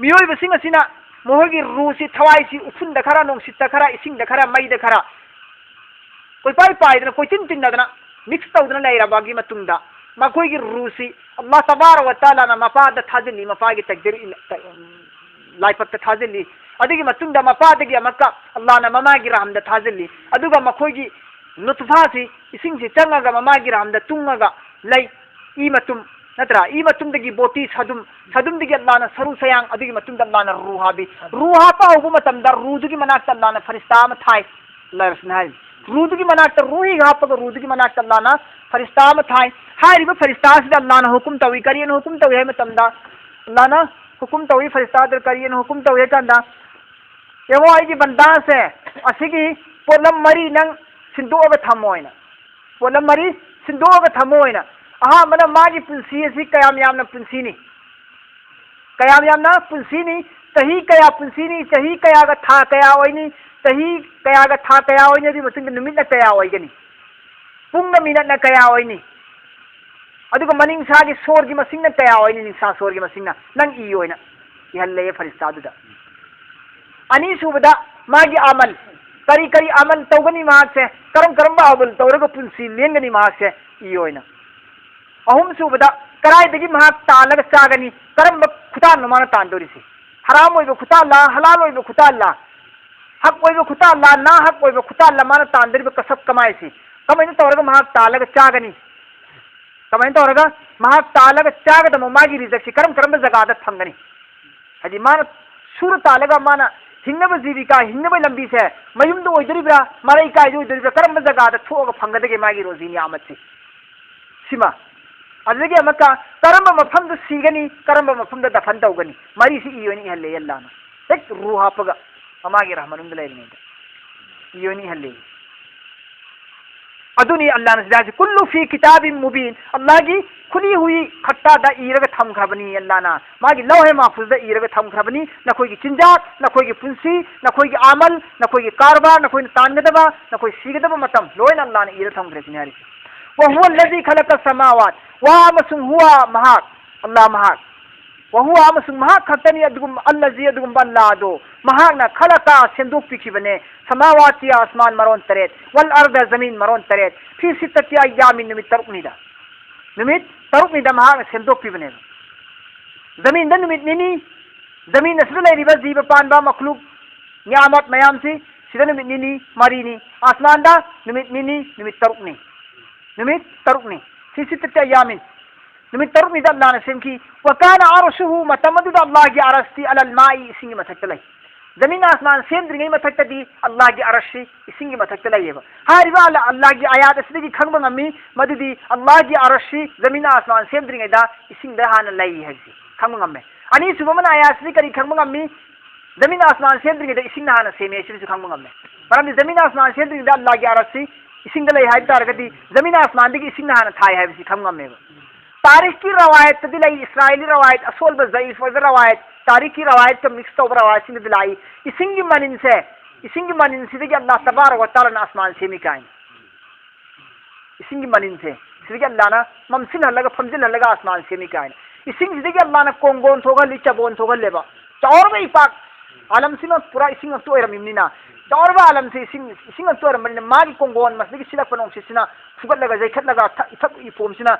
ꯃꯤꯑꯣꯏꯕꯁꯤꯡ ꯑꯁꯤꯅ ꯃꯈꯣꯏꯒꯤ ꯔꯨꯍꯁꯤ, ꯊꯋꯥꯏꯁꯤ ꯎꯐꯨꯟꯗ ꯈꯔ, ꯅꯨꯡꯁꯤꯠꯇ ꯈꯔ, ꯏꯁꯤꯡꯗ ꯈꯔ, ꯃꯩꯗ ꯈꯔ ꯀꯣꯏꯄꯥꯏ ꯄꯥꯏꯗꯅ, ꯀꯣꯏꯇꯤꯟ ꯇꯤꯟꯅꯗꯅ, ꯃꯤꯛꯁ ꯇꯧꯗꯅ ꯂꯩꯔꯕꯒꯤ ꯃꯇꯨꯡꯗ ꯃꯈꯣꯏꯒꯤ ꯔꯨꯍꯁꯤ ꯑꯜꯂꯥꯍ ꯇꯕꯥꯔꯛ ꯋ ꯇꯥꯂꯥꯅ ꯃꯄꯥꯗ ꯊꯥꯖꯤꯜꯂꯤ, ꯃꯄꯥꯒꯤ ꯇꯛꯗꯤꯔ ꯏꯜ-, ꯇ-, ꯂꯥꯏꯕꯛꯇ ꯊꯥꯖꯤꯜꯂꯤ꯫ ꯑꯗꯨꯒꯤ ꯃꯇꯨꯡꯗ ꯃꯄꯥꯗꯒꯤ ꯑꯃꯨꯛꯀ ꯑꯜꯂꯥꯍꯅ ꯃꯃꯥꯒꯤ ꯔꯍꯝꯗ ꯊꯥꯖꯤꯜꯂꯤ꯫ ꯑꯗꯨꯒ ꯃꯈꯣꯏꯒꯤ ꯅꯨꯠꯐꯥꯁꯤ, ꯏꯁꯤꯡꯁꯤ ꯆꯪꯉꯒ ꯃꯃꯥꯒꯤ ꯔꯍꯝꯗ ꯇꯨꯡꯉꯒ ꯂꯩ꯫ ꯏ ꯃꯇꯨꯝ, ꯅꯠꯇ꯭ꯔꯥ? ꯏ ꯃꯇꯨꯝꯗꯒꯤ ꯕꯣꯇꯤ ꯁꯗꯨꯝ, ꯁꯗꯨꯝꯗꯒꯤ ꯑꯜꯂꯥꯍꯅ ꯁꯔꯨ ꯁꯌꯥꯡ, ꯑꯗꯨꯒꯤ ꯃꯇꯨꯡꯗ ꯑꯜꯂꯥꯍꯅ ꯔꯨꯍ ꯍꯥꯞꯄꯤ꯫ ꯔꯨꯍ ꯍꯥꯞꯄ ꯍꯧꯕ ꯃꯇꯝꯗ ꯔꯨꯍꯗꯨꯒꯤ ꯃꯅꯥꯛꯇ ꯑꯜꯂꯥꯍꯅ ꯐꯔꯤꯁꯇꯥ ꯑꯃ ꯊꯥꯏ꯫ ꯑꯜꯂꯥꯍ ꯔꯁꯨꯜꯅ ꯍꯥꯏꯔꯤ꯫ ꯔꯨꯍꯗꯨꯒꯤ ꯃꯅꯥꯛꯇ ꯔꯨꯍ ꯍꯦꯛ ꯍꯥꯞꯄꯒ ꯔꯨꯍꯗꯨꯒꯤ ꯃꯅꯥꯛꯇ ꯑꯜꯂꯥꯍꯅ ꯐꯔꯤꯁꯇꯥ ꯑꯃ ꯊꯥꯏ꯫ ꯍꯥꯏꯔꯤꯕ ꯐꯔꯤꯁꯇꯥꯁꯤꯗ ꯑꯜꯂꯥꯍꯅ ꯍꯨꯀꯨꯝ ꯇꯧꯏ꯫ ꯀꯔꯤꯅ ꯍꯨꯀꯨꯝ ꯇꯧꯏ ꯍꯥꯏꯕ ꯃꯇꯝꯗ, ꯑꯜꯂꯥꯍꯅ ꯍꯨꯀꯨꯝ ꯇꯧꯏ, ꯐꯔꯤꯁꯇꯥꯗ ꯀꯔꯤꯅ ꯍꯨꯀꯨꯝ ꯇꯧꯏ ꯍꯥꯏ ꯀꯥꯟꯗ, "ꯌꯦꯡꯉꯣ, ꯑꯩꯒꯤ ꯕꯟꯗꯥꯁꯦ ꯑꯁꯤꯒꯤ ꯄꯣꯠꯂꯝ ꯃꯔꯤ ꯅꯪ ꯁꯤꯟꯗꯣꯛꯑꯒ ꯊꯝꯃꯣ" ꯍꯥꯏꯅ꯫ ꯄꯣꯠꯂꯝ ꯃꯔꯤ ꯁꯤꯟꯗꯣꯛꯑꯒ ꯊꯝꯃꯣ ꯍꯥꯏꯅ꯫ ꯑꯍꯥꯟꯕꯅ ꯃꯥꯒꯤ ꯄꯨꯟꯁꯤ ꯑꯁꯤ ꯀꯌꯥꯝ ꯌꯥꯝꯅ ꯄꯨꯟꯁꯤꯅꯤ? ꯀꯌꯥꯝ ꯌꯥꯝꯅ ꯄꯨꯟꯁꯤꯅꯤ? ꯆꯍꯤ ꯀꯌꯥ ꯄꯨꯟꯁꯤꯅꯤ? ꯆꯍꯤ ꯀꯌꯥꯒ ꯊꯥ ꯀꯌꯥ ꯑꯣꯏꯅꯤ? ꯆꯍꯤ ꯀꯌꯥꯒ ꯊꯥ ꯀꯌꯥ ꯑꯣꯏꯅꯤ? ꯑꯗꯨꯒꯤ ꯃꯇꯨꯡꯗ ꯅꯨꯃꯤꯠꯅ ꯀꯌꯥ ꯑꯣꯏꯒꯅꯤ? ꯄꯨꯡꯅ ꯃꯤꯅꯠꯅ ꯀꯌꯥ ꯑꯣꯏꯅꯤ? ꯑꯗꯨꯒ ꯃꯅꯤꯡꯁꯥꯒꯤ ꯁꯣꯔꯒꯤ ꯃꯁꯤꯡꯅ ꯀꯌꯥ ꯑꯣꯏꯅꯤ? ꯅꯤꯡꯁꯥ ꯁꯣꯔꯒꯤ ꯃꯁꯤꯡꯅ ꯅꯪ ꯏꯌꯣꯅ ꯏꯍꯜꯂꯦ ꯐꯔꯤꯁꯇꯥꯗꯨꯗ꯫ ꯑꯅꯤꯁꯨꯕꯗ ꯃꯥꯒꯤ ꯑꯃꯜ, ꯀꯔꯤ ꯀꯔꯤ ꯑꯃꯜ ꯇꯧꯒꯅꯤ ꯃꯍꯥꯛꯁꯦ, ꯀꯔꯝ ꯀꯔꯝꯕ ꯑꯃꯜ ꯇꯧꯔꯒ ꯄꯨꯟꯁꯤ ꯂꯦꯟꯒꯅꯤ ꯃꯍꯥꯛꯁꯦ ꯏꯌꯣꯅ꯫ ꯑꯍꯨꯝꯁꯨꯕꯗ ꯀꯗꯥꯏꯗꯒꯤ ꯃꯍꯥꯛ ꯇꯥꯜꯂꯒ ꯆꯥꯒꯅꯤ, ꯀꯔꯝꯕ ꯈꯨꯇꯥꯟꯅꯣ ꯃꯥꯅ ꯇꯥꯟꯗꯣꯔꯤꯁꯤ? ꯍꯔꯥꯝ ꯑꯣꯏꯕ ꯈꯨꯇꯥꯜꯂ, ꯍꯂꯥꯜ ꯑꯣꯏꯕ ꯈꯨꯇꯥꯜꯂ, ꯍꯛ ꯑꯣꯏꯕ ꯈꯨꯇꯥꯜꯂ, ꯅꯥ ꯍꯛ ꯑꯣꯏꯕ ꯈꯨꯇꯥꯜꯂ ꯃꯥꯅ ꯇꯥꯟꯗꯣꯔꯤꯕ ꯀꯁꯕ ꯀꯃꯥꯏꯁꯤ? ꯀꯃꯥꯏꯅ ꯇꯧꯔꯒ ꯃꯍꯥꯛ ꯇꯥꯜꯂꯒ ꯆꯥꯒꯅꯤ? ꯀꯃꯥꯏꯅ ꯇꯧꯔꯒ ꯃꯍꯥꯛ ꯇꯥꯜꯂꯒ ꯆꯥꯒꯗꯕ ꯃꯥꯒꯤ ꯔꯤꯖꯛꯁꯤ ꯀꯔꯝ ꯀꯔꯝꯕ ꯖꯒꯥꯗ ꯐꯪꯒꯅꯤ? ꯍꯥꯏꯗꯤ ꯃꯥꯅ ꯁꯨꯔ ꯇꯥꯜꯂꯒ ꯃꯥꯅ ꯍꯤꯡꯅꯕ ꯖꯤꯕꯤꯀꯥ, ꯍꯤꯡꯅꯕ ꯂꯝꯕꯤꯁꯦ ꯃꯌꯨꯝꯗ ꯑꯣꯏꯗꯣꯔꯤꯕ꯭ꯔꯥ, ꯃꯔꯩꯀꯥꯏꯗ ꯑꯣꯏꯗꯣꯔꯤꯕ꯭ꯔꯥ, ꯀꯔꯝꯕ ꯖꯒꯥꯗ ꯊꯣꯛꯑꯒ ꯐꯪꯒꯗꯒꯦ ꯃꯥꯒꯤ ꯔꯣꯖꯤ ꯅꯤꯌꯥꯃꯠꯁꯤ? ꯁꯤꯃ꯫ ꯑꯗꯨꯗꯒꯤ ꯑꯃꯨꯛꯀ ꯀꯔꯝꯕ ꯃꯐꯝꯗ ꯁꯤꯒꯅꯤ, ꯀꯔꯝꯕ ꯃꯐꯝꯗ ꯗꯐꯟ ꯇꯧꯒꯅꯤ? ꯃꯔꯤꯁꯤ ꯏ ꯑꯣꯏꯅ ꯏꯍꯜꯂꯦ ꯑꯜꯂꯥꯍꯅ꯫ ꯍꯦꯛ ꯔꯨ ꯍꯥꯞꯄꯒ ꯃꯃꯥꯒꯤ ꯔꯍ ꯃꯅꯨꯡꯗ ꯂꯩꯔꯤꯉꯩꯗ ꯏ ꯑꯣꯏꯅ ꯏꯍꯜꯂꯦ꯫ ꯑꯗꯨꯅꯤ ꯑꯜꯂꯥꯍꯅ ꯁꯤꯗ ꯍꯥꯏꯁꯤ, "ꯀꯨꯜꯂꯨ ꯐꯤ ꯀꯤꯇꯥꯕꯤꯟ ꯃꯨꯕꯤꯟ", ꯑꯜꯂꯥꯍꯒꯤ ꯈꯨꯂꯤ ꯍꯨꯏ ꯈꯠꯇꯥꯗ ꯏꯔꯒ ꯊꯝꯈ꯭ꯔꯕꯅꯤ꯫ ꯑꯜꯂꯥꯍꯅ ꯃꯥꯒꯤ ꯂꯧꯍꯦ ꯃꯥꯐꯨꯖꯗ ꯏꯔꯒ ꯊꯝꯈ꯭ꯔꯕꯅꯤ꯫ ꯅꯈꯣꯏꯒꯤ ꯆꯤꯟꯖꯥꯛ, ꯅꯈꯣꯏꯒꯤ ꯄꯨꯟꯁꯤ, ꯅꯈꯣꯏꯒꯤ ꯑꯃꯜ, ꯅꯈꯣꯏꯒꯤ ꯀꯔꯕꯥꯔ, ꯅꯈꯣꯏꯅ ꯇꯥꯟꯒꯗꯕ, ꯅꯈꯣꯏ ꯁꯤꯒꯗꯕ ꯃꯇꯝ ꯂꯣꯏꯅ ꯑꯜꯂꯥꯍꯅ ꯏꯔ ꯊꯝꯈ꯭ꯔꯦ ꯁꯤꯅꯤ ꯍꯥꯏꯔꯤꯁꯦ꯫ "ꯋꯍꯨꯋ ꯑꯜꯂꯖꯤ ꯈꯂꯀ ꯁꯃꯥꯋꯥꯠ", ꯋꯥ ꯑꯃꯁꯨꯡ ꯍꯨꯋ, ꯃꯍꯥꯛ, ꯑꯜꯂꯥꯍ ꯃꯍꯥꯛ꯫ "ꯋꯍꯨꯋ", ꯑꯃꯁꯨꯡ ꯃꯍꯥꯛ ꯈꯛꯇꯅꯤ, ꯑꯗꯨꯒꯨꯝꯕ, "ꯑꯜꯂꯖꯤ", ꯑꯗꯨꯒꯨꯝꯕ ꯑꯜꯂꯥꯍꯗꯣ, ꯃꯍꯥꯛꯅ, "ꯈꯂꯀ", ꯁꯦꯝꯗꯣꯛꯄꯤꯈꯤꯕꯅꯦ, "ꯁꯃꯥꯋꯥꯇꯤ", ꯑꯁꯃꯥꯟ ꯃꯔꯣꯟ ꯇꯔꯦꯠ, "ꯋꯜ ꯑꯔꯗ", ꯖꯃꯤꯟ ꯃꯔꯣꯟ ꯇꯔꯦꯠ, "ꯐꯤ ꯁꯤꯠꯇꯇꯤ ꯑꯌꯥꯃꯤꯟ", ꯅꯨꯃꯤꯠ ꯇꯔꯨꯛꯅꯤꯗ꯫ ꯅꯨꯃꯤꯠ ꯇꯔꯨꯛꯅꯤꯗ ꯃꯍꯥꯛꯅ ꯁꯦꯝꯗꯣꯛꯄꯤꯕꯅꯦꯕ꯫ ꯖꯃꯤꯟꯗ ꯅꯨꯃꯤꯠ ꯅꯤꯅꯤ, ꯖꯃꯤꯟ ꯑꯁꯤꯗ ꯂꯩꯔꯤꯕ ꯖꯤꯕ ꯄꯥꯟꯕ ꯃꯈꯂꯨꯛ ꯅꯤꯌꯥꯃꯠ ꯃꯌꯥꯝꯁꯤ, ꯁꯤꯗ ꯅꯨꯃꯤꯠ ꯅꯤꯅꯤ, ꯃꯔꯤꯅꯤ, ꯑꯥꯁꯃꯥꯟꯗ ꯅꯨꯃꯤꯠ ꯅꯤꯅꯤ, ꯅꯨꯃꯤꯠ ꯇꯔꯨꯛꯅꯤ꯫ ꯅꯨꯃꯤꯠ ꯇꯔꯨꯛꯅꯤ꯫ ꯁꯤ ꯁꯤꯠꯇꯠꯇ ꯑꯌꯥꯃꯤꯟ꯫ ꯅꯨꯃꯤꯠ ꯇꯔꯨꯛꯅꯤꯗ ꯑꯜꯂꯥꯍꯅ ꯁꯦꯝꯈꯤ꯫ ꯋꯀꯥꯅ ꯑꯔꯁꯨꯍꯨ, ꯃꯇꯝ ꯑꯗꯨꯗ ꯑꯜꯂꯥꯍꯒꯤ ꯑꯔꯁꯇꯤ ꯑꯂꯜ ꯃꯥꯏ, ꯏꯁꯤꯡꯒꯤ ꯃꯊꯛꯇ ꯂꯩ꯫ ꯖꯃꯤꯟ ꯑꯥꯁꯃꯥꯟ ꯁꯦꯝꯗ꯭ꯔꯤꯉꯩ ꯃꯊꯛꯇꯗꯤ ꯑꯜꯂꯥꯍꯒꯤ ꯑꯔꯁꯁꯤ ꯏꯁꯤꯡꯒꯤ ꯃꯊꯛꯇ ꯂꯩꯌꯦꯕ꯫ ꯍꯥꯏꯔꯤꯕ ꯑꯜꯂꯥ-, ꯑꯜꯂꯥꯍꯒꯤ ꯑꯌꯥꯠ ꯑꯁꯤꯗꯒꯤ ꯈꯪꯕ ꯉꯝꯃꯤ ꯃꯗꯨꯗꯤ ꯑꯜꯂꯥꯍꯒꯤ ꯑꯔꯁꯁꯤ ꯖꯃꯤꯟ ꯑꯥꯁꯃꯥꯟ ꯁꯦꯝꯗ꯭ꯔꯤꯉꯩꯗ ꯏꯁꯤꯡꯗ ꯍꯥꯟꯅ ꯂꯩ ꯍꯥꯏꯕꯁꯤ ꯈꯪꯕ ꯉꯝꯃꯦ꯫ ꯑꯅꯤꯁꯨꯕ ꯑꯃꯅ ꯑꯌꯥꯠꯁꯤꯗꯤ ꯀꯔꯤ ꯈꯪꯕ ꯉꯝꯃꯤ? ꯖꯃꯤꯟ ꯑꯥꯁꯃꯥꯟ ꯁꯦꯝꯗ꯭ꯔꯤꯉꯩꯗ ꯏꯁꯤꯡꯅ ꯍꯥꯟꯅ ꯁꯦꯝꯃꯦ ꯍꯥꯏꯕꯁꯤꯁꯨ ꯈꯪꯕ ꯉꯝꯃꯦ꯫ ꯃꯔꯝꯗꯤ ꯖꯃꯤꯟ ꯑꯥꯁꯃꯥꯟ ꯁꯦꯝꯗ꯭ꯔꯤꯉꯩꯗ ꯑꯜꯂꯥꯍꯒꯤ ꯑꯔꯁꯁꯤ ꯏꯁꯤꯡꯗ ꯂꯩ ꯍꯥꯏꯕ ꯇꯥꯔꯒꯗꯤ ꯖꯃꯤꯟ ꯑꯥꯁꯃꯥꯟꯗꯒꯤ ꯏꯁꯤꯡꯅ ꯍꯥꯟꯅ ꯊꯥꯏ ꯍꯥꯏꯕꯁꯤ ꯈꯪꯕ ꯉꯝꯃꯦꯕ꯫ ꯇꯥꯔꯤꯈꯀꯤ ꯔꯋꯥꯌꯠꯇꯗꯤ ꯂꯩ, ꯏꯁꯔꯥꯏꯂꯤ ꯔꯋꯥꯌꯠ, ꯑꯁꯣꯜꯕ ꯖꯌꯤꯐ ꯑꯣꯏꯕ ꯔꯋꯥꯌꯠ, ꯇꯥꯔꯤꯈꯀꯤ ꯔꯋꯥꯌꯠꯀ ꯃꯤꯛꯁ ꯇꯧꯕ ꯔꯋꯥꯌꯠꯁꯤꯡꯗꯗꯤ ꯂꯥꯛꯏ, ꯏꯁꯤꯡꯒꯤ ꯃꯅꯤꯟꯁꯦ, ꯏꯁꯤꯡꯒꯤ ꯃꯅꯤꯟꯁꯤꯗꯒꯤ ꯑꯜꯂꯥꯍ ꯇꯕꯥꯔꯛ ꯋ ꯇꯥꯂꯥꯅ ꯑꯁꯃꯥꯟ ꯁꯦꯝꯃꯤ ꯀꯥꯏꯅ꯫ ꯏꯁꯤꯡꯒꯤ ꯃꯅꯤꯟꯁꯦ ꯁꯤꯗꯒꯤ ꯑꯜꯂꯥꯍꯅ ꯃꯝꯁꯤꯜꯍꯜꯂꯒ ꯐꯝꯖꯤꯜꯍꯜꯂꯒ ꯑꯁꯃꯥꯟ ꯁꯦꯝꯃꯤ ꯀꯥꯏꯅ꯫ ꯏꯁꯤꯡꯁꯤꯗꯒꯤ ꯑꯜꯂꯥꯍꯅ ꯀꯣꯡꯒꯣꯟ ꯊꯣꯛꯍꯜꯂꯤ, ꯆꯕꯣꯟ ꯊꯣꯛꯍꯜꯂꯦꯕ꯫ ꯆꯥꯎꯔꯕ ꯏꯄꯥꯛ, ꯑꯥꯂꯝꯁꯤꯃ ꯄꯨꯔꯥ ꯏꯁꯤꯡ ꯉꯥꯛꯇ ꯑꯣꯏꯔꯝꯃꯤꯕꯅꯤꯅ, ꯆꯥꯎꯔꯕ ꯑꯥꯂꯝꯁꯦ ꯏꯁꯤꯡ, ꯏꯁꯤꯡ ꯉꯥꯛꯇ ꯑꯣꯏꯔꯝꯕꯅꯤꯅ, ꯃꯥꯒꯤ ꯀꯣꯡꯒꯣꯟ ꯃꯁꯤꯗꯒꯤ ꯁꯤꯠꯂꯛꯄ ꯅꯨꯡꯁꯤꯠꯁꯤꯅ ꯐꯨꯒꯠꯂꯒ, ꯌꯩꯈꯠꯂꯒ, ꯊ-, ꯏꯊꯛ ꯏꯄꯣꯝꯁꯤꯅ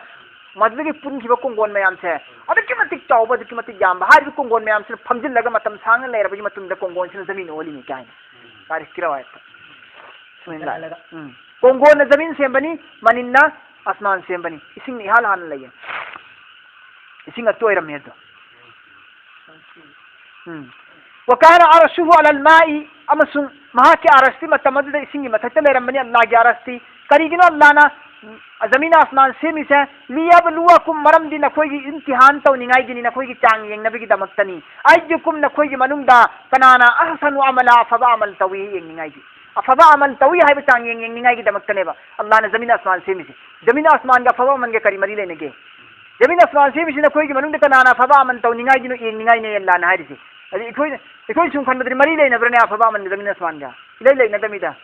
ꯃꯗꯨꯗꯒꯤ ꯄꯨꯟꯈꯤꯕ ꯀꯣꯡꯒꯣꯟ ꯃꯌꯥꯝꯁꯦ ꯑꯗꯨꯛꯀꯤ ꯃꯇꯤꯛ ꯆꯥꯎꯕ, ꯑꯗꯨꯛꯀꯤ ꯃꯇꯤꯛ ꯌꯥꯝꯕ꯫ ꯍꯥꯏꯔꯤꯕ ꯀꯣꯡꯒꯣꯟ ꯃꯌꯥꯝꯁꯤꯅ ꯐꯝꯖꯤꯜꯂꯒ ꯃꯇꯝ ꯁꯥꯡꯅ ꯂꯩꯔꯕꯒꯤ ꯃꯇꯨꯡꯗ ꯀꯣꯡꯒꯣꯟꯁꯤꯅ ꯖꯃꯤꯟ ꯑꯣꯜꯂꯤꯅꯤ ꯀꯥꯏꯅ ꯇꯥꯔꯤꯈꯀꯤ ꯔꯋꯥꯌꯠꯇ꯫ ꯁꯨꯃꯥꯏꯅ ꯂꯥꯛꯑꯦ꯫ ꯎꯝ꯫ ꯀꯣꯡꯒꯣꯟꯅ ꯖꯃꯤꯟ ꯁꯦꯝꯕꯅꯤ, ꯃꯅꯤꯟꯅ ꯑꯁꯃꯥꯟ ꯁꯦꯝꯕꯅꯤ꯫ ꯏꯁꯤꯡꯅ ꯏꯍꯥꯟ ꯍꯥꯟꯅ ꯂꯩꯌꯦ꯫ ꯏꯁꯤꯡ ꯉꯥꯛꯇ ꯑꯣꯏꯔꯝꯃꯦ ꯑꯗꯣ꯫ ꯎꯝ꯫ ꯋꯀꯥꯅ ꯑꯔꯁꯨꯍꯨ ꯑꯂꯜ ꯃꯥꯏ, ꯑꯃꯁꯨꯡ ꯃꯍꯥꯛꯀꯤ ꯑꯔꯁꯇꯤ ꯃꯇꯝ ꯑꯗꯨꯗ ꯏꯁꯤꯡꯒꯤ ꯃꯊꯛꯇ ꯂꯩꯔꯝꯕꯅꯤ, ꯑꯜꯂꯥꯍꯒꯤ ꯑꯔꯁꯇꯤ꯫ ꯀꯔꯤꯒꯤꯅꯣ ꯑꯜꯂꯥꯍꯅ ꯖꯃꯤꯟ ꯑꯥꯁꯃꯥꯟ ꯁꯦꯝꯃꯤꯁꯦ? ꯂꯤꯌꯕꯂꯨꯋꯥꯀꯨꯝ, ꯃꯔꯝꯗꯤ ꯅꯈꯣꯏꯒꯤ ꯏꯝꯇꯤꯍꯥꯟ ꯇꯧꯅꯤꯡꯉꯥꯏꯒꯤꯅꯤ, ꯅꯈꯣꯏꯒꯤ ꯆꯥꯡ ꯌꯦꯡꯅꯕꯒꯤꯗꯃꯛꯇꯅꯤ꯫ ꯑꯩꯌꯨꯀꯨꯝ, ꯅꯈꯣꯏꯒꯤ ꯃꯅꯨꯡꯗ ꯀꯅꯥꯅ ꯑꯍꯁꯅꯨ ꯑꯃꯂꯥ, ꯑꯐꯕ ꯑꯃꯜ ꯇꯧꯏ ꯌꯦꯡꯅꯤꯡꯉꯥꯏꯒꯤ꯫ ꯑꯐꯕ ꯑꯃꯜ ꯇꯧꯏ ꯍꯥꯏꯕ ꯆꯥꯡ ꯌꯦꯡ-, ꯌꯦꯡꯅꯤꯡꯉꯥꯏꯒꯤꯗꯃꯛꯇꯅꯦꯕ ꯑꯜꯂꯥꯍꯅ ꯖꯃꯤꯟ ꯑꯥꯁꯃꯥꯟ ꯁꯦꯝꯃꯤꯁꯦ꯫ ꯖꯃꯤꯟ ꯑꯥꯁꯃꯥꯟꯒ ꯑꯐꯕ ꯑꯃꯜꯒ ꯀꯔꯤ ꯃꯔꯤ ꯂꯩꯅꯒꯦ? ꯖꯃꯤꯟ ꯑꯥꯁꯃꯥꯟ ꯁꯦꯝꯃꯤꯁꯤ ꯅꯈꯣꯏꯒꯤ ꯃꯅꯨꯡꯗ ꯀꯅꯥꯅ ꯑꯐꯕ ꯑꯃꯜ ꯇꯧꯅꯤꯡꯉꯥꯏꯒꯤꯅꯣ ꯌꯦꯡꯅꯤꯡꯉꯥꯏꯅꯦ ꯑꯜꯂꯥꯍꯅ ꯍꯥꯏꯔꯤꯁꯦ꯫ ꯑꯗꯨ ꯑꯩꯈꯣꯏꯅ, ꯑꯩꯈꯣꯏꯅ ꯁꯨꯝ ꯈꯟꯕꯗꯗꯤ ꯃꯔꯤ ꯂꯩꯅꯕ꯭ꯔꯅꯦ ꯑꯐꯕ ꯑꯃꯜꯒ ꯖꯃꯤꯟ ꯑꯥꯁꯃꯥꯟꯒ? ꯏꯂꯩ ꯂꯩꯅꯗꯕꯅꯤꯗ꯫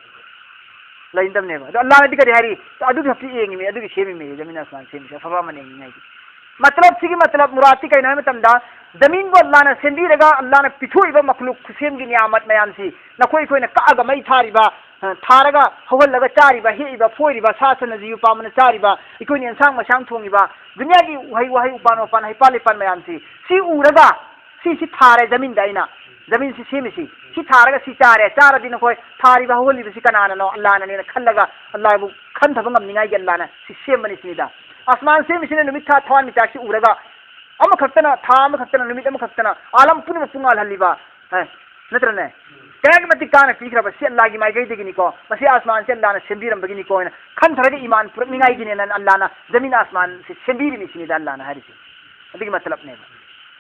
ꯂꯩꯅꯗꯕꯅꯦꯕ꯫ ꯑꯗꯣ ꯑꯜꯂꯥꯍꯅꯗꯤ ꯀꯔꯤ ꯍꯥꯏꯔꯤ? ꯑꯗꯨꯒꯤ ꯈꯛꯇ ꯌꯦꯡꯉꯤꯃꯤ, ꯑꯗꯨꯒꯤ ꯁꯦꯝꯃꯤꯃꯤ, ꯖꯃꯤꯟ ꯑꯥꯁꯃꯥꯟ ꯁꯦꯝꯃꯤꯁꯦ ꯑꯐꯕ ꯑꯃꯜ ꯌꯦꯡꯅꯤꯡꯉꯥꯏꯒꯤ꯫ ꯃꯇꯂꯕꯁꯤꯒꯤ ꯃꯇꯂꯕ ꯃꯨꯔꯥꯠꯇꯤ ꯀꯩꯅꯣ ꯍꯥꯏꯕ ꯃꯇꯝꯗ, ꯖꯃꯤꯟꯕꯨ ꯑꯜꯂꯥꯍꯅ ꯁꯦꯝꯕꯤꯔꯒ ꯑꯜꯂꯥꯍꯅ ꯄꯤꯊꯣꯛꯏꯕ ꯃꯈꯂꯨꯛ ꯈꯨꯠꯁꯦꯝꯒꯤ ꯅꯤꯌꯥꯃꯠ ꯃꯌꯥꯝꯁꯤ, ꯅꯈꯣꯏ ꯑꯩꯈꯣꯏꯅ ꯀꯛꯑꯒ ꯃꯩ ꯊꯥꯔꯤꯕ, ꯑ, ꯊꯥꯔꯒ ꯍꯧꯍꯜꯂꯒ ꯆꯥꯔꯤꯕ, ꯍꯦꯛꯏꯕ, ꯐꯣꯏꯔꯤꯕ, ꯁꯥ ꯁꯟꯅ ꯖꯤꯕ ꯄꯥꯝꯕꯅ ꯆꯥꯔꯤꯕ, ꯑꯩꯈꯣꯏꯅ ꯑꯦꯟꯁꯥꯡ ꯃꯩꯁꯥꯡ ꯊꯣꯡꯉꯤꯕ, ꯗꯨꯅꯤꯌꯥꯒꯤ ꯎꯍꯩ ꯋꯥꯍꯩ, ꯎꯄꯥꯟ ꯋꯥꯄꯥꯟ, ꯍꯩꯄꯥꯜ ꯂꯩꯄꯥꯜ ꯃꯌꯥꯝꯁꯤ, ꯁꯤ ꯎꯔꯒ, ꯁꯤ, ꯁꯤ ꯊꯥꯔꯦ ꯖꯃꯤꯟꯗ ꯑꯩꯅ, ꯖꯃꯤꯟꯁꯤ ꯁꯦꯝꯃꯤꯁꯤ, ꯁꯤ ꯊꯥꯔꯒ ꯁꯤ ꯆꯥꯔꯦ, ꯆꯥꯔꯗꯤ ꯅꯈꯣꯏ ꯊꯥꯔꯤꯕ ꯍꯧꯍꯜꯂꯤꯕꯁꯤ ꯀꯅꯥꯅꯅꯣ? ꯑꯜꯂꯥꯅꯅꯦꯅ ꯈꯜꯂꯒ ꯑꯜꯂꯥꯕꯨ ꯈꯟꯊꯕ ꯉꯝꯅꯤꯡꯉꯥꯏꯒꯤ ꯑꯜꯂꯥꯅ ꯁꯤ ꯁꯦꯝꯕꯅꯤ ꯁꯤꯅꯤꯗ꯫ ꯑꯁꯃꯥꯟ ꯁꯦꯝꯃꯤꯁꯤꯅ ꯅꯨꯃꯤꯠ ꯊꯥ ꯊꯋꯥꯟꯃꯤꯆꯥꯛꯁꯤ ꯎꯔꯒ, ꯑꯃꯈꯛꯇꯅ, ꯊꯥ ꯑꯃꯈꯛꯇꯅ, ꯅꯨꯃꯤꯠ ꯑꯃꯈꯛꯇꯅ ꯑꯥꯂꯝ ꯄꯨꯝꯅꯃꯛꯄꯨ ꯉꯥꯜꯍꯜꯂꯤꯕ, ꯑꯦ, ꯅꯠꯇ꯭ꯔꯅꯦ? ꯀꯌꯥꯒꯤ ꯃꯇꯤꯛ ꯀꯥꯟꯅ ꯄꯤꯈ꯭ꯔꯕ ꯁꯤ ꯑꯜꯂꯥꯒꯤ ꯃꯥꯏꯀꯩꯗꯒꯤꯅꯤꯀꯣ, ꯃꯁꯤ ꯑꯁꯃꯥꯟꯁꯤ ꯑꯜꯂꯥꯅ ꯁꯦꯝꯕꯤꯔꯝꯕꯒꯤꯅꯤꯀꯣ ꯍꯥꯏꯅ ꯈꯟꯊꯔꯒ ꯏꯃꯥꯟ ꯄꯨꯔꯛꯅꯤꯡꯉꯥꯏꯒꯤꯅꯦꯅ ꯑꯜꯂꯥꯅ ꯖꯃꯤꯟ ꯑꯁꯃꯥꯟꯁꯤ ꯁꯦꯝꯕꯤꯔꯤꯅꯤ ꯁꯤꯅꯤꯗ ꯑꯜꯂꯥꯅ ꯍꯥꯏꯔꯤꯁꯤ꯫ ꯑꯗꯨꯒꯤ ꯃꯇꯂꯞꯅꯦꯕ꯫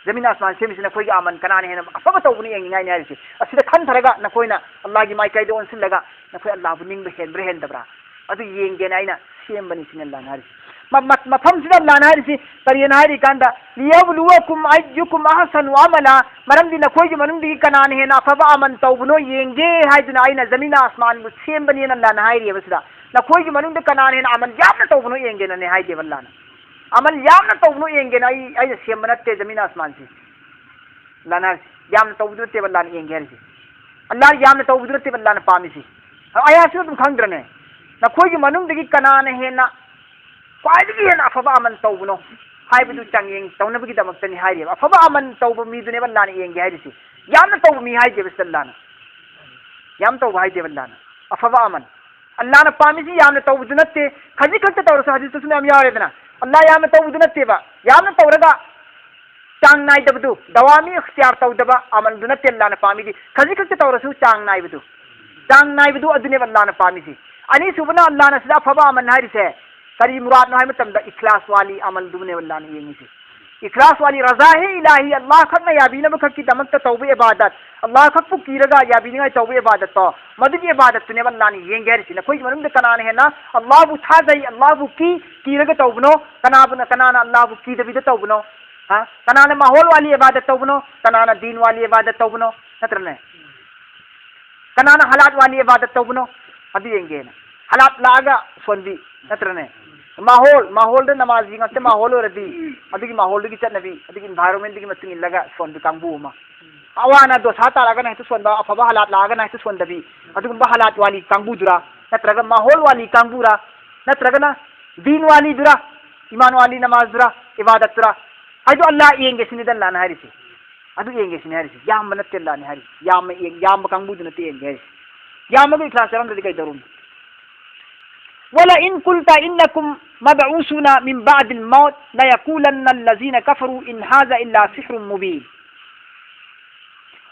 ꯖꯃꯤꯟ ꯑꯁꯃꯥꯟ ꯁꯦꯝꯃꯤꯁꯤꯅ ꯑꯩꯈꯣꯏꯒꯤ ꯑꯃꯟ ꯀꯅꯥꯅ ꯍꯦꯟꯅ ꯑꯐꯕ ꯇꯧꯕꯅꯣ ꯌꯦꯡꯅꯤꯡꯉꯥꯏꯅꯤ ꯍꯥꯏꯔꯤꯁꯤ꯫ ꯑꯁꯤꯗ ꯈꯟꯊꯔꯒ ꯅꯈꯣꯏꯅ ꯑꯜꯂꯥꯒꯤ ꯃꯥꯏꯀꯩꯗ ꯑꯣꯟꯁꯤꯜꯂꯒ ꯅꯈꯣꯏ ꯑꯜꯂꯥꯕꯨ ꯅꯤꯡꯕ ꯍꯦꯟꯕ꯭ꯔꯥ ꯍꯦꯟꯗꯕ꯭ꯔꯥ? ꯑꯗꯨ ꯌꯦꯡꯒꯦꯅ ꯑꯩꯅ ꯁꯦꯝꯕꯅꯤ ꯁꯤꯅꯤ ꯑꯜꯂꯥꯅ ꯍꯥꯏꯔꯤꯁꯤ꯫ ꯃ-, ꯃ-, ꯃꯐꯝꯁꯤꯗ ꯑꯜꯂꯥꯅ ꯍꯥꯏꯔꯤꯁꯤ ꯀꯔꯤꯅ ꯍꯥꯏꯔꯤ ꯀꯥꯟꯗ, "ꯂꯤꯌꯕꯂꯨꯋꯀꯨꯝ ꯑꯌ꯭ꯌꯨꯀꯨꯝ ꯑꯍꯁꯅꯨ ꯑꯃꯂꯥ", ꯃꯔꯝꯗꯤ ꯅꯈꯣꯏꯒꯤ ꯃꯅꯨꯡꯗꯒꯤ ꯀꯅꯥꯅ ꯍꯦꯟꯅ ꯑꯐꯕ ꯑꯃꯟ ꯇꯧꯕꯅꯣ ꯌꯦꯡꯒꯦ ꯍꯥꯏꯗꯨꯅ ꯑꯩꯅ ꯖꯃꯤꯟ ꯑꯁꯃꯥꯟꯕꯨ ꯁꯦꯝꯕꯅꯦꯅ ꯑꯜꯂꯥꯅ ꯍꯥꯏꯔꯤꯑꯕ ꯁꯤꯗ꯫ ꯅꯈꯣꯏꯒꯤ ꯃꯅꯨꯡꯗ ꯀꯅꯥꯅ ꯍꯦꯟꯅ ꯑꯃꯟ ꯌꯥꯝꯅ ꯇꯧꯕꯅꯣ ꯌꯦꯡꯒꯦꯅꯅꯦ ꯍꯥꯏꯗꯦꯕ ꯑꯜꯂꯥꯅ꯫ ꯑꯃꯟ ꯌꯥꯝꯅ ꯇꯧꯕꯅꯣ ꯌꯦꯡꯒꯦꯅ ꯑꯩ, ꯑꯩꯅ ꯁꯦꯝꯕ ꯅꯠꯇꯦ ꯖꯃꯤꯟ ꯑꯁꯃꯥꯟꯁꯤ꯫ ꯑꯜꯂꯥꯅ ꯍꯥꯏꯔꯤꯁꯤ ꯌꯥꯝꯅ ꯇꯧꯕꯗꯨ ꯅꯠꯇꯦꯕ ꯑꯜꯂꯥꯅ ꯌꯦꯡꯒꯦ ꯍꯥꯏꯔꯤꯁꯤ꯫ ꯑꯜꯂꯥ ꯌꯥꯝꯅ ꯇꯧꯕꯗꯨ ꯅꯠꯇꯦꯕ ꯑꯜꯂꯥꯅ ꯄꯥꯝꯃꯤꯁꯤ꯫ ꯑꯌꯥꯁꯤꯅ ꯑꯗꯨꯝ ꯈꯪꯗ꯭ꯔꯅꯦ? ꯅꯈꯣꯏꯒꯤ ꯃꯅꯨꯡꯗꯒꯤ ꯀꯅꯥꯅ ꯍꯦꯟꯅ, ꯈ꯭ꯋꯥꯏꯗꯒꯤ ꯍꯦꯟꯅ ꯑꯐꯕ ꯑꯃꯟ ꯇꯧꯕꯅꯣ ꯍꯥꯏꯕꯗꯨ ꯆꯥꯡꯌꯦꯡ ꯇꯧꯅꯕꯒꯤꯗꯃꯛꯇꯅꯤ ꯍꯥꯏꯔꯤꯕ꯫ ꯑꯐꯕ ꯑꯃꯟ ꯇꯧꯕ ꯃꯤꯗꯨꯅꯦꯕ ꯑꯜꯂꯥꯅ ꯌꯦꯡꯒꯦ ꯍꯥꯏꯔꯤꯁꯤ꯫ ꯌꯥꯝꯅ ꯇꯧꯕ ꯃꯤ ꯍꯥꯏꯗꯦꯕ ꯁꯤꯗ ꯑꯜꯂꯥꯅ꯫ ꯌꯥꯝ ꯇꯧꯕ ꯍꯥꯏꯗꯦꯕ ꯑꯜꯂꯥꯅ꯫ ꯑꯐꯕ ꯑꯃꯟ꯫ ꯑꯜꯂꯥꯅ ꯄꯥꯝꯃꯤꯁꯤ ꯌꯥꯝꯅ ꯇꯧꯕꯗꯨ ꯅꯠꯇꯦ꯫ ꯈꯖꯤꯛ ꯈꯛꯇ ꯇꯧꯔꯁꯨ ꯍꯗꯤꯁꯇꯁꯨ ꯃꯌꯥꯝ ꯌꯥꯎꯔꯦꯗꯅ꯫ ꯑꯜꯂꯥ ꯌꯥꯝꯅ ꯇꯧꯕꯗꯨ ꯅꯠꯇꯦꯕ꯫ ꯌꯥꯝꯅ ꯇꯧꯔꯒ ꯆꯥꯡ ꯅꯥꯏꯗꯕꯗꯨ, ꯗꯋꯥꯃꯤ ꯏꯈꯇꯤꯌꯥꯔ ꯇꯧꯗꯕ ꯑꯃꯟꯗꯨ ꯅꯠꯇꯦ ꯑꯜꯂꯥꯅ ꯄꯥꯝꯃꯤꯗꯤ꯫ ꯈꯖꯤꯛ ꯈꯛꯇ ꯇꯧꯔꯁꯨ ꯆꯥꯡ ꯅꯥꯏꯕꯗꯨ, ꯆꯥꯡ ꯅꯥꯏꯕꯗꯨ ꯑꯗꯨꯅꯦꯕ ꯑꯜꯂꯥꯅ ꯄꯥꯝꯃꯤꯁꯤ꯫ ꯑꯅꯤꯁꯨꯕꯅ ꯑꯜꯂꯥꯅ ꯁꯤꯗ ꯑꯐꯕ ꯑꯃꯟ ꯍꯥꯏꯔꯤꯁꯦ ꯀꯔꯤ ꯃꯨꯔꯥꯠꯅꯣ ꯍꯥꯏꯕ ꯃꯇꯝꯗ ꯏꯈ꯭ꯂꯥꯁ ꯋꯥꯂꯤ ꯑꯃꯜꯗꯨꯅꯦꯕ ꯑꯜꯂꯥꯅ ꯌꯦꯡꯉꯤꯁꯤ꯫ ꯏꯈ꯭ꯂꯥꯁ ꯋꯥꯂꯤ, ꯔꯖꯥ ꯍꯦ ꯏꯂꯥꯍꯤ, ꯑꯜꯂꯥ ꯈꯛꯅ ꯌꯥꯕꯤꯅꯕ ꯈꯛꯀꯤꯗꯃꯛꯇ ꯇꯧꯕ ꯏꯕꯥꯗꯠ, ꯑꯜꯂꯥ ꯈꯛꯄꯨ ꯀꯤꯔꯒ ꯌꯥꯕꯤꯅꯤꯡꯉꯥꯏ ꯇꯧꯕ ꯏꯕꯥꯗꯠꯇꯣ, ꯃꯗꯨꯒꯤ ꯏꯕꯥꯗꯠꯇꯨꯅꯦꯕ ꯑꯜꯂꯥꯅ ꯌꯦꯡꯒꯦ ꯍꯥꯏꯔꯤꯁꯤ꯫ ꯅꯈꯣꯏꯒꯤ ꯃꯅꯨꯡꯗ ꯀꯅꯥꯅ ꯍꯦꯟꯅ ꯑꯜꯂꯥꯕꯨ ꯊꯥꯖꯩ, ꯑꯜꯂꯥꯕꯨ ꯀꯤ, ꯀꯤꯔꯒ ꯇꯧꯕꯅꯣ? ꯀꯅꯥꯕꯨꯅ, ꯀꯅꯥꯅ ꯑꯜꯂꯥꯕꯨ ꯀꯤꯗꯕꯤꯗ ꯇꯧꯕꯅꯣ? ꯍꯥ? ꯀꯅꯥꯅ ꯃꯥꯍꯣꯜ ꯋꯥꯂꯤ ꯏꯕꯥꯗꯠ ꯇꯧꯕꯅꯣ? ꯀꯅꯥꯅ ꯗꯤꯟ ꯋꯥꯂꯤ ꯏꯕꯥꯗꯠ ꯇꯧꯕꯅꯣ? ꯅꯠꯇ꯭ꯔꯅꯦ? ꯀꯅꯥꯅ ꯍꯂꯥꯠ ꯋꯥꯂꯤ ꯏꯕꯥꯗꯠ ꯇꯧꯕꯅꯣ? ꯑꯗꯨ ꯌꯦꯡꯒꯦꯅ꯫ ꯍꯂꯥꯠ ꯂꯥꯛꯑꯒ ꯁꯣꯟꯕꯤ, ꯅꯠꯇ꯭ꯔꯅꯦ? ꯃꯥꯍꯣꯜ, ꯃꯥꯍꯣꯜꯗ ꯅꯃꯥꯖꯤ ꯉꯥꯛꯇ ꯃꯥꯍꯣꯜ ꯑꯣꯏꯔꯗꯤ, ꯑꯗꯨꯒꯤ ꯃꯥꯍꯣꯜꯗꯨꯒꯤ ꯆꯠꯅꯕꯤ, ꯑꯗꯨꯒꯤ environment ꯇꯨꯒꯤ ꯃꯇꯨꯡ ꯏꯜꯂꯒ ꯁꯣꯟꯕꯤ ꯀꯥꯡꯕꯨ ꯑꯃ꯫ ꯑꯋꯥꯅ ꯗꯣꯁꯥ ꯇꯥꯔꯛꯑꯒꯅ ꯍꯦꯛꯇ ꯁꯣꯟꯕ, ꯑꯐꯕ ꯍꯥꯂꯥꯠ ꯂꯥꯛꯑꯒꯅ ꯍꯦꯛꯇ ꯁꯣꯟꯗꯕꯤ, ꯑꯗꯨꯒꯨꯝꯕ ꯍꯥꯂꯥꯠ ꯋꯥꯂꯤ ꯀꯥꯡꯕꯨꯗꯨꯔꯥ, ꯅꯠꯇ꯭ꯔꯒ ꯃꯥꯍꯣꯜ ꯋꯥꯂꯤ ꯀꯥꯡꯕꯨꯔꯥ, ꯅꯠꯇ꯭ꯔꯒꯅ ꯗꯤꯟ ꯋꯥꯂꯤꯗꯨꯔꯥ, ꯏꯃꯥꯟ ꯋꯥꯂꯤ ꯅꯃꯥꯖꯗꯨꯔꯥ, ꯏꯕꯥꯗꯠꯇꯨꯔꯥ? ꯍꯥꯏꯗꯣ ꯑꯜꯂꯥ ꯌꯦꯡꯒꯦ ꯁꯤꯅꯤꯗ ꯑꯜꯂꯥꯅ ꯍꯥꯏꯔꯤꯁꯦ꯫ ꯑꯗꯨ ꯌꯦꯡꯒꯦ ꯁꯤꯅꯤ ꯍꯥꯏꯔꯤꯁꯦ꯫ ꯌꯥꯝꯕ ꯅꯠꯇꯦ ꯑꯜꯂꯥꯅ ꯍꯥꯏꯔꯤꯁꯦ꯫ ꯌꯥꯝꯕ ꯌꯦꯡ-, ꯌꯥꯝꯕ ꯀꯥꯡꯕꯨꯗꯨ ꯅꯠꯇꯦ ꯌꯦꯡꯒꯦ ꯍꯥꯏꯔꯤꯁꯦ꯫ ꯌꯥꯝꯃꯒ ꯏꯈ꯭ꯂꯥꯁ ꯌꯥꯎꯔꯝꯗ꯭ꯔꯗꯤ ꯀꯩꯗꯧꯔꯨꯅꯤ? ولئن قلت إنكم مبعوثون من بعد الموت ليقولن الذين كفروا إن هذا إلا سحر مبين.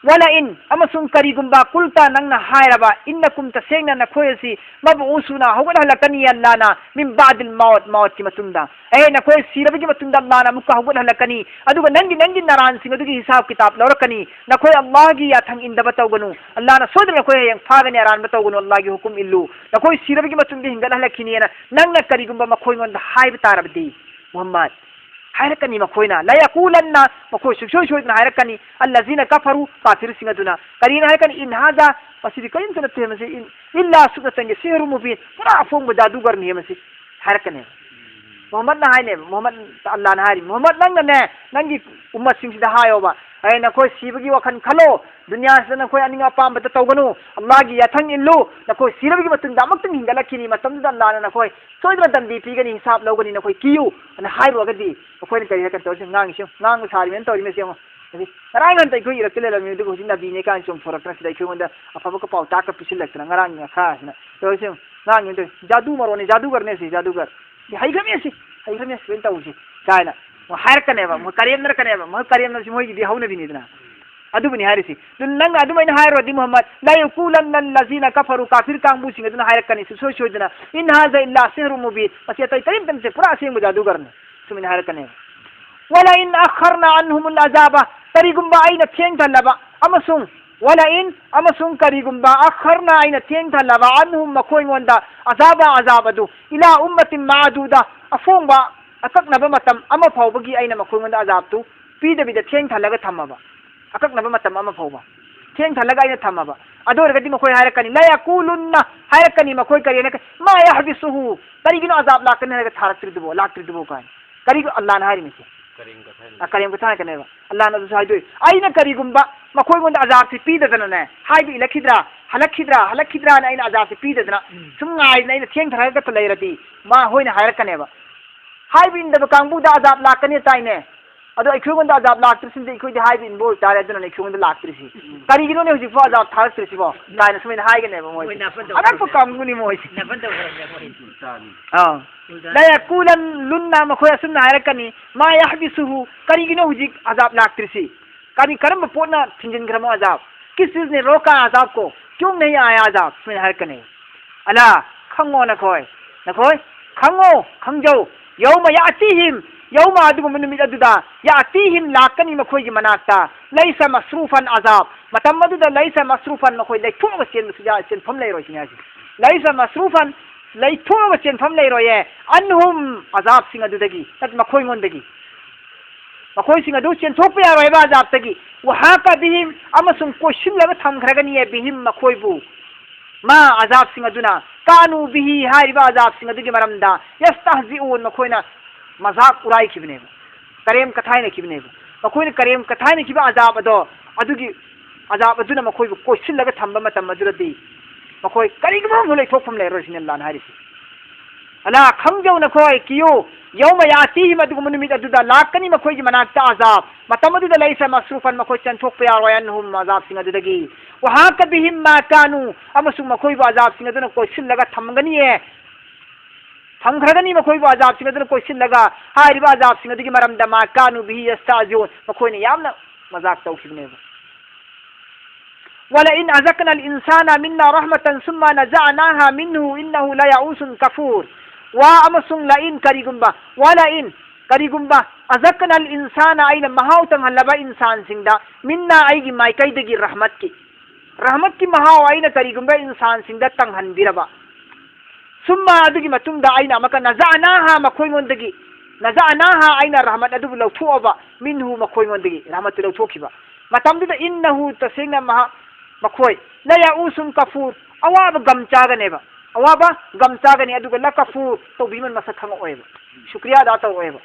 ولئن, ꯑꯃꯁꯨꯡ ꯀꯔꯤꯒꯨꯝꯕ, قلت, ꯅꯪꯅ ꯍꯥꯏꯔꯕ, إنكم, ꯇꯁꯦꯡꯅ ꯅꯈꯣꯏ ꯑꯁꯤ, مبعوثون, ꯍꯧꯒꯠꯍꯜꯂꯛꯀꯅꯤ ꯑꯜꯂꯥꯅ, من بعد الموت, ꯃꯧꯠꯀꯤ ꯃꯇꯨꯡꯗ꯫ ꯑꯦ, ꯅꯈꯣꯏ ꯁꯤꯔꯕꯒꯤ ꯃꯇꯨꯡꯗ ꯑꯜꯂꯥꯅ ꯑꯃꯨꯛꯀ ꯍꯧꯒꯠꯍꯜꯂꯛꯀꯅꯤ, ꯑꯗꯨꯒ ꯅꯪꯒꯤ, ꯅꯪꯒꯤ ꯅꯔꯥꯟꯁꯤꯡ ꯑꯗꯨꯒꯤ ꯍꯤꯁꯥꯕ ꯀꯤꯇꯥꯕ ꯂꯧꯔꯛꯀꯅꯤ꯫ ꯅꯈꯣꯏ ꯑꯜꯂꯥꯒꯤ ꯌꯥꯊꯪ ꯏꯟꯗꯕ ꯇꯧꯒꯅꯨ꯫ ꯑꯜꯂꯥꯅ ꯁꯣꯏꯗꯅ ꯅꯈꯣꯏ ꯍꯌꯦꯡ ꯐꯥꯒꯅꯤ, ꯑꯔꯥꯟꯕ ꯇꯧꯒꯅꯨ, ꯑꯜꯂꯥꯒꯤ ꯍꯨꯀꯨꯝ ꯏꯜꯂꯨ꯫ ꯅꯈꯣꯏ ꯁꯤꯔꯕꯒꯤ ꯃꯇꯨꯡꯗ ꯍꯤꯡꯒꯠꯍꯜꯂꯛꯈꯤꯅꯤꯅ ꯅꯪꯅ ꯀꯔꯤꯒꯨꯝꯕ ꯃꯈꯣꯏꯉꯣꯟꯗ ꯍꯥꯏꯕ ꯇꯥꯔꯕꯗꯤ, ꯃꯨꯍꯝꯃꯗ, ꯍꯥꯏꯔꯛꯀꯅꯤ ꯃꯈꯣꯏꯅ, لا يقولن, ꯃꯈꯣꯏ ꯁꯨꯡꯁꯣꯏ ꯁꯣꯏꯗꯅ ꯍꯥꯏꯔꯛꯀꯅꯤ, الذين كفروا, ꯀꯥꯐꯤꯔꯁꯤꯡ ꯑꯗꯨꯅ꯫ ꯀꯔꯤꯅ ꯍꯥꯏꯔꯛꯀꯅꯤ? إن هذا, ꯃꯁꯤꯗꯤ ꯀꯔꯤꯝꯇ ꯅꯠꯇꯦ, ꯃꯁꯤ, إن, إلا, ꯁꯨꯞꯅꯇꯪꯒꯤ, سحر مبين, ꯄꯨꯔꯥ ꯑꯐꯣꯡꯕ ꯖꯥꯗꯨꯒꯔꯅꯤ ꯃꯁꯤ, ꯍꯥꯏꯔꯛꯀꯅꯦꯕ꯫ ꯃꯨꯍꯝꯃꯗꯅ ꯍꯥꯏꯅꯦꯕ, ꯃꯨꯍꯝꯃꯗ, ꯑꯜꯂꯥꯅ ꯍꯥꯏꯔꯤ, ꯃꯨꯍꯝꯃꯗ, ꯅꯪꯅꯅꯦ, ꯅꯪꯒꯤ ꯎꯝꯃꯠꯁꯤꯡꯁꯤꯗ ꯍꯥꯏꯌꯣꯕ, ꯑꯦ, ꯅꯈꯣꯏ ꯁꯤꯕꯒꯤ ꯋꯥꯈꯜ ꯈꯜꯂꯣ, ꯗꯨꯅꯤꯌꯥꯁꯤꯗ ꯅꯈꯣꯏ ꯑꯅꯤꯡ ꯑꯄꯥꯝꯕꯗ ꯇꯧꯒꯅꯨ, ꯑꯜꯂꯥꯒꯤ ꯌꯥꯊꯪ ꯏꯜꯂꯨ, ꯅꯈꯣꯏ ꯁꯤꯔꯕꯒꯤ ꯃꯇꯨꯡꯗ ꯑꯃꯨꯛꯇꯪ ꯍꯤꯡꯒꯠꯂꯛꯈꯤꯅꯤ, ꯃꯇꯝꯗꯨꯗ ꯑꯜꯂꯥꯅ ꯅꯈꯣꯏ ꯁꯣꯏꯗꯅ ꯗꯟꯗꯤ ꯄꯤꯒꯅꯤ, ꯍꯤꯁꯥꯕ ꯂꯧꯒꯅꯤ, ꯅꯈꯣꯏ ꯀꯤꯌꯨ, ꯑꯅ ꯍꯥꯏꯔꯨꯔꯒꯗꯤ, ꯑꯩꯈꯣꯏꯅ ꯀꯔꯤ ꯍꯥꯏꯔꯛꯀꯅꯤ? ꯇꯧꯔꯤꯁꯦ, ꯉꯥꯡꯉꯤꯁꯦ ꯌꯦꯡꯉꯨ, ꯉꯥꯡꯕ ꯁꯥꯔꯤꯃꯦꯅ ꯇꯧꯔꯤꯃꯦꯁꯦ ꯌꯦꯡꯉꯣ꯫ ꯑꯗꯩ ꯉꯔꯥꯡ ꯅꯍꯥꯟꯇ ꯑꯩꯈꯣꯏ ꯏꯔꯛꯇ ꯂꯩꯔꯝꯃꯤ, ꯑꯗꯨꯒ ꯍꯧꯖꯤꯛ ꯅꯕꯤꯅꯦ ꯀꯥꯏꯅ ꯆꯣꯡꯊꯣꯔꯛꯇꯅ ꯁꯤꯗ ꯑꯩꯈꯣꯏꯉꯣꯟꯗ ꯑꯐꯕ ꯄꯥꯎꯇꯥꯛꯀ ꯄꯤꯁꯤꯜꯂꯛꯇꯅ ꯉꯔꯥꯡꯒꯤ ꯉꯈꯥꯁꯤꯅ꯫ ꯇꯧꯔꯤꯁꯦ ꯌꯦꯡꯉꯨ, ꯉꯥꯡꯉꯤ ꯇꯧꯔꯤꯁꯦ, ꯖꯥꯗꯨ ꯃꯔꯣꯟꯅꯤ, ꯖꯥꯗꯨꯒꯔꯅꯦ ꯁꯤ, ꯖꯥꯗꯨꯒꯔ꯫ ꯁꯤ ꯍꯩꯈ꯭ꯔꯃꯦ ꯁꯤ, ꯍꯩꯈ꯭ꯔꯃꯦ ꯁꯤ ꯂꯣꯏꯅ ꯇꯧꯔꯤꯁꯦ ꯀꯥꯏꯅ ꯍꯥꯏꯔꯛꯀꯅꯦꯕ, ꯃꯣꯏ ꯀꯔꯦꯝꯅꯔꯛꯀꯅꯦꯕ꯫ ꯃꯣꯏ ꯀꯔꯦꯝꯅꯕꯁꯤ ꯃꯣꯏꯒꯤꯗꯤ ꯍꯧꯅꯕꯤꯅꯤꯗꯅ꯫ ꯑꯗꯨꯕꯨꯅꯤ ꯍꯥꯏꯔꯤꯁꯤ꯫ ꯑꯗꯨ ꯅꯪꯅ ꯑꯗꯨꯃꯥꯏꯅ ꯍꯥꯏꯔꯨꯔꯗꯤ ꯃꯨꯍꯝꯃꯗ, لا يقولن الذين كفروا, ꯀꯥꯐꯤꯔ ꯀꯥꯡꯕꯨꯁꯤꯡ ꯑꯗꯨꯅ ꯍꯥꯏꯔꯛꯀꯅꯤ ꯁꯨꯡꯁꯣꯏ ꯁꯣꯏꯗꯅ, إن هذا إلا سحر مبين, ꯃꯁꯤ ꯑꯇꯩ ꯀꯔꯤꯝꯇ ꯅꯠꯇꯦ, ꯄꯨꯔꯥ ꯑꯁꯦꯡꯕ ꯖꯥꯗꯨꯒꯔꯅꯤ, ꯁꯨꯃꯥꯏꯅ ꯍꯥꯏꯔꯛꯀꯅꯦꯕ꯫ ولئن أخرنا عنهم العذاب, ꯀꯔꯤꯒꯨꯝꯕ ꯑꯩꯅ ꯊꯦꯡꯊꯍꯜꯂꯕ ꯑꯃꯁꯨꯡ, ولئن, ꯑꯃꯁꯨꯡ ꯀꯔꯤꯒꯨꯝꯕ, أخرنا, ꯑꯩꯅ ꯊꯦꯡꯊꯍꯜꯂꯕ, عنهم, ꯃꯈꯣꯏꯉꯣꯟꯗ, العذاب, ꯑꯖꯥꯕ ꯑꯗꯨ, إلى أمة معدودة, ꯑꯐꯣꯡꯕ, ꯑꯀꯛꯅꯕ ꯃꯇꯝ ꯑꯃ ꯐꯥꯎꯕꯒꯤ ꯑꯩꯅ ꯃꯈꯣꯏꯉꯣꯟꯗ ꯑꯖꯥꯕꯇꯨ ꯄꯤꯗꯕꯤꯗ ꯊꯦꯡꯊꯍꯜꯂꯒ ꯊꯝꯃꯕ, ꯑꯀꯛꯅꯕ ꯃꯇꯝ ꯑꯃ ꯐꯥꯎꯕ ꯊꯦꯡꯊꯍꯜꯂꯒ ꯑꯩꯅ ꯊꯝꯃꯕ, ꯑꯗꯨ ꯑꯣꯏꯔꯒꯗꯤ ꯃꯈꯣꯏ ꯍꯥꯏꯔꯛꯀꯅꯤ, لا يقولن, ꯍꯥꯏꯔꯛꯀꯅꯤ ꯃꯈꯣꯏ ꯀꯔꯤ ꯍꯥꯏꯅ, ما يحبسه, ꯀꯔꯤꯒꯤꯅꯣ ꯑꯖꯥꯕ ꯂꯥꯛꯀꯅꯤ ꯍꯥꯏꯔꯒ ꯊꯥꯔꯛꯇ꯭ꯔꯤꯗꯨꯕꯣ, ꯂꯥꯛꯇ꯭ꯔꯤꯗꯨꯕꯣ ꯀꯥꯏꯅ꯫ ꯀꯔꯤꯒꯨꯝꯕ ꯑꯜꯂꯥꯅ ꯍꯥꯏꯔꯤꯃꯤꯁꯦ꯫ ꯀꯔꯤꯝ ꯀꯊꯥ ꯍꯥꯏꯅ ꯑ, ꯀꯔꯤꯝ ꯀꯊꯥ ꯍꯥꯏꯔꯛꯀꯅꯦꯕ꯫ ꯑꯜꯂꯥꯅ ꯑꯗꯨꯁꯨ ꯍꯥꯏꯗꯣꯛꯏ꯫ ꯑꯩꯅ ꯀꯔꯤꯒꯨꯝꯕ ꯃꯈꯣꯏꯉꯣꯟꯗ ꯑꯖꯥꯕꯁꯤ ꯄꯤꯗꯗꯅꯅꯦ, ꯍꯥꯏꯕ ꯏꯜꯂꯛꯈꯤꯗ꯭ꯔꯥ, ꯍꯜꯂꯛꯈꯤꯗ꯭ꯔꯥ, ꯍꯜꯂꯛꯈꯤꯗ꯭ꯔꯥꯅ ꯑꯩꯅ ꯑꯖꯥꯕꯁꯤ ꯄꯤꯗꯗꯅ ꯎꯝ꯫ ꯁꯨꯝ ꯉꯥꯏꯗꯅ ꯑꯩꯅ ꯊꯦꯡꯊꯔꯒ ꯂꯩꯔꯗꯤ, ꯃꯈꯣꯏꯅ ꯍꯥꯏꯔꯛꯀꯅꯦꯕ, ꯍꯥꯏꯕ ꯏꯟꯗꯕ ꯀꯥꯡꯕꯨꯗ ꯑꯖꯥꯕ ꯂꯥꯛꯀꯅꯤ ꯇꯥꯏꯅꯦ꯫ ꯑꯗꯣ ꯑꯩꯈꯣꯏꯉꯣꯟꯗ ꯑꯖꯥꯕ ꯂꯥꯛꯇ꯭ꯔꯤꯁꯤꯡꯗꯤ ꯑꯩꯈꯣꯏꯗꯤ ꯍꯥꯏꯕ ꯏꯟꯕ ꯑꯣꯏꯇꯥꯔꯦ, ꯑꯗꯨꯅꯅꯦ ꯑꯩꯈꯣꯏꯉꯣꯟꯗ ꯂꯥꯛꯇ꯭ꯔꯤꯁꯤ꯫ ꯎꯝ꯫ ꯀꯔꯤꯒꯤꯅꯣꯅꯦ ꯍꯧꯖꯤꯛꯐꯥꯎ ꯑꯖꯥꯕ ꯊꯥꯔꯛꯇ꯭ꯔꯤꯁꯤꯕꯣ? ꯀꯥꯏꯅ ꯁꯨꯃꯥꯏꯅ ꯍꯥꯏꯒꯅꯦꯕ ꯃꯣꯏꯁꯦ꯫ ꯃꯣꯏꯅ ꯑꯄꯟꯗꯧ ꯑꯉꯛꯄ ꯇꯧꯈ꯭ꯔꯦ꯫ ꯀꯥꯡꯕꯨꯅꯤ ꯃꯣꯏꯁꯦ꯫ ꯅꯄꯟ ꯇꯧꯈ꯭ꯔꯦ ꯃꯣꯏ꯫ ꯑꯥ꯫ ꯎꯜꯇꯥꯅꯤ꯫ ꯂꯌꯥꯀꯨꯂꯟ ꯂꯨꯟꯅ ꯃꯈꯣꯏ ꯑꯁꯨꯝꯅ ꯍꯥꯏꯔꯛꯀꯅꯤ, "ꯃꯥ ꯌꯥꯍꯕꯤꯁꯨꯍꯨ, ꯀꯔꯤꯒꯤꯅꯣ ꯍꯧꯖꯤꯛ ꯑꯖꯥꯕ ꯂꯥꯛꯇ꯭ꯔꯤꯁꯤ? ꯀꯔꯤ, ꯀꯔꯝꯕ ꯄꯣꯠꯅ ꯊꯤꯡꯖꯤꯟꯈ꯭ꯔꯃꯣ ꯑꯖꯥꯕ? ꯀꯤꯁ ꯆꯤꯖꯅꯦ ꯔꯣꯀꯥ ꯑꯖꯥꯕ ꯀꯣ? ꯀ꯭ꯌꯣꯡ ꯅꯍꯤ ꯑꯥꯌꯥ ꯑꯖꯥꯕ?" ꯁꯨꯃꯥꯏꯅ ꯍꯥꯏꯔꯛꯀꯅꯤ꯫ ꯑꯂꯥ, ꯈꯪꯉꯣ ꯅꯈꯣꯏ, ꯅꯈꯣꯏ, ꯈꯪꯉꯣ, ꯈꯪꯖꯧ꯫ ꯌꯧꯃ ꯌꯥꯇꯤꯍꯤꯝ, ꯌꯧꯃ ꯑꯗꯨꯒꯨꯝꯕ ꯅꯨꯃꯤꯠ ꯑꯗꯨꯗ, ꯌꯥꯇꯤꯍꯤꯝ ꯂꯥꯛꯀꯅꯤ ꯃꯈꯣꯏꯒꯤ ꯃꯅꯥꯛꯇ, ꯂꯩꯁ ꯃꯁ꯭ꯔꯨꯐꯟ ꯑꯖꯥꯕ, ꯃꯇꯝ ꯑꯗꯨꯗ ꯂꯩꯁ ꯃꯁ꯭ꯔꯨꯐꯟ ꯃꯈꯣꯏ ꯂꯩꯊꯣꯛꯑꯒ ꯆꯦꯟꯕꯁꯨ ꯌꯥ-, ꯆꯦꯟꯐꯝ ꯂꯩꯔꯣꯏ ꯁꯤꯅꯤ ꯍꯥꯏꯁꯦ꯫ ꯂꯩꯁ ꯃꯁ꯭ꯔꯨꯐꯟ ꯂꯩꯊꯣꯛꯑꯒ ꯆꯦꯟꯐꯝ ꯂꯩꯔꯣꯏꯌꯦ꯫ ꯑꯟꯍꯨꯝ ꯑꯖꯥꯕꯁꯤꯡ ꯑꯗꯨꯗꯒꯤ, ꯅꯠꯇꯦ, ꯃꯈꯣꯏꯉꯣꯟꯗꯒꯤ꯫ ꯃꯈꯣꯏꯁꯤꯡ ꯑꯗꯨ ꯆꯦꯟꯊꯣꯛꯄ ꯌꯥꯔꯣꯏ ꯍꯥꯏꯕ ꯑꯖꯥꯕꯇꯒꯤ꯫ ꯋꯍꯥꯀ ꯕꯤꯍꯤꯝ ꯑꯃꯁꯨꯡ ꯀꯣꯏꯁꯤꯜꯂꯒ ꯊꯝꯈ꯭ꯔꯒꯅꯤꯌꯦ ꯕꯤꯍꯤꯝ ꯃꯈꯣꯏꯕꯨ꯫ ꯃꯥ ꯑꯖꯥꯕꯁꯤꯡ ꯑꯗꯨꯅ ꯀꯥꯅꯨ ꯕꯤꯍꯤ ꯍꯥꯏꯔꯤꯕ ꯑꯖꯥꯕꯁꯤꯡ ꯑꯗꯨꯒꯤ ꯃꯔꯝꯗ ꯌꯁꯇꯍꯖꯤꯎꯟ ꯃꯈꯣꯏꯅ ꯃꯖꯥꯛ ꯎꯔꯥꯏꯈꯤꯕꯅꯦꯕ꯫ ꯀꯔꯦꯝ ꯀꯊꯥꯏꯅꯈꯤꯕꯅꯦꯕ꯫ ꯃꯈꯣꯏꯅ ꯀꯔꯦꯝ ꯀꯊꯥꯏꯅꯈꯤꯕ ꯑꯖꯥꯕ ꯑꯗꯣ ꯑꯗꯨꯒꯤ ꯑꯖꯥꯕ ꯑꯗꯨꯅ ꯃꯈꯣꯏꯕꯨ ꯀꯣꯏꯁꯤꯜꯂꯒ ꯊꯝꯕ ꯃꯇꯝ ꯑꯗꯨꯗꯗꯤ ꯃꯈꯣꯏ ꯀꯔꯤꯒꯨꯝꯕ ꯑꯃ ꯂꯩꯊꯣꯛꯐꯝ ꯂꯩꯔꯔꯣꯏ ꯁꯤꯅꯤ ꯑꯜꯂꯥꯍꯅ ꯍꯥꯏꯔꯤꯁꯤ꯫ ꯑꯂꯥ ꯈꯪꯖꯧ ꯅꯈꯣꯏ ꯀꯤꯌꯨ ꯌꯧꯃ ꯌꯥꯇꯤꯍꯤꯝ ꯑꯗꯨꯒꯨꯝꯕ ꯅꯨꯃꯤꯠ ꯑꯗꯨꯗ ꯂꯥꯛꯀꯅꯤ ꯃꯈꯣꯏꯒꯤ ꯃꯅꯥꯛꯇ ꯑꯖꯥꯕ꯫ ꯃꯇꯝ ꯑꯗꯨꯗ ꯂꯩꯁ ꯃꯁ꯭ꯔꯨꯐꯟ ꯃꯈꯣꯏ ꯆꯦꯟꯊꯣꯛꯄ ꯌꯥꯔꯣꯏ ꯑꯟꯍꯨꯝ ꯑꯖꯥꯕꯁꯤꯡ ꯑꯗꯨꯗꯒꯤ꯫ ꯋꯍꯥꯀ ꯕꯤꯍꯤꯝ ꯃꯥ ꯀꯥꯅꯨ ꯑꯃꯁꯨꯡ ꯃꯈꯣꯏꯕꯨ ꯑꯖꯥꯕꯁꯤꯡ ꯑꯗꯨꯅ ꯀꯣꯏꯁꯤꯜꯂꯒ ꯊꯝꯒꯅꯤꯌꯦ꯫ ꯊꯝꯈ꯭ꯔꯒꯅꯤ ꯃꯈꯣꯏꯕꯨ ꯑꯖꯥꯕꯁꯤꯡ ꯑꯗꯨꯅ ꯀꯣꯏꯁꯤꯜꯂꯒ ꯍꯥꯏꯔꯤꯕ ꯑꯖꯥꯕꯁꯤꯡ ꯑꯗꯨꯒꯤ ꯃꯔꯝꯗ ꯃꯥ ꯀꯥꯅꯨ ꯕꯤꯍꯤ ꯌꯁꯇꯍꯖꯤꯎꯟ ꯃꯈꯣꯏꯅ ꯌꯥꯝꯅ ꯃꯖꯥꯛ ꯇꯧꯈꯤꯕꯅꯦꯕ꯫ ولئن أذقنا الإنسان منا رحمة ثم نزعناها منه إنه ليئوس كفور꯫ ꯋꯥ ꯑꯃꯁꯨꯡ ꯂꯏꯟ ꯀꯔꯤꯒꯨꯝꯕ, ꯋꯥ ꯂꯏꯟ ꯀꯔꯤꯒꯨꯝꯕ, ꯑꯖꯛꯅ ꯑꯜ ꯏꯟꯁꯥꯅ ꯑꯩꯅ ꯃꯍꯥꯎ ꯇꯪꯍꯜꯂꯕ ꯏꯟꯁꯥꯟꯁꯤꯡꯗ, ꯃꯤꯟꯅ ꯑꯩꯒꯤ ꯃꯥꯏꯀꯩꯗꯒꯤ ꯔꯍꯃꯠꯀꯤ, ꯔꯍꯃꯠꯀꯤ ꯃꯍꯥꯎ ꯑꯩꯅ ꯀꯔꯤꯒꯨꯝꯕ ꯏꯟꯁꯥꯟꯁꯤꯡꯗ ꯇꯪꯍꯟꯕꯤꯔꯕ, ꯁꯨꯝꯃ ꯑꯗꯨꯒꯤ ꯃꯇꯨꯡꯗ ꯑꯩꯅ ꯑꯃꯨꯛꯀ ꯅꯖꯥꯅꯥꯍꯥ ꯃꯈꯣꯏꯉꯣꯟꯗꯒꯤ, ꯅꯖꯥꯅꯥꯍꯥ ꯑꯩꯅ ꯔꯍꯃꯠ ꯑꯗꯨꯕꯨ ꯂꯧꯊꯣꯛꯑꯕ, ꯃꯤꯟꯍꯨ ꯃꯈꯣꯏꯉꯣꯟꯗꯒꯤ ꯔꯍꯃꯠꯇꯨ ꯂꯧꯊꯣꯛꯈꯤꯕ꯫ ꯃꯇꯝꯗꯨꯗ ꯏꯟꯅꯍꯨ ꯇꯁꯦꯡꯅ ꯃꯍꯥꯛ, ꯃꯈꯣꯏ, ꯂꯌꯥꯎꯁꯨꯟ ꯀꯐꯨꯔ, ꯑꯋꯥꯕ ꯒꯝ ꯆꯥꯒꯅꯦꯕ꯫ ꯑꯋꯥꯕ ꯒꯝ ꯆꯥꯒꯅꯤ, ꯑꯗꯨꯒ ꯂꯀꯐꯨꯔ ꯇꯧꯕꯤꯃꯟ ꯃꯁꯛ ꯈꯪꯉꯛꯑꯣꯏꯕ꯫ ꯁꯨꯀ꯭ꯔꯤꯌꯥ ꯑꯗꯥ ꯇꯧꯔꯛꯑꯣꯏꯕ꯫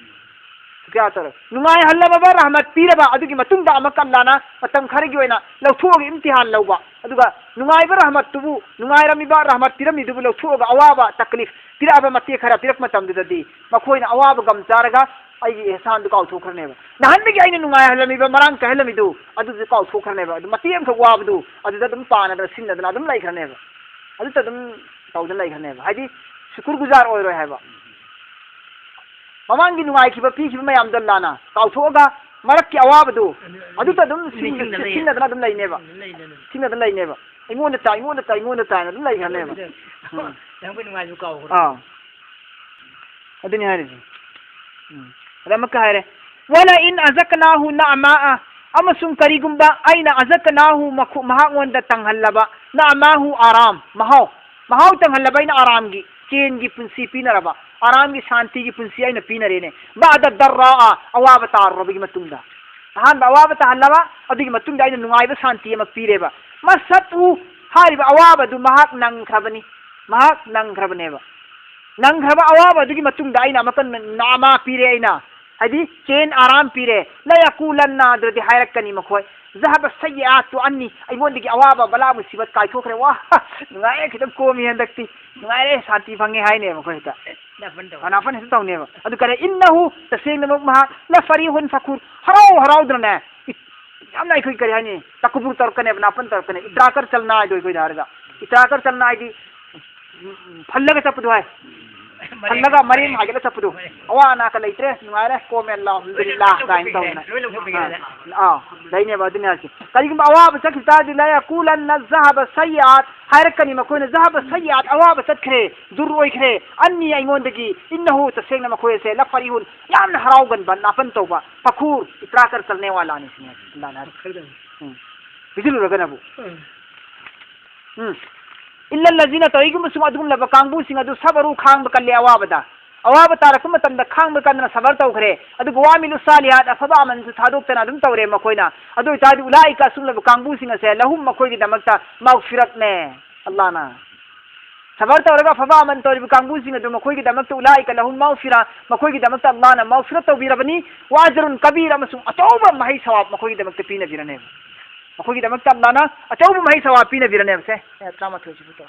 ꯀꯌꯥ ꯇꯧꯔꯦ? ꯅꯨꯡꯉꯥꯏꯍꯜꯂꯝꯃꯕ ꯔꯍꯃꯠ ꯄꯤꯔꯕ ꯑꯗꯨꯒꯤ ꯃꯇꯨꯡꯗ ꯑꯃꯨꯛꯀ ꯑꯜꯂꯥꯅ ꯃꯇꯝ ꯈꯔꯒꯤ ꯑꯣꯏꯅ ꯂꯧꯊꯣꯛꯑꯒ ꯏꯝꯇꯤꯍꯥꯟ ꯂꯧꯕ, ꯑꯗꯨꯒ ꯅꯨꯡꯉꯥꯏꯕ ꯔꯍꯃꯠꯇꯨꯕꯨ, ꯅꯨꯡꯉꯥꯏꯔꯝꯃꯤꯕ ꯔꯍꯃꯠ ꯄꯤꯔꯝꯃꯤꯗꯨꯕꯨ ꯂꯧꯊꯣꯛꯑꯒ ꯑꯋꯥꯕ ꯇꯛꯂꯤꯐ ꯄꯤꯔꯛꯑꯕ ꯃꯇꯦꯛ ꯈꯔ ꯄꯤꯔꯛꯄ ꯃꯇꯝꯗꯨꯗꯗꯤ ꯃꯈꯣꯏꯅ ꯑꯋꯥꯕ ꯒꯝ ꯆꯥꯔꯒ ꯑꯩꯒꯤ ꯑꯦꯍꯁꯥꯟꯗꯨ ꯀꯥꯎꯊꯣꯛꯈ꯭ꯔꯅꯦꯕ꯫ ꯅꯍꯥꯟꯗꯒꯤ ꯑꯩꯅ ꯅꯨꯡꯉꯥꯏꯍꯜꯂꯝꯃꯤꯕ, ꯃꯔꯥꯡ ꯀꯥꯏꯍꯜꯂꯝꯃꯤꯗꯨ ꯑꯗꯨꯁꯨ ꯀꯥꯎꯊꯣꯛꯈ꯭ꯔꯅꯦꯕ꯫ ꯑꯗꯨ ꯃꯇꯦꯛ ꯑꯃꯈꯛ ꯋꯥꯕꯗꯨ ꯑꯗꯨꯗ ꯑꯗꯨꯝ ꯄꯥꯟꯅꯗꯅ ꯁꯤꯟꯅꯗꯅ ꯑꯗꯨꯝ ꯂꯩꯈ꯭ꯔꯅꯦꯕ꯫ ꯑꯗꯨꯗ ꯑꯗꯨꯝ ꯇꯧꯗꯅ ꯂꯩꯈ꯭ꯔꯅꯦꯕ꯫ ꯍꯥꯏꯗꯤ ꯁꯨꯀꯨꯔ ꯒꯨꯖꯥꯔ ꯑꯣꯏꯔꯣꯏ ꯍꯥꯏꯕ꯫ ꯃꯃꯥꯡꯒꯤ ꯅꯨꯡꯉꯥꯏꯈꯤꯕ ꯄꯤꯈꯤꯕ ꯃꯌꯥꯝꯗꯣ ꯂꯥꯟꯅ ꯀꯥꯎꯊꯣꯛꯑꯒ ꯃꯔꯛꯀꯤ ꯑꯋꯥꯕꯗꯨ ꯑꯗꯨꯗ ꯑꯗꯨꯝ ꯁꯤꯡ-, ꯅꯤꯡꯁꯤꯡꯅ ꯂꯩ꯫ ꯁꯤꯡꯅꯗꯅ ꯑꯗꯨꯝ ꯂꯩꯅꯦꯕ꯫ ꯂꯩꯅꯦ, ꯂꯩꯅꯦ꯫ ꯁꯤꯡꯅꯗꯅ ꯂꯩꯅꯦꯕ꯫ ꯑꯩꯉꯣꯟꯗ ꯇꯥꯏ, ꯑꯩꯉꯣꯟꯗ ꯇꯥꯏ, ꯑꯩꯉꯣꯟꯗ ꯇꯥꯏꯅ ꯑꯗꯨꯝ ꯂꯩꯈ꯭ꯔꯅꯦꯕ꯫ ꯎꯝ꯫ ꯌꯥꯝ ꯀꯨꯏ ꯅꯨꯡꯉꯥꯏꯕꯁꯨ ꯀꯥꯎꯈ꯭ꯔꯦ꯫ ꯑꯥ꯫ ꯑꯗꯨꯅꯤ ꯍꯥꯏꯔꯤꯁꯦ꯫ ꯎꯝ꯫ ꯑꯗ ꯑꯃꯨꯛꯀ ꯍꯥꯏꯔꯦ, "ꯋꯥꯂ ꯏꯟ ꯑꯖꯛꯅꯥꯍꯨ ꯅꯑꯃꯥꯑ", ꯑꯃꯁꯨꯡ ꯀꯔꯤꯒꯨꯝꯕ ꯑꯩꯅ ꯑꯖꯛꯅꯥꯍꯨ ꯃꯈꯨ-, ꯃꯍꯥꯛꯉꯣꯟꯗ ꯇꯪꯍꯜꯂꯕ, ꯅꯑꯃꯥꯍꯨ ꯑꯔꯥꯝ, ꯃꯍꯥꯎ, ꯃꯍꯥꯎ ꯇꯪꯍꯜꯂꯕ ꯑꯩꯅ ꯑꯔꯥꯝꯒꯤ, ꯆꯦꯟꯒꯤ ꯄꯨꯟꯁꯤ ꯄꯤꯅꯔꯕ, ꯑꯔꯥꯝꯒꯤ ꯁꯥꯟꯇꯤꯒꯤ ꯄꯨꯟꯁꯤ ꯑꯩꯅ ꯄꯤꯅꯔꯦꯅꯦ꯫ ꯕꯥꯗ ꯗꯔꯔꯥꯑ, ꯑꯋꯥꯕ ꯇꯥꯔꯨꯔꯕꯒꯤ ꯃꯇꯨꯡꯗ꯫ ꯑꯍꯥꯟꯕ ꯑꯋꯥꯕ ꯇꯥꯍꯜꯂꯕ, ꯑꯗꯨꯒꯤ ꯃꯇꯨꯡꯗ ꯑꯩꯅ ꯅꯨꯡꯉꯥꯏꯕ ꯁꯥꯟꯇꯤ ꯑꯃ ꯄꯤꯔꯦꯕ꯫ ꯃꯁꯠꯎ, ꯍꯥꯏꯔꯤꯕ ꯑꯋꯥꯕꯗꯨ ꯃꯍꯥꯛ ꯅꯪꯈ꯭ꯔꯕꯅꯤ꯫ ꯃꯍꯥꯛ ꯅꯪꯈ꯭ꯔꯕꯅꯦꯕ꯫ ꯅꯪꯈ꯭ꯔꯕ ꯑꯋꯥꯕ ꯑꯗꯨꯒꯤ ꯃꯇꯨꯡꯗ ꯑꯩꯅ ꯑꯃꯨꯛꯀ ꯅꯥꯃꯥ ꯄꯤꯔꯦ ꯑꯩꯅ꯫ ꯍꯥꯏꯗꯤ, ꯆꯦꯟ ꯑꯔꯥꯝ ꯄꯤꯔꯦ꯫ ꯂꯌꯥꯀꯨꯂꯟꯅ ꯑꯗꯨꯗꯤ ꯍꯥꯏꯔꯛꯀꯅꯤ ꯃꯈꯣꯏ꯫ ꯖꯍꯕ ꯁꯌꯤꯑꯥꯇꯨ ꯑꯟꯅꯤ꯫ ꯑꯩꯉꯣꯟꯗꯒꯤ ꯑꯋꯥꯕ ꯕꯂꯥ ꯃꯨꯁꯤꯕꯠ ꯀꯥꯏꯊꯣꯛꯈ꯭ꯔꯦ꯫ ꯋꯥ, ꯅꯨꯡꯉꯥꯏꯔꯦ, ꯈꯤꯇꯪ ꯀꯣꯝꯃꯤ ꯍꯟꯗꯛꯇꯤ꯫ ꯅꯨꯡꯉꯥꯏꯔꯦ, ꯁꯥꯟꯇꯤ ꯐꯪꯉꯦ ꯍꯥꯏꯅꯦꯕ ꯃꯈꯣꯏ ꯍꯦꯛꯇ꯫ ꯅꯥꯐꯟ ꯇꯧ꯫ ꯑ, ꯅꯥꯐꯟ ꯍꯦꯛꯇ ꯇꯧꯅꯦꯕ꯫ ꯑꯗꯨ ꯀꯔꯤ? "ꯏꯟꯅꯍꯨ", ꯇꯁꯦꯡꯅꯃꯛ ꯃꯍꯥꯛ, "ꯂꯐꯔꯤꯍꯨꯟ ꯐꯈꯨꯔ", ꯍꯔꯥꯎ ꯍꯔꯥꯎꯗꯅꯅꯦ꯫ ꯏ-, ꯌꯥꯝꯅ ꯑꯩꯈꯣꯏ ꯀꯔꯤ ꯍꯥꯏꯅꯤ? ꯇꯀꯕꯨꯔ ꯇꯧꯔꯛꯀꯅꯦꯕ, ꯅꯥꯐꯟ ꯇꯧꯔꯛꯀꯅꯤ꯫ ꯏꯇ꯭ꯔꯥꯀꯔ ꯆꯜꯅꯥ ꯍꯥꯏꯗꯣ ꯑꯩꯈꯣꯏꯗ ꯍꯥꯏꯔꯒ꯫ ꯏꯇ꯭ꯔꯥꯀꯔ ꯆꯜꯅꯥ ꯍꯥꯏꯗꯤ ꯎꯝ, ꯐꯜꯂꯒ ꯆꯠꯄꯗꯣ ꯍꯥꯏ꯫ ꯐꯜꯂꯒ ꯃꯔꯦꯡ ꯍꯥꯏꯒꯠꯂ ꯆꯠꯄꯗꯣ꯫ ꯑꯋꯥ ꯑꯅꯥꯀ ꯂꯩꯇ꯭ꯔꯦ, ꯅꯨꯡꯉꯥꯏꯔꯦ, ꯀꯣꯝꯃꯦ, ꯑꯜꯍꯝꯗꯨꯂꯤꯜꯂꯥꯍ ꯀꯥꯏꯅ ꯇꯧꯗꯅ꯫ ꯂꯣꯏ ꯂꯧꯊꯣꯛꯄꯤꯈ꯭ꯔꯦ꯫ ꯑꯥ, ꯑꯥ, ꯂꯩꯅꯦꯕ ꯑꯗꯨꯅꯦ ꯍꯥꯏꯁꯦ꯫ ꯀꯔꯤꯒꯨꯝꯕ ꯑꯋꯥꯕ ꯆꯠꯈꯤꯕ ꯇꯥꯔꯗꯤ, ꯂꯌꯥꯀꯨꯂꯟꯅ ꯖꯍꯕ ꯁꯌꯤꯑꯥꯠ ꯍꯥꯏꯔꯛꯀꯅꯤ ꯃꯈꯣꯏꯅ, ꯖꯍꯕ ꯁꯌꯤꯑꯥꯠ, ꯑꯋꯥꯕ ꯆꯠꯈ꯭ꯔꯦ, ꯗꯨꯔ ꯑꯣꯏꯈ꯭ꯔꯦ, ꯑꯟꯅꯤ ꯑꯩꯉꯣꯟꯗꯒꯤ, ꯏꯟꯅꯍꯨ ꯇꯁꯦꯡꯅ ꯃꯈꯣꯏ ꯑꯁꯦ, ꯂꯐꯔꯤꯍꯨꯟ ꯌꯥꯝꯅ ꯍꯔꯥꯎꯒꯟꯕ, ꯅꯥꯄꯟ ꯇꯧꯕ, ꯐꯈꯨꯔ, ꯏꯇ꯭ꯔꯥꯀꯔ ꯆꯜꯅꯦ ꯋꯥꯂꯥꯅꯤ ꯁꯤꯅꯤ ꯍꯥꯏꯁꯦ꯫ ꯑꯜꯂꯥꯍꯅ ꯍꯥꯏꯔꯛꯀꯗꯕꯅꯤ꯫ ꯎꯝ꯫ ꯄꯤꯁꯤꯜꯂꯨꯔꯒꯅꯕꯨ꯫ ꯎꯝ꯫ ꯏꯜꯂꯜꯂꯖꯤꯅ ꯇꯧꯏꯒꯨꯝꯕꯁꯨꯡ ꯑꯗꯨꯒꯨꯝꯂꯕ ꯀꯥꯡꯕꯨꯁꯤꯡ ꯑꯗꯨ ꯁꯕꯔꯨ ꯈꯥꯡꯕ ꯀꯜꯂꯦ ꯑꯋꯥꯕꯗ꯫ ꯑꯋꯥꯕ ꯇꯥꯔꯛꯄ ꯃꯇꯝꯗ ꯈꯥꯡꯕ ꯀꯟꯗꯅ ꯁꯕꯔ ꯇꯧꯈ꯭ꯔꯦ꯫ ꯑꯗꯨꯒ ꯋꯥꯃꯤꯂꯨ ꯁꯥꯂꯤꯍꯥꯠ ꯑꯐꯕ ꯑꯃꯜꯁꯨ ꯊꯥꯗꯣꯛꯇꯅ ꯑꯗꯨꯝ ꯇꯧꯔꯦ ꯃꯈꯣꯏꯅ꯫ ꯑꯗꯨ ꯑꯣꯏꯇꯥꯔꯗꯤ ꯎꯂꯥꯏꯀ ꯑꯁꯨꯝꯂꯕ ꯀꯥꯡꯕꯨꯁꯤꯡ ꯑꯁꯦ ꯂꯍꯨꯝ ꯃꯈꯣꯏꯒꯤꯗꯃꯛꯇ ꯃꯥꯎꯐꯤꯔꯠꯅꯦ꯫ ꯑꯜꯂꯥꯅ꯫ ꯁꯕꯔ ꯇꯧꯔꯒ ꯑꯐꯕ ꯑꯃꯜ ꯇꯧꯔꯤꯕ ꯀꯥꯡꯕꯨꯁꯤꯡ ꯑꯗꯨ ꯃꯈꯣꯏꯒꯤꯗꯃꯛꯇ ꯎꯂꯥꯏꯀ ꯂꯍꯨꯝ ꯃꯥꯎꯐꯤꯔꯥ, ꯃꯈꯣꯏꯒꯤꯗꯃꯛꯇ ꯑꯜꯂꯥꯍꯅ ꯃꯥꯎꯐꯤꯔꯥ ꯇꯧꯕꯤꯔꯕꯅꯤ, ꯋꯥꯖꯔꯨꯟ ꯀꯕꯤꯔ, ꯑꯃꯁꯨꯡ ꯑꯆꯧꯕ ꯃꯍꯩ ꯁꯋꯥꯕ ꯃꯈꯣꯏꯒꯤꯗꯃꯛꯇ ꯄꯤꯅꯕꯤꯔꯅꯦꯕ꯫ ꯃꯈꯣꯏꯒꯤꯗꯃꯛꯇ ꯑꯜꯂꯥꯍꯅ ꯑꯆꯧꯕ ꯃꯍꯩ ꯁꯋꯥꯕ ꯄꯤꯅꯕꯤꯔꯅꯦꯕꯁꯦ꯫ ꯑꯥꯌꯠ ꯇꯔꯥꯃꯥꯊꯣꯏꯁꯤꯕꯨ ꯇꯧ꯫